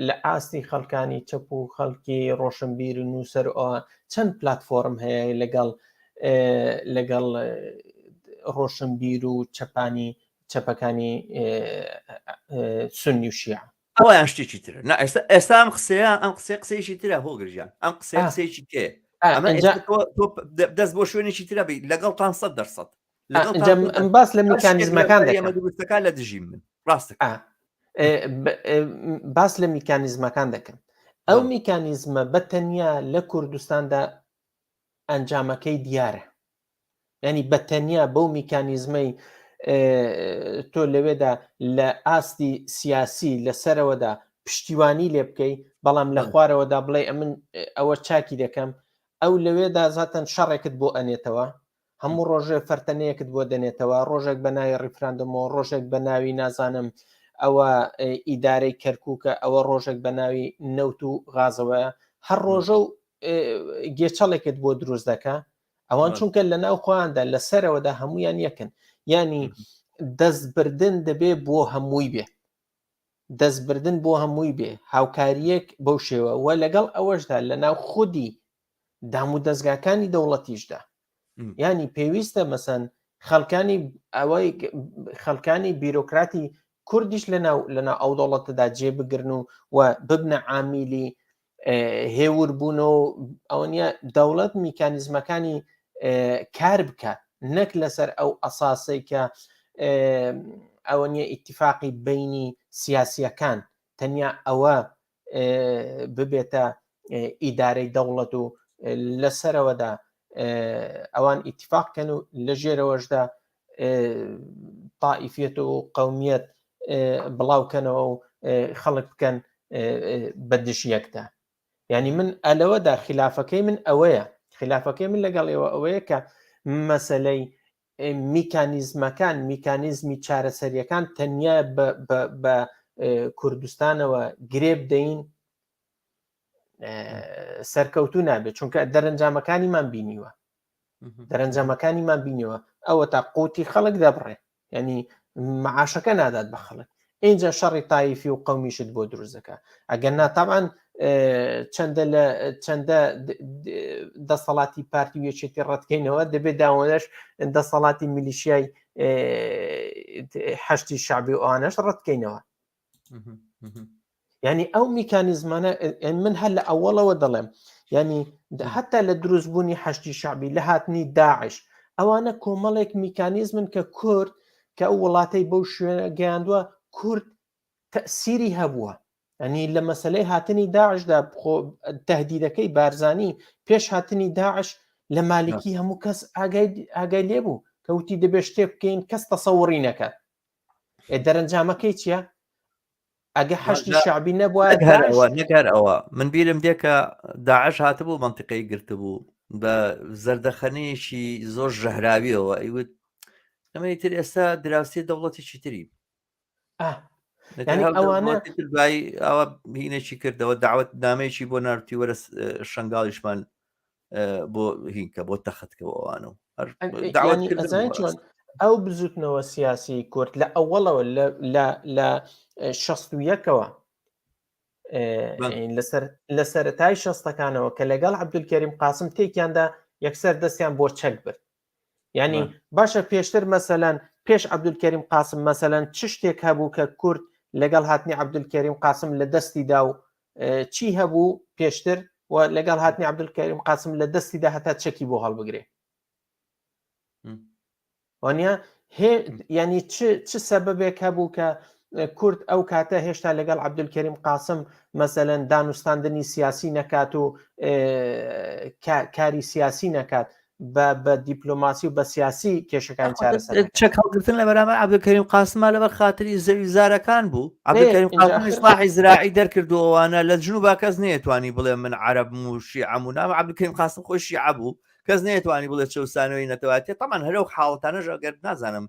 Speaker 2: لە ئاستی خەڵکانی چەپ و خەڵکی ڕۆشنبیر و نووسەر چەند پلتفۆرم هەیە لەگەڵ لەگەڵ ڕۆشنبیر و چەپانی چەپەکانی سنی و شیعە
Speaker 1: ئەویان شتێکی ترە نا ئێستا ئێستا ئەم قسەیە ئەم قسەیە قسەیەکی ترە هۆگرژیان ئەم قسەیە قسەیەکی تێ ئەمە تۆ دەست بۆ شوێنێکی ترە بی لەگەڵتان سە دەرسەد
Speaker 2: ئەم باس لە میکانیزمەکان
Speaker 1: دەکەم دروستەکان لە دژی من ڕاستە
Speaker 2: باس لە میکانیزمەکان دەکەم ئەو میکانیزمە بە تەنیا لە کوردستاندا ئەنجامەکەی دیارە ینی بە تەنیا بەو میکانیزمەی تۆ لەوێدا لە ئاستی سیاسی لە سەرەوەدا پشتیوانی لێ بکەی بەڵام لە خوارەوەدا بڵێ ئەمن ئەوە چاکی دەکەم ئەو لەوێدا زاتەن شەڕێکت بۆ ئەنێتەوە هەموو ڕۆژێ فەرتەنەیەکت بۆ دەنێتەوە ڕۆژێک بە ناوی ڕیفراندۆمەوە ڕۆژێک بە ناوی نازانم ئەوە ئیدارەی کەرکووکە ئەوە ڕۆژێک بە ناوی نەوت و غازەوەیە هەر ڕۆژە و گێچەڵێکت بۆ دروست دەکا ئەوان چونکە لە ناو خۆیاندا لە سەرەوەدا هەمویان یەکن ینی دەستبردن دەبێ بۆ هەمووی بێ دەستبردن بۆ هەمووی بێ هاوکاریەک بەو شێوە و لەگەڵ ئەوەشدا لە ناو خودی دام و دەستگاکانی دەوڵەتیشدا ینی پێویستە مەسەن خەڵکانی ئەوەی خەڵکانی بیرۆکراتی کوردیش لەناو لەناو ئەو دەوڵەتەدا جێ بگرن و و ببنە عامیلی هێور بوونەوە ئەوە نیە دەوڵەت میکانیزمەکانی کار بکات نەک لەسەر ئەو ئەساسەی کە ئەوە نیە ئیتفاقی بینی سیاسیەکان تەنیا ئەوە ببێتە ئیدارەی دەوڵەت و لەسەرەوەدا ئەوان ئیتفاق کەن و لە ژێرەوەشدا تائیفیەت و قومیەت بڵاو کەنەوە و خەڵک بکەن بە دژ یەکدا یعنی من ئەلەوەدا خلافەکەی من ئەوەیە خلافەکەی من لەگەڵ ئێوە ئەوەیە کە مەسلەی میکانیزمەکان میکانیزمی چارەسەریەکان تەنیا بە کوردستانەوە گرێ بدەین سەرکەوتو نابێت چونکە دەرەنجامەکانیمان بینیوە دەرەنجامەکانیمان بینیوە ئەوە تا قوتی خەڵک دەبڕێ ینی معاشەکە نادات بە خەڵک اینجا شەڕی تایفی و قومیشت بۆ دروست دەکە ئەگەر ناتابان چەندە لە چەندە دەسەڵاتی پارتی و یەکێتی ڕەتکەینەوە دەبێت داوەش دەسەڵاتی میلیشیای حەشتی شعبی و ئەوانەش ڕەتکەینەوە ینی ئەو میکانیزمانە من هەر لە ئەوەڵەوە دەڵێم ینی حتا لە دروستبوونی حەشتی شعبی لە هاتنی داعش ئەوانە کۆمەڵێک میکانیزمن کە کورد کە ئەو وڵاتەی بەو شوێنە گەیاندووە کورد تەسیری هەبووە ئەنی لە مەسلەی هاتنی داعشدا خۆ تهدیدەکەی بارزانی پێش هاتنی داعش لە مالکی هەموو کەس ئاگای ئاگای لێبوو کەوتی دەبێ شتێک بکەین کەس تەسەوڕی نەکات دەرەنجامەکەی چییە؟ ئەگە حەشدی شعبی نەبووە
Speaker 1: نەگەر ئەوە من بیرم دێ کە داعش هاتبوو منطقەی گرتبوو بە زەردەخەنەیەکی زۆر ژەهراویەوە ئەیوت ئەمە تر ئێستا دراوسێ دەوڵەتێکی تری
Speaker 2: ئەوانە
Speaker 1: ئەوە هینێکی کردەوە داوت نامەیەکی بۆ نارتی وەرە شنگالیشمان بۆ هینکە بۆ تەختکەوە ئەوانە و
Speaker 2: چۆن ئەو بزوتنەوە سیاسی کورد لە ئەوەڵەوە لە 16یەکەوە لەسەر لە سەرەتای شەستەکانەوە کە لەگەڵ عبدولکەریم قاسم تێکیاندا یەکسەر دەستیان بۆ چەک برد ینی باشە پێشتر مەسەەن پێش عبدولکەریم قاسم مەسەەن چ شتێک هەبوو کە کورد لەگەڵ هاتنی عبدولکەریم قاسم لە دەستی دا و چی هەبوو پێشتر و لەگەڵ هاتنی عبدولکەریم قاسم لە دەستیدا هەتا چەکی بۆ هەڵبگرێ وانە ینی چ سەبەبێک هەبوو کە کورد ئەو کاتە هێشتا لەگەڵ عبدولکەریم قاسم مەسەەن دانوستاندنی سیاسی نەکات و کاری سیاسی نەکات. بە دیپلۆماسی و بە سیاسی کێشەکان چارەسەر
Speaker 1: چەک هەڵگرتن لە بەرامبەر عەبدولکەریم قاسما لەبەر خاتری زەوی زارەکان بوو عەبدولکەریم قاسم ئیسلاحی زراعی دەرکرد و ئەوانە لە جنوبا کەس نەیەتوانی بڵێ من عەرەبم و شیعەم و نام عەبدولکەریم قاسم خۆی شیعە بوو کەس نەیەتوانی بڵێ چەوسانەوەی نەتەوایەتی تەمان هەرەو حاڵەتانەش ئەگەر نازانم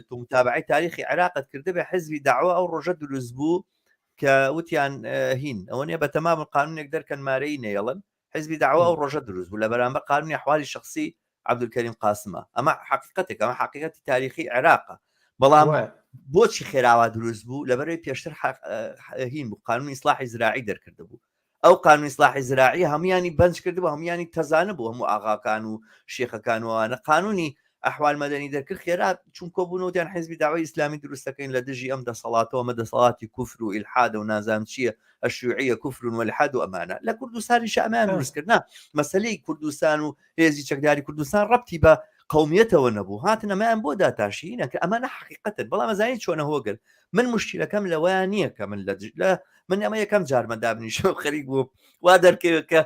Speaker 1: تو متابعەی تاریخی عێراقت کردبێ حزبی داوە ئەو ڕۆژە دروست بوو کە وتیان هین ئەوە نیە بە تەمام قانونێک دەرکەن مارەی نەیەڵن حزبی داوا ئەو ڕۆژە دروست بوو لە بەرامبەر قانونی ئەحوالی شخصی عەبدولکەریم قاسمە ئەمە حقیقەتێک ئەمە حقیقەتی تاریخی عێراقە بەڵام بۆچی خێراوا دروست بوو لەبەرەوەی پێشتر هین بوو قانونی ئیسلاحی زراعی دەرکرد بوو ئەو قانونی ئیسلاحی زراعی هەمویانی بەنج کرد بوو هەمویانی تەزانە بوو هەموو ئاغاکان و شێخەکان وانە قانونی ئەحوال مەدەنی دەرکرد خێرا چون کۆبوونەوەیان حزبی داوای ئیسلامی دروستەکەین لە دژی ئەم دەسەڵاتەوە ئەمە دەسەڵاتی کوفر و ئیلحادە و نازانم چییە الشیوعیە کوفر و الحاد و ئەمانە لە کوردستانیش ئەمەیان دروست کرد نا مەسەلەی کوردستان و هێزی چەکداری کوردستان ڕەبتی بە قومیەتەوە نەبوو هاتن ئەمەیان بۆ داتاشی نەکە ئەمانە حقیقەتن بەڵام ئەزانی چۆنە هۆگر من مشکلەکەم لەوەیان نییە کە من لە لە من ئەمە یەکەم جارمە دابنیشم خەریک بوو وا دەرکەوێت کە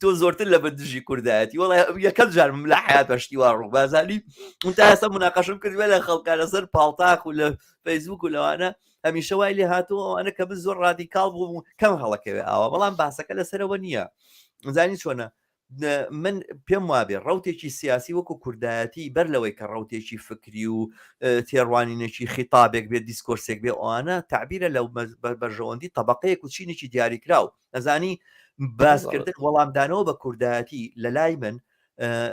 Speaker 1: تۆ زۆرتر لە بە دژی کوردایەتی وڵی یەکەم جارم لە حیات بەشتی وا ڕوو بازانی من تا ئێستا مناقەشم کرد لە خەڵکە لەسەر پاڵتاخ و لە فەیسبوک و لەوانە هەمیشە وای لێ هاتووە ئەوانە کە من زۆر ڕادیکاڵ بووم و کەم هەڵەکەوێ ئاوا بەڵام باسەکە لەسەرەوە نییە زانی چۆنە من پێم وابێ ڕوتێکی سیاسی وەکو کوردایەتی بەر لەوەی کە ڕوتێکی فکری و تێڕوانینێکی خیتابێک بێت discourse ێک بێ ئەوانە تعبیرە لە بەرژەوەندی طبقەیەک و چینێکی دیاریکراو ئەزانی باسکردن وەڵامدانەوە بە کوردایەتی لە لای من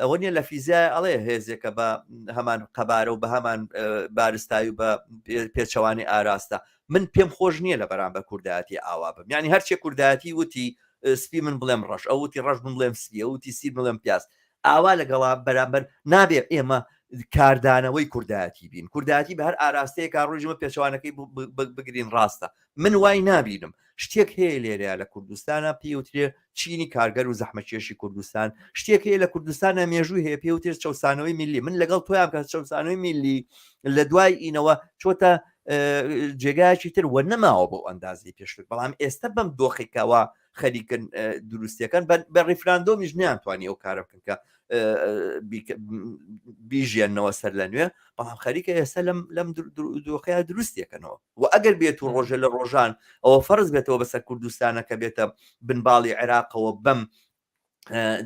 Speaker 1: ئەوە نیە لە فیزیای ئەڵێ هێزێکە بە هەمان قەبارە و بە هەمان بارستایی و بە پێچەوانی ئاراستە من پێم خۆش نییە لە بەرامبەر کوردایەتی ئاوا بم یعنی هەرچێ کوردایەتی وتی سپی من بڵێم ڕەش ئەو وتی ڕەش من بڵێم سپی ئەو وتی سیر بڵێم پیاز ئاوا لەگەڵا بەرامبەر نابێ ئێمە کاردانەوەی کوردایەتی بین کوردایەتی بە هەر ئاراستەیەکا ڕۆژمە پێچوانەکەی بگرین ڕاستە من وای نابینم شتێک هەیە لێرەیە لە کوردستانە پێوترێ چینی کارگەر و زەحمەتکێشی کوردستان شتێک هەیە لە کوردستانە مێژووی هەیە پێوترێت چەوسانەوەی میلی من لەگەڵ تۆیان کە چەوسانەوەی میلی لە دوای ئینەوە چۆتە جێگایەکی تر وە نەماوە بۆ ئەندازی پێشتر بەڵام ئێستا بەم دۆخێکەوە خەریکن دروستەکەن بە ڕیفراندۆمیش نیانتوانی ئەو کارە بکەن کە بیژێنەوە سەر لە نوێ بەڵام خەریکە ئێستا لەم لەم دۆخەیە دروستێکەنەوە و ئەگەر بێت و ڕۆژە لە ڕۆژان ئەوە فەرز بێتەوە بەسەر کوردستانە کە بێتە بنباڵی عێراقەوە بەم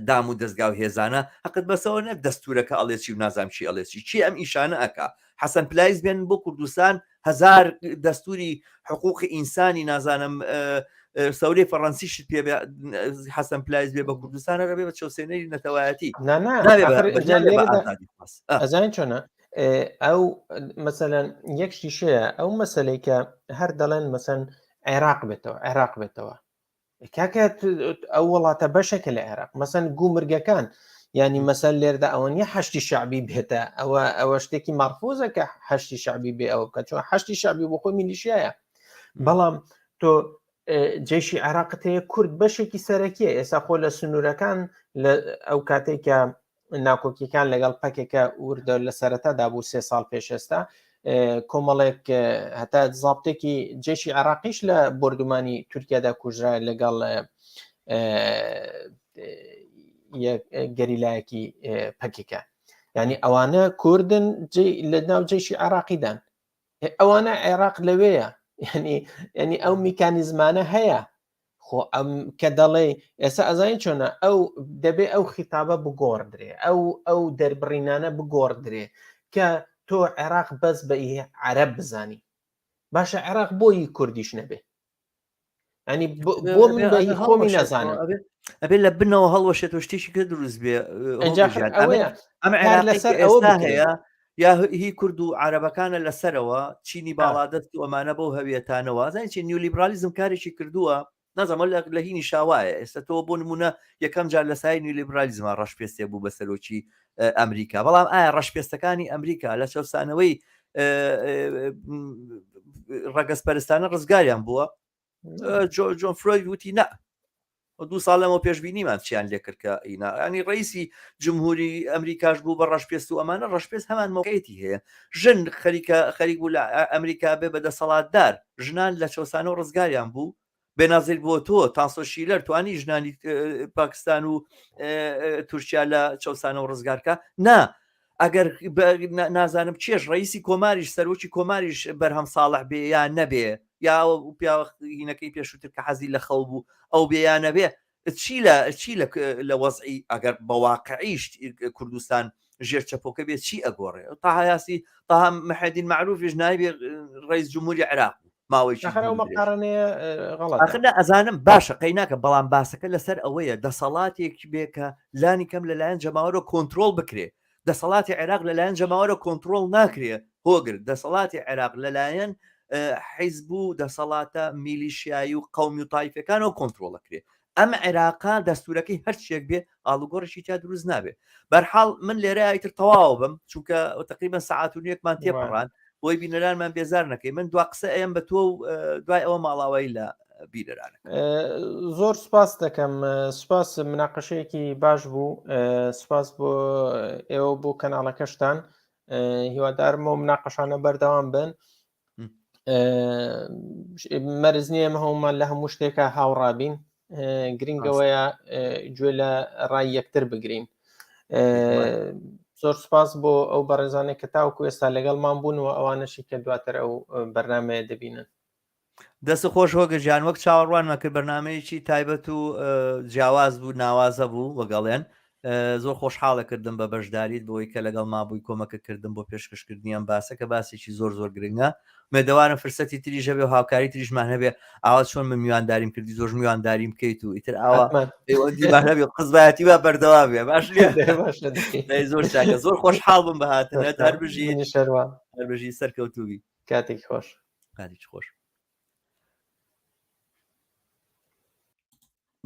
Speaker 1: دام و دەستگا و هێزانە حقت بەسەوە نەک دەستورەکە ئەڵێ چی و نازام چی ئەڵێ چی چی ئەم ئیشانە ئەکا حەسەن پلایز بێن بۆ کوردستان هزار دەستوری حقوقی ئینسانی نازانم سەورەی فەڕەنسیشت پێ حەسەن پلایز بێ بە کوردستان هەرە بێ بە چەوسێنەری نەتەوایەتی
Speaker 2: ئەزانین چۆنە ئەو مەسەلەن یەک شتیشەیە ئەو مەسلەی کە هەر دەڵێن مەسەن عێراق بێتەوە عێراق بێتەوە کاکە ئەو وڵاتە بەشێکە لە عێراق مەسەن گومرگەکان ینی مەسەل لێردا ئەوە نیە حەشتی شعبی بێتە ئەوە ئەوە شتێکی مەرفوزە کە حەشتی شعبی بێ ئەوە بکە چۆن حەشتی شعبی بۆ خۆی میلیشیایە بەڵام تۆ جێشی عێراقت هەیە کورد بەشێکی سەرەکیە ئێستا خۆ لە سنوورەکان لە ئەو کاتێک کە ناکۆکیەکان لەگەڵ پەکێکە وردە لە سەرەتادا بوو سێ ساڵ پێش ئێستا کۆمەڵێک هەتا زابتێکی جێشی عراقیش لە بردومانی تورکیادا کوژرا لەگەڵ گەریلایەکی پەکێکە ینی ئەوانە کوردن لە ناو جێشی عراقیدان ئەوانە عێراق لەوەیە ینی ینی ئەو میکانیزمانە هەیە خۆ ئەم کە دەڵێ ئێستا ئەزانی چۆنە ئەو دەبێ ئەو خیتابە بگۆڕدرێ ئەو ئەو دەربڕینانە بگۆڕدرێ کە تۆ عێراق بەس بە عەرەب بزانی باشە عێراق بۆی کوردیش نەبێ ئەنی بۆ من بە هی خۆمی نازانم
Speaker 1: ئەبێ لە بنەوە هەڵوەشێت و شتێکی کە دروست بێ ئەم عێراق لەسەر ئەوە هەیە یا هی کورد و عربەکانە لەسەرەوە چینی باڵادەست و ئەمانە بەو هەویەتانەوە زانین چی نیولیبرالیزم کارێکی کردووە نازانم لە لە هینی شاوایە ئێستا تۆ بۆ نمونە یەکەم جار لە سای نیولیبرالیزما ڕەشپێستێ بوو بە سەرۆکی ئەمریکا بەڵام ئایا ڕەشپێستەکانی ئەمریکا لە چەوسانەوەی ڕەگەزپەرستانە ڕزگاریان بووە جۆن فرۆید وتی نا دوو ساڵ لەمە پێشبینیمان چیان لێکرد کە ئینا ینی ڕئیسی جمهوری ئەمریکاش بوو بە ڕەشپێست و ئەمانە ڕەشپێست هەمان مۆقعەتی هەیە ژن خەریکە خەریک بوو لە ئەمریکا بێ بە دەسەڵاتدار ژنان لە چەسانەوە ڕزگاریان بوو. بێنازیر بۆ تۆ تانسۆ شیلەر توانی ژنانی پاکستان و تورکیا لە چەسانەوە ڕزگارکە نا ئەگەر نازانم چێژ ڕئیسی کۆماریش سەرۆکی کۆماریش بەرهەم ساڵح بێ یا نەبێ یا پیاوەینەکەی پێشووتر کە حەزی لە خەو بوو ئەو بێ یا نەبێ چی لە چی لە لە وەزعی ئەگەر بە واقعیش کوردستان ژێر چەپۆکە بێ چی ئەگۆڕێ تاهایاسی تاها محێدین معروفیش نایبێ ڕئیس جمهوری عێراق بوو ماوەیەکی
Speaker 2: ئەخر ئەو
Speaker 1: دوور و درێژ.
Speaker 2: مقارنەیە غەڵەتە.
Speaker 1: ئاخر نا ئەزانم باشە قەیناکە بەڵام باسەکە لەسەر ئەوەیە دەسەڵاتێک بێ کە لانی کەم لەلایەن جەماوەرەوە کۆنترۆڵ بکرێ دەسەڵاتی عێراق لەلایەن جەماوەرەوە کۆنترۆڵ ناکرێ هۆگر دەسەڵاتی عێراق لەلایەن حیزب و دەسەڵاتە میلیشیایی و قەومی و تایفەکانەوە کۆنترۆڵ ئەکرێ ئەم عێراقا دەستورەکەی هەرچیەک بێ ئاڵوگۆڕێکی تیا دروست نابێ بەرحاڵ من لێرە ئیتر تەواو بم چونکە تقریبا سەعات و نوێکمان تێپەڕان بۆی بینەرانمان بێزار نەکەی من دوا قسە ئەم بە تۆ و دوای ئەوە ماڵاوایی لە بینەرانە
Speaker 2: زۆر سپاس دەکەم سپاس مناقەشەیەکی باش بوو سپاس بۆ ئێوە بۆ کەناڵەکەشتان هیوادارم و مناقەشانە بەردەوام بن مەرز نییە ئێمە هەمومان لە هەموو شتێکە هاوڕابین گرنگەوەیە گوێ لە ڕای یەکتر بگرین زۆر سپاس بۆ ئەو بەڕێزانێک کە تاوکو ئێستا لەگەڵمان بوون و ئەوانەشی کە دواتر ئەو بەرنمەیە دەبینن
Speaker 1: دەست خۆش هۆگە گیان وەک چاوەڕوانمان کرد بەرنمەیەکی تایبەت و جیاواز بوو ناوازە بوو وەگەڵێن زۆر خۆشحاڵە کردم بە بەشداریت بۆی کە لەگەڵ مابووی کۆمەکە کردم بۆ پێشکەشکردنی ئەم باسە کە باسێکی زۆر زۆر گرنگە مێدەوارم فرسەتی تریش هەبێ و هاوکاری تریشمان هەبێ ئاوا چۆن من میوانداریم کردی زۆر میوانداریم بکەیت و ئیتر ئاوا پەیوەندیمان هەبێ قزبایەتی با بەردەوام بێ باش نییە زۆر چاکە زۆر خۆشحاڵ بم بە هاتنت هەر بژی هەر بژی سەرکەوتووبی
Speaker 2: کاتێکی خۆش
Speaker 1: کاتێکی خۆش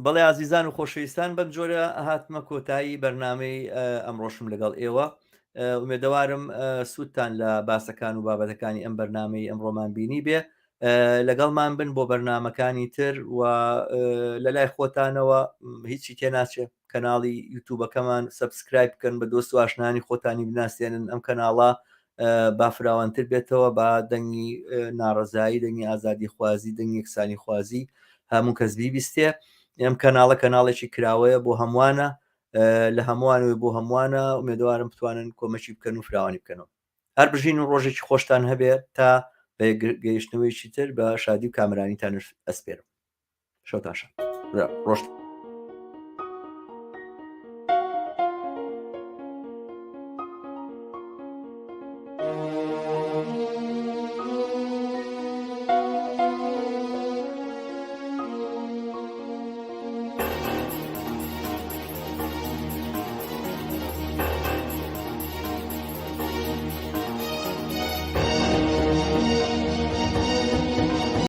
Speaker 1: بەڵێ ئازیزان و خۆشەویستان بەم جۆرە هاتمە کۆتایی بەرنامەی ئەمڕۆشم لەگەڵ ئێوە ئومێدەوارم سوودتان لە باسەکان و بابەتەکانی ئەم بەرنمەی ئەمڕۆمان بینی بێ لەگەڵمان بن بۆ بەرنمەکانی تر و لە لای خۆتانەوە هیچی تێناچێ کەناڵی یوتوبەکەمان subscribe بکەن بە دۆست و ئاشنانی خۆتانی بناسێنن ئەم کەناڵە با فراوانتر بێتەوە با دەنگی ناڕەزایی دەنگی ئازادی خوازی دەنگی یەکسانی خوازی هەموو کەس بیبیستێ ئەم کەناڵە کەناڵێکی کراوەیە بۆ هەمووانە لە هەمووانەوەی بۆ هەمووانە ئومێدەوارم بتوانن کۆمەکی بکەن و فراوانی بکەنەوە هەر بژین و ڕۆژێکی خۆشتان هەبێ تا بە گەیشتنەوەیکی تر بە شادی و کامرانیتان ئەسپێرم شەوتان شاد ڕۆژ.